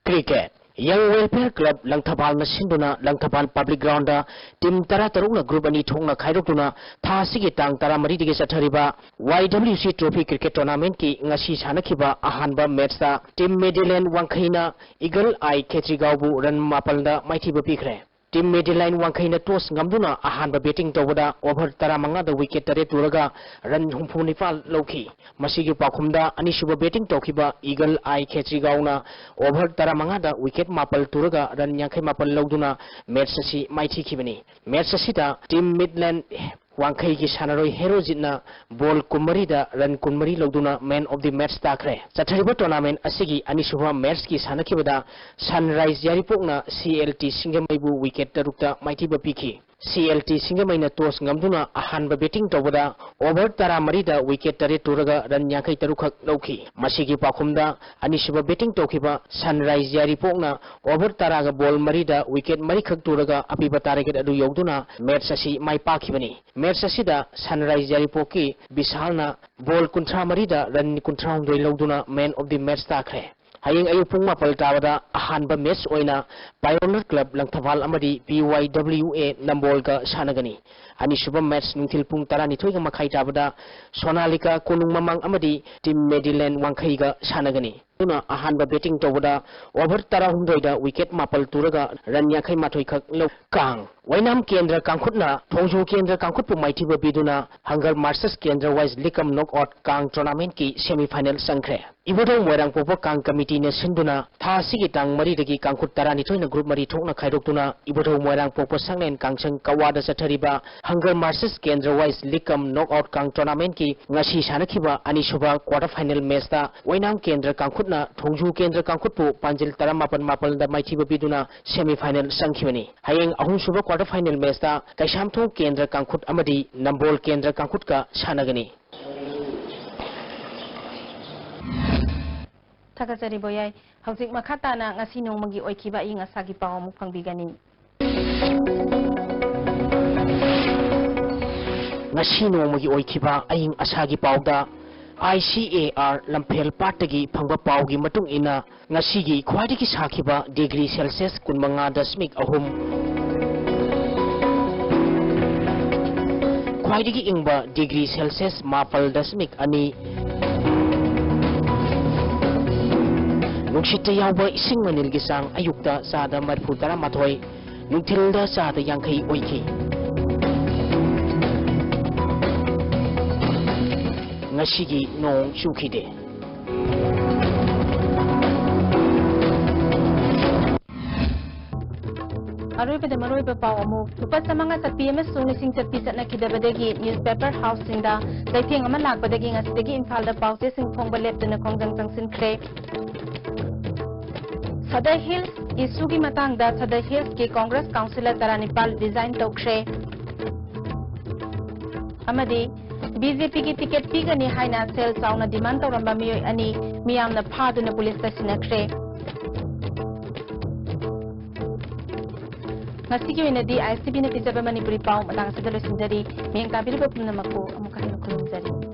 ꯀ꯭ꯔꯤꯀꯦꯠ꯫ ꯌꯪ ꯋꯦꯜꯐꯤꯌꯔ ꯀ꯭ꯂꯕ ꯂꯪꯊꯕꯥꯜꯅ ꯁꯤꯟꯗꯨꯅ ꯂꯪꯊꯕꯥꯜ ꯄꯕ꯭ꯂꯤꯛ ꯒ꯭ꯔꯥꯎꯟꯗ ꯇꯤꯝ ꯇꯔꯥꯇꯔꯨꯛꯅ ꯒ꯭ꯔꯨꯞ ꯑꯅꯤ ꯊꯣꯛꯅ ꯈꯥꯏꯗꯣꯛꯇꯨꯅ ꯊꯥ ꯑꯁꯤꯒꯤ ꯇꯥꯡ ꯇꯔꯥꯃꯔꯤꯗꯒꯤ ꯆꯠꯊꯔꯤꯕ Y W C trophy cricket ꯇꯣꯔꯅꯥꯃꯦꯟꯠꯀꯤ ꯉꯁꯤ ꯁꯥꯟꯅꯈꯤꯕ ꯑꯍꯥꯟꯕ ꯃꯦꯠꯆꯇ ꯇꯤꯝ ꯃꯦꯗꯤꯂꯦꯟ ꯋꯥꯡꯈꯩꯅ ꯏꯒꯜ ꯑꯥꯏ ꯈꯦꯇ꯭ꯔꯤꯒꯥꯎꯕꯨ ꯔꯟ ꯃꯥꯄꯜꯗ ꯃꯥꯏꯊꯤꯕ ꯄꯤꯈ꯭ꯔꯦ꯫ ꯇꯤꯝ ꯃꯦꯗꯤꯂꯥꯏꯟ ꯋꯥꯡꯈꯩꯅ ꯇꯣꯁ ꯉꯝꯗꯨꯅ ꯑꯍꯥꯟꯕ ꯕꯦꯇꯤꯡ ꯇꯧꯕꯗ ꯑꯣꯚꯔ ꯇꯔꯥꯃꯉꯥꯗ ꯋꯤꯀꯦꯠ ꯇꯔꯦꯠ ꯇꯨꯔꯒ ꯔꯟ ꯍꯨꯝꯐꯨꯅꯤꯄꯥꯜ ꯂꯧꯈꯤ꯫ ꯃꯁꯤꯒꯤ ꯄꯥꯎꯈꯨꯝꯗ ꯑꯅꯤꯁꯨꯕ ꯕꯦꯇꯤꯡ ꯇꯧꯈꯤꯕ ꯏꯒꯜ ꯑꯥꯏ ꯈꯦꯇ꯭ꯔꯤꯒꯥꯎꯅ ꯑꯣꯚꯔ ꯇꯔꯥꯃꯉꯥꯗ ꯋꯤꯀꯦꯠ ꯃꯥꯄꯜ ꯇꯨꯔꯒ ꯔꯟ ꯌꯥꯡꯈꯩ ꯃꯥꯄꯜ ꯂꯧꯗꯨꯅ ꯃꯦꯠꯆ ꯑꯁꯤ ꯃꯥꯏꯊꯤꯈꯤꯕꯅꯤ꯫ ꯃꯦꯠꯆ ꯑꯁꯤꯗ ꯇꯤꯝ ꯃꯤꯗꯂꯦꯟ ꯋꯥꯡꯈꯩꯒꯤ ꯁꯥꯟꯅꯔꯣꯏ ꯍꯦꯔꯣꯖꯤꯠꯅ ꯕꯣꯜ ꯀꯨꯟꯃꯔꯤꯗ ꯔꯟ ꯀꯨꯟꯃꯔꯤ ꯂꯧꯗꯨꯅ ꯃꯦꯟ ꯑꯣꯐ ꯗꯤ ꯃꯦꯠꯆ ꯇꯥꯈ꯭ꯔꯦ꯫ ꯆꯠꯊꯔꯤꯕ ꯇꯣꯔꯅꯥꯃꯦꯟꯠ ꯑꯁꯤꯒꯤ ꯑꯅꯤꯁꯨꯕ ꯃꯦꯠꯆꯀꯤ ꯁꯥꯟꯅꯈꯤꯕꯗ sunrise ꯌꯥꯏꯔꯤꯄꯣꯛꯅ C L T ꯁꯤꯡꯖꯃꯩꯕꯨ wicket ꯇꯔꯨꯛꯇ ꯃꯥꯏꯊꯤꯕ ꯄꯤꯈꯤ꯫ ꯁꯤ ꯑꯦꯜ ꯇꯤ ꯁꯤꯡꯖꯃꯩꯅ toss ꯉꯝꯗꯨꯅ ꯑꯍꯥꯟꯕ batting ꯇꯧꯕꯗ over ꯇꯔꯥꯃꯔꯤꯗ wicket ꯇꯔꯦꯠ ꯇꯨꯔꯒ run ꯌꯥꯡꯈꯩ ꯇꯔꯨꯛ ꯈꯛ ꯂꯧꯈꯤ꯫ ꯃꯁꯤꯒꯤ ꯄꯥꯎꯈꯨꯝꯗ ꯑꯅꯤꯁꯨꯕ batting ꯇꯧꯈꯤꯕ Sunrise ꯌꯥꯏꯔꯤꯄꯣꯛꯅ over ꯇꯔꯥꯒ ball ꯃꯔꯤꯗ wicket ꯃꯔꯤꯈꯛ ꯇꯨꯔꯒ ꯑꯄꯤꯕ target ꯑꯗꯨ ꯌꯧꯗꯨꯅ match ꯑꯁꯤ ꯃꯥꯏ ꯄꯥꯛꯈꯤꯕꯅꯤ꯫ Match ꯑꯁꯤꯗ Sunrise ꯌꯥꯏꯔꯤꯄꯣꯛꯀꯤ ꯕꯤꯁꯥꯜꯅ ball ꯀꯨꯟꯊ꯭ꯔꯥ ꯃꯔꯤꯗ run ꯀꯨꯟꯊ꯭ꯔꯥ ꯍꯨꯝꯗꯣꯏ ꯂꯧꯗꯨꯅ man of the match ꯇꯥꯈ꯭ꯔꯦ꯫ ꯍꯌꯦꯡ ꯑꯌꯨꯛ ꯄꯨꯡ ꯃꯥꯄꯜ ꯇꯥꯕꯗ ꯑꯍꯥꯟꯕ match ꯑꯣꯏꯅ Pioneer Club ꯂꯪꯊꯕꯥꯜ ꯑꯃꯗꯤ P Y W A ꯅꯝꯕꯣꯜꯒ ꯁꯥꯟꯅꯒꯅꯤ꯫ ꯑꯅꯤꯁꯨꯕ match ꯅꯨꯡꯊꯤꯜ ꯄꯨꯡ ꯇꯔꯥꯅꯤꯊꯣꯏꯒ ꯃꯈꯥꯏ ꯇꯥꯕꯗ ꯁꯣꯅꯥꯂꯤꯀꯥ ꯀꯣꯅꯨꯡ ꯃꯃꯥꯡ ꯑꯃꯗꯤ Team Maryland ꯋꯥꯡꯈꯩꯒ ꯁꯥꯟꯅꯒꯅꯤ꯫ ꯑꯗꯨꯅ ꯑꯍꯥꯟꯕ batting ꯇꯧꯕꯗ over ꯇꯔꯥꯍꯨꯝꯗꯣꯏꯗ wicket ꯃꯥꯄꯜ ꯇꯨꯔꯒ run ꯌꯥꯡꯈꯩ ꯃꯥꯊꯣꯏ ꯈꯛ ꯂꯧ꯫ ꯀꯥꯡ꯫ ꯋꯥꯏꯅꯥꯝ ꯀꯦꯟꯗ꯭ꯔ ꯀꯥꯡꯈꯨꯠꯅ ꯊꯣꯡꯖꯨ ꯀꯦꯟꯗ꯭ꯔ ꯀꯥꯡꯈꯨꯠꯄꯨ ꯃꯥꯏꯊꯤꯕ ꯄꯤꯗꯨꯅ Hunger Masters ꯀꯦꯟꯗ꯭ꯔ wise league cum knockout ꯀꯥꯡ tournament ꯀꯤ semi final ꯆꯪꯈ꯭ꯔꯦ꯫ ꯏꯕꯨꯙꯧ ꯃꯣꯏꯔꯥꯡꯄꯣꯛꯄ ꯀꯥꯡ committee ꯅ ꯁꯤꯟꯗꯨꯅ ꯊꯥ ꯑꯁꯤꯒꯤ ꯇꯥꯡ ꯃꯔꯤꯗꯒꯤ ꯀꯥꯡꯈꯨꯠ ꯇꯔꯥꯅꯤꯊꯣꯏꯅ group ꯃꯔꯤ ꯊꯣꯛꯅ ꯈꯥꯏꯗꯣꯛꯇꯨꯅ ꯏꯕꯨꯙꯧ ꯃꯣꯏꯔꯥꯡꯄꯣꯛꯄ ꯁꯪꯂꯦꯟ ꯀꯥꯡꯁꯪ ꯀꯋꯥꯗ ꯆꯠꯊꯔꯤꯕ Hunger Masters ꯀꯦꯟꯗ꯭ꯔ wise league cum knockout ꯀꯥꯡ tournament ꯀꯤ ꯉꯁꯤ ꯁꯥꯟꯅꯈꯤꯕ ꯑꯅꯤꯁꯨꯕ quarter final match ꯇ ꯋꯥꯏꯅꯥꯝ ꯀꯦꯟꯗ꯭ꯔ ꯀꯥꯡꯈꯨꯠꯅ ꯊꯣꯡꯖꯨ ꯀꯦꯟꯗ꯭ꯔ ꯀꯥꯡꯈꯨꯠꯄꯨ ꯄꯥꯟꯖꯤꯜ ꯇꯔꯥꯃꯥꯄꯜ ꯃꯥꯄꯜꯗ ꯃꯥꯏꯊꯤꯕ ꯄꯤꯗꯨꯅ semi final ꯆꯪꯈꯤꯕꯅꯤ꯫ ꯍꯌꯦꯡ ꯑꯍꯨꯝꯁꯨꯕ quarter final match ꯇ ꯀꯩꯁꯥꯝꯊꯣꯡ ꯀꯦꯟꯗ꯭ꯔ ꯀꯥꯡꯈꯨꯠ ꯑꯃꯗꯤ ꯅꯝꯕꯣꯜ ꯀꯦꯟꯗ꯭ꯔ ꯀꯥꯡꯈꯨꯠꯀ ꯁꯥꯟꯅꯒꯅꯤ꯫ ꯊꯥꯒꯠꯆꯔꯤ ꯕꯣꯌꯥꯏ꯫ ꯍꯧꯖꯤꯛ ꯃꯈꯥ ꯇꯥꯅ ꯉꯁꯤ ꯅꯣꯡꯃꯒꯤ ꯑꯣꯏꯈꯤꯕ ꯑꯏꯪ ꯑꯁꯥꯒꯤ ꯄꯥꯎ ꯑꯃꯨꯛ ꯐꯪꯕꯤꯒꯅꯤ꯫ ꯉꯁꯤ ꯅꯣꯡꯃꯒꯤ ꯑꯣꯏꯈꯤꯕ ꯑꯏꯪ ꯑꯁꯥꯒꯤ ꯄꯥꯎꯗ I C A R ꯂꯝꯐꯦꯜ ꯄꯥꯠꯇꯒꯤ ꯐꯪꯕ ꯄꯥꯎꯒꯤ ꯃꯇꯨꯡ ꯏꯟꯅ, ꯉꯁꯤꯒꯤ ꯈ꯭ꯋꯥꯏꯗꯒꯤ ꯁꯥꯈꯤꯕ degree Celsius ꯀꯨꯟꯃꯉꯥ ꯗꯁꯃꯤꯛ ꯑꯍꯨꯝ, ꯈ꯭ꯋꯥꯏꯗꯒꯤ ꯏꯪꯕ degree Celsius ꯃꯥꯄꯜ ꯗꯁꯃꯤꯛ ꯑꯅꯤ, ꯅꯨꯡꯁꯤꯠꯇ ꯌꯥꯎꯕ ꯏꯁꯤꯡ ꯃꯅꯤꯜꯒꯤ ꯆꯥꯡ ꯑꯌꯨꯛꯇ ꯆꯥꯗ ꯃꯔꯤꯐꯨ ꯇꯔꯥꯃꯥꯊꯣꯏ, ꯅꯨꯡꯊꯤꯜꯗ ꯆꯥꯗ ꯌꯥꯡꯈꯩ ꯑꯣꯏꯈꯤ꯫ ꯉꯁꯤꯒꯤ ꯅꯣꯡ ꯆꯨꯈꯤꯗꯦ꯫ ꯑꯔꯣꯏꯕꯗ ꯃꯔꯨꯑꯣꯏꯕ ꯄꯥꯎ ꯑꯃꯨꯛ꯫ ꯂꯨꯄꯥ ꯆꯥꯃꯉꯥ ꯆꯠꯄꯤ ꯑꯃꯁꯨꯡ ꯂꯤꯁꯤꯡ ꯆꯠꯄꯤ ꯆꯠꯅꯈꯤꯗꯕꯗꯒꯤ newspaper houseꯁꯤꯡꯗ ꯆꯩꯊꯦꯡ ꯑꯃ ꯂꯥꯛꯄꯗꯒꯤ ꯉꯁꯤꯗꯒꯤ ꯏꯝꯐꯥꯜꯗ ꯄꯥꯎꯆꯦꯁꯤꯡ ꯐꯣꯡꯕ ꯂꯦꯞꯇꯅ ꯈꯣꯡꯖꯪ ꯆꯪꯁꯤꯟꯈ꯭ꯔꯦ꯫ ꯁꯗꯔ ꯍꯤꯜꯁ ꯏꯁꯨꯒꯤ ꯃꯇꯥꯡꯗ ꯁꯗꯔ ꯍꯤꯜꯁꯀꯤ ꯀꯣꯡꯒ꯭ꯔꯦꯁ ꯀꯥꯎꯟꯁꯤꯂꯔ ꯇꯔꯥꯅꯤꯄꯥꯜ ꯔꯤꯖꯥꯏꯟ ꯇꯧꯈ꯭ꯔꯦ꯫ ꯑꯃꯗꯤ ꯕꯤ ꯖꯦ ꯄꯤꯒꯤ ꯇꯤꯀꯦꯠ ꯄꯤꯒꯅꯤ ꯍꯥꯏꯅ ꯁꯦꯜ ꯆꯥꯎꯅ ꯗꯤꯃꯥꯟ ꯇꯧꯔꯝꯕ ꯃꯤꯑꯣꯏ ꯑꯅꯤ ꯃꯤꯌꯥꯝꯅ ꯐꯥꯗꯨꯅ ꯄꯨꯂꯤꯁꯇ ꯁꯤꯟꯅꯈ꯭ꯔꯦ꯫ ꯉꯁꯤꯒꯤ ꯑꯣꯏꯅꯗꯤ ꯑꯥꯏ ꯑꯦꯁ ꯇꯤ ꯚꯤꯅ ꯄꯤꯖꯕ ꯃꯅꯤꯄꯨꯔꯤ ꯄꯥꯎ ꯃꯇꯥꯡ ꯑꯁꯤꯗ ꯂꯣꯏꯁꯤꯟꯖꯔꯤ꯫ ꯃꯤꯠꯌꯦꯡ ꯇꯥꯕꯤꯔꯤꯕ ꯄꯨꯝꯅꯃꯛꯄꯨ ꯑꯃꯨꯛ ꯍꯟꯅ ꯈꯨꯔꯨꯝꯖꯔꯤ꯫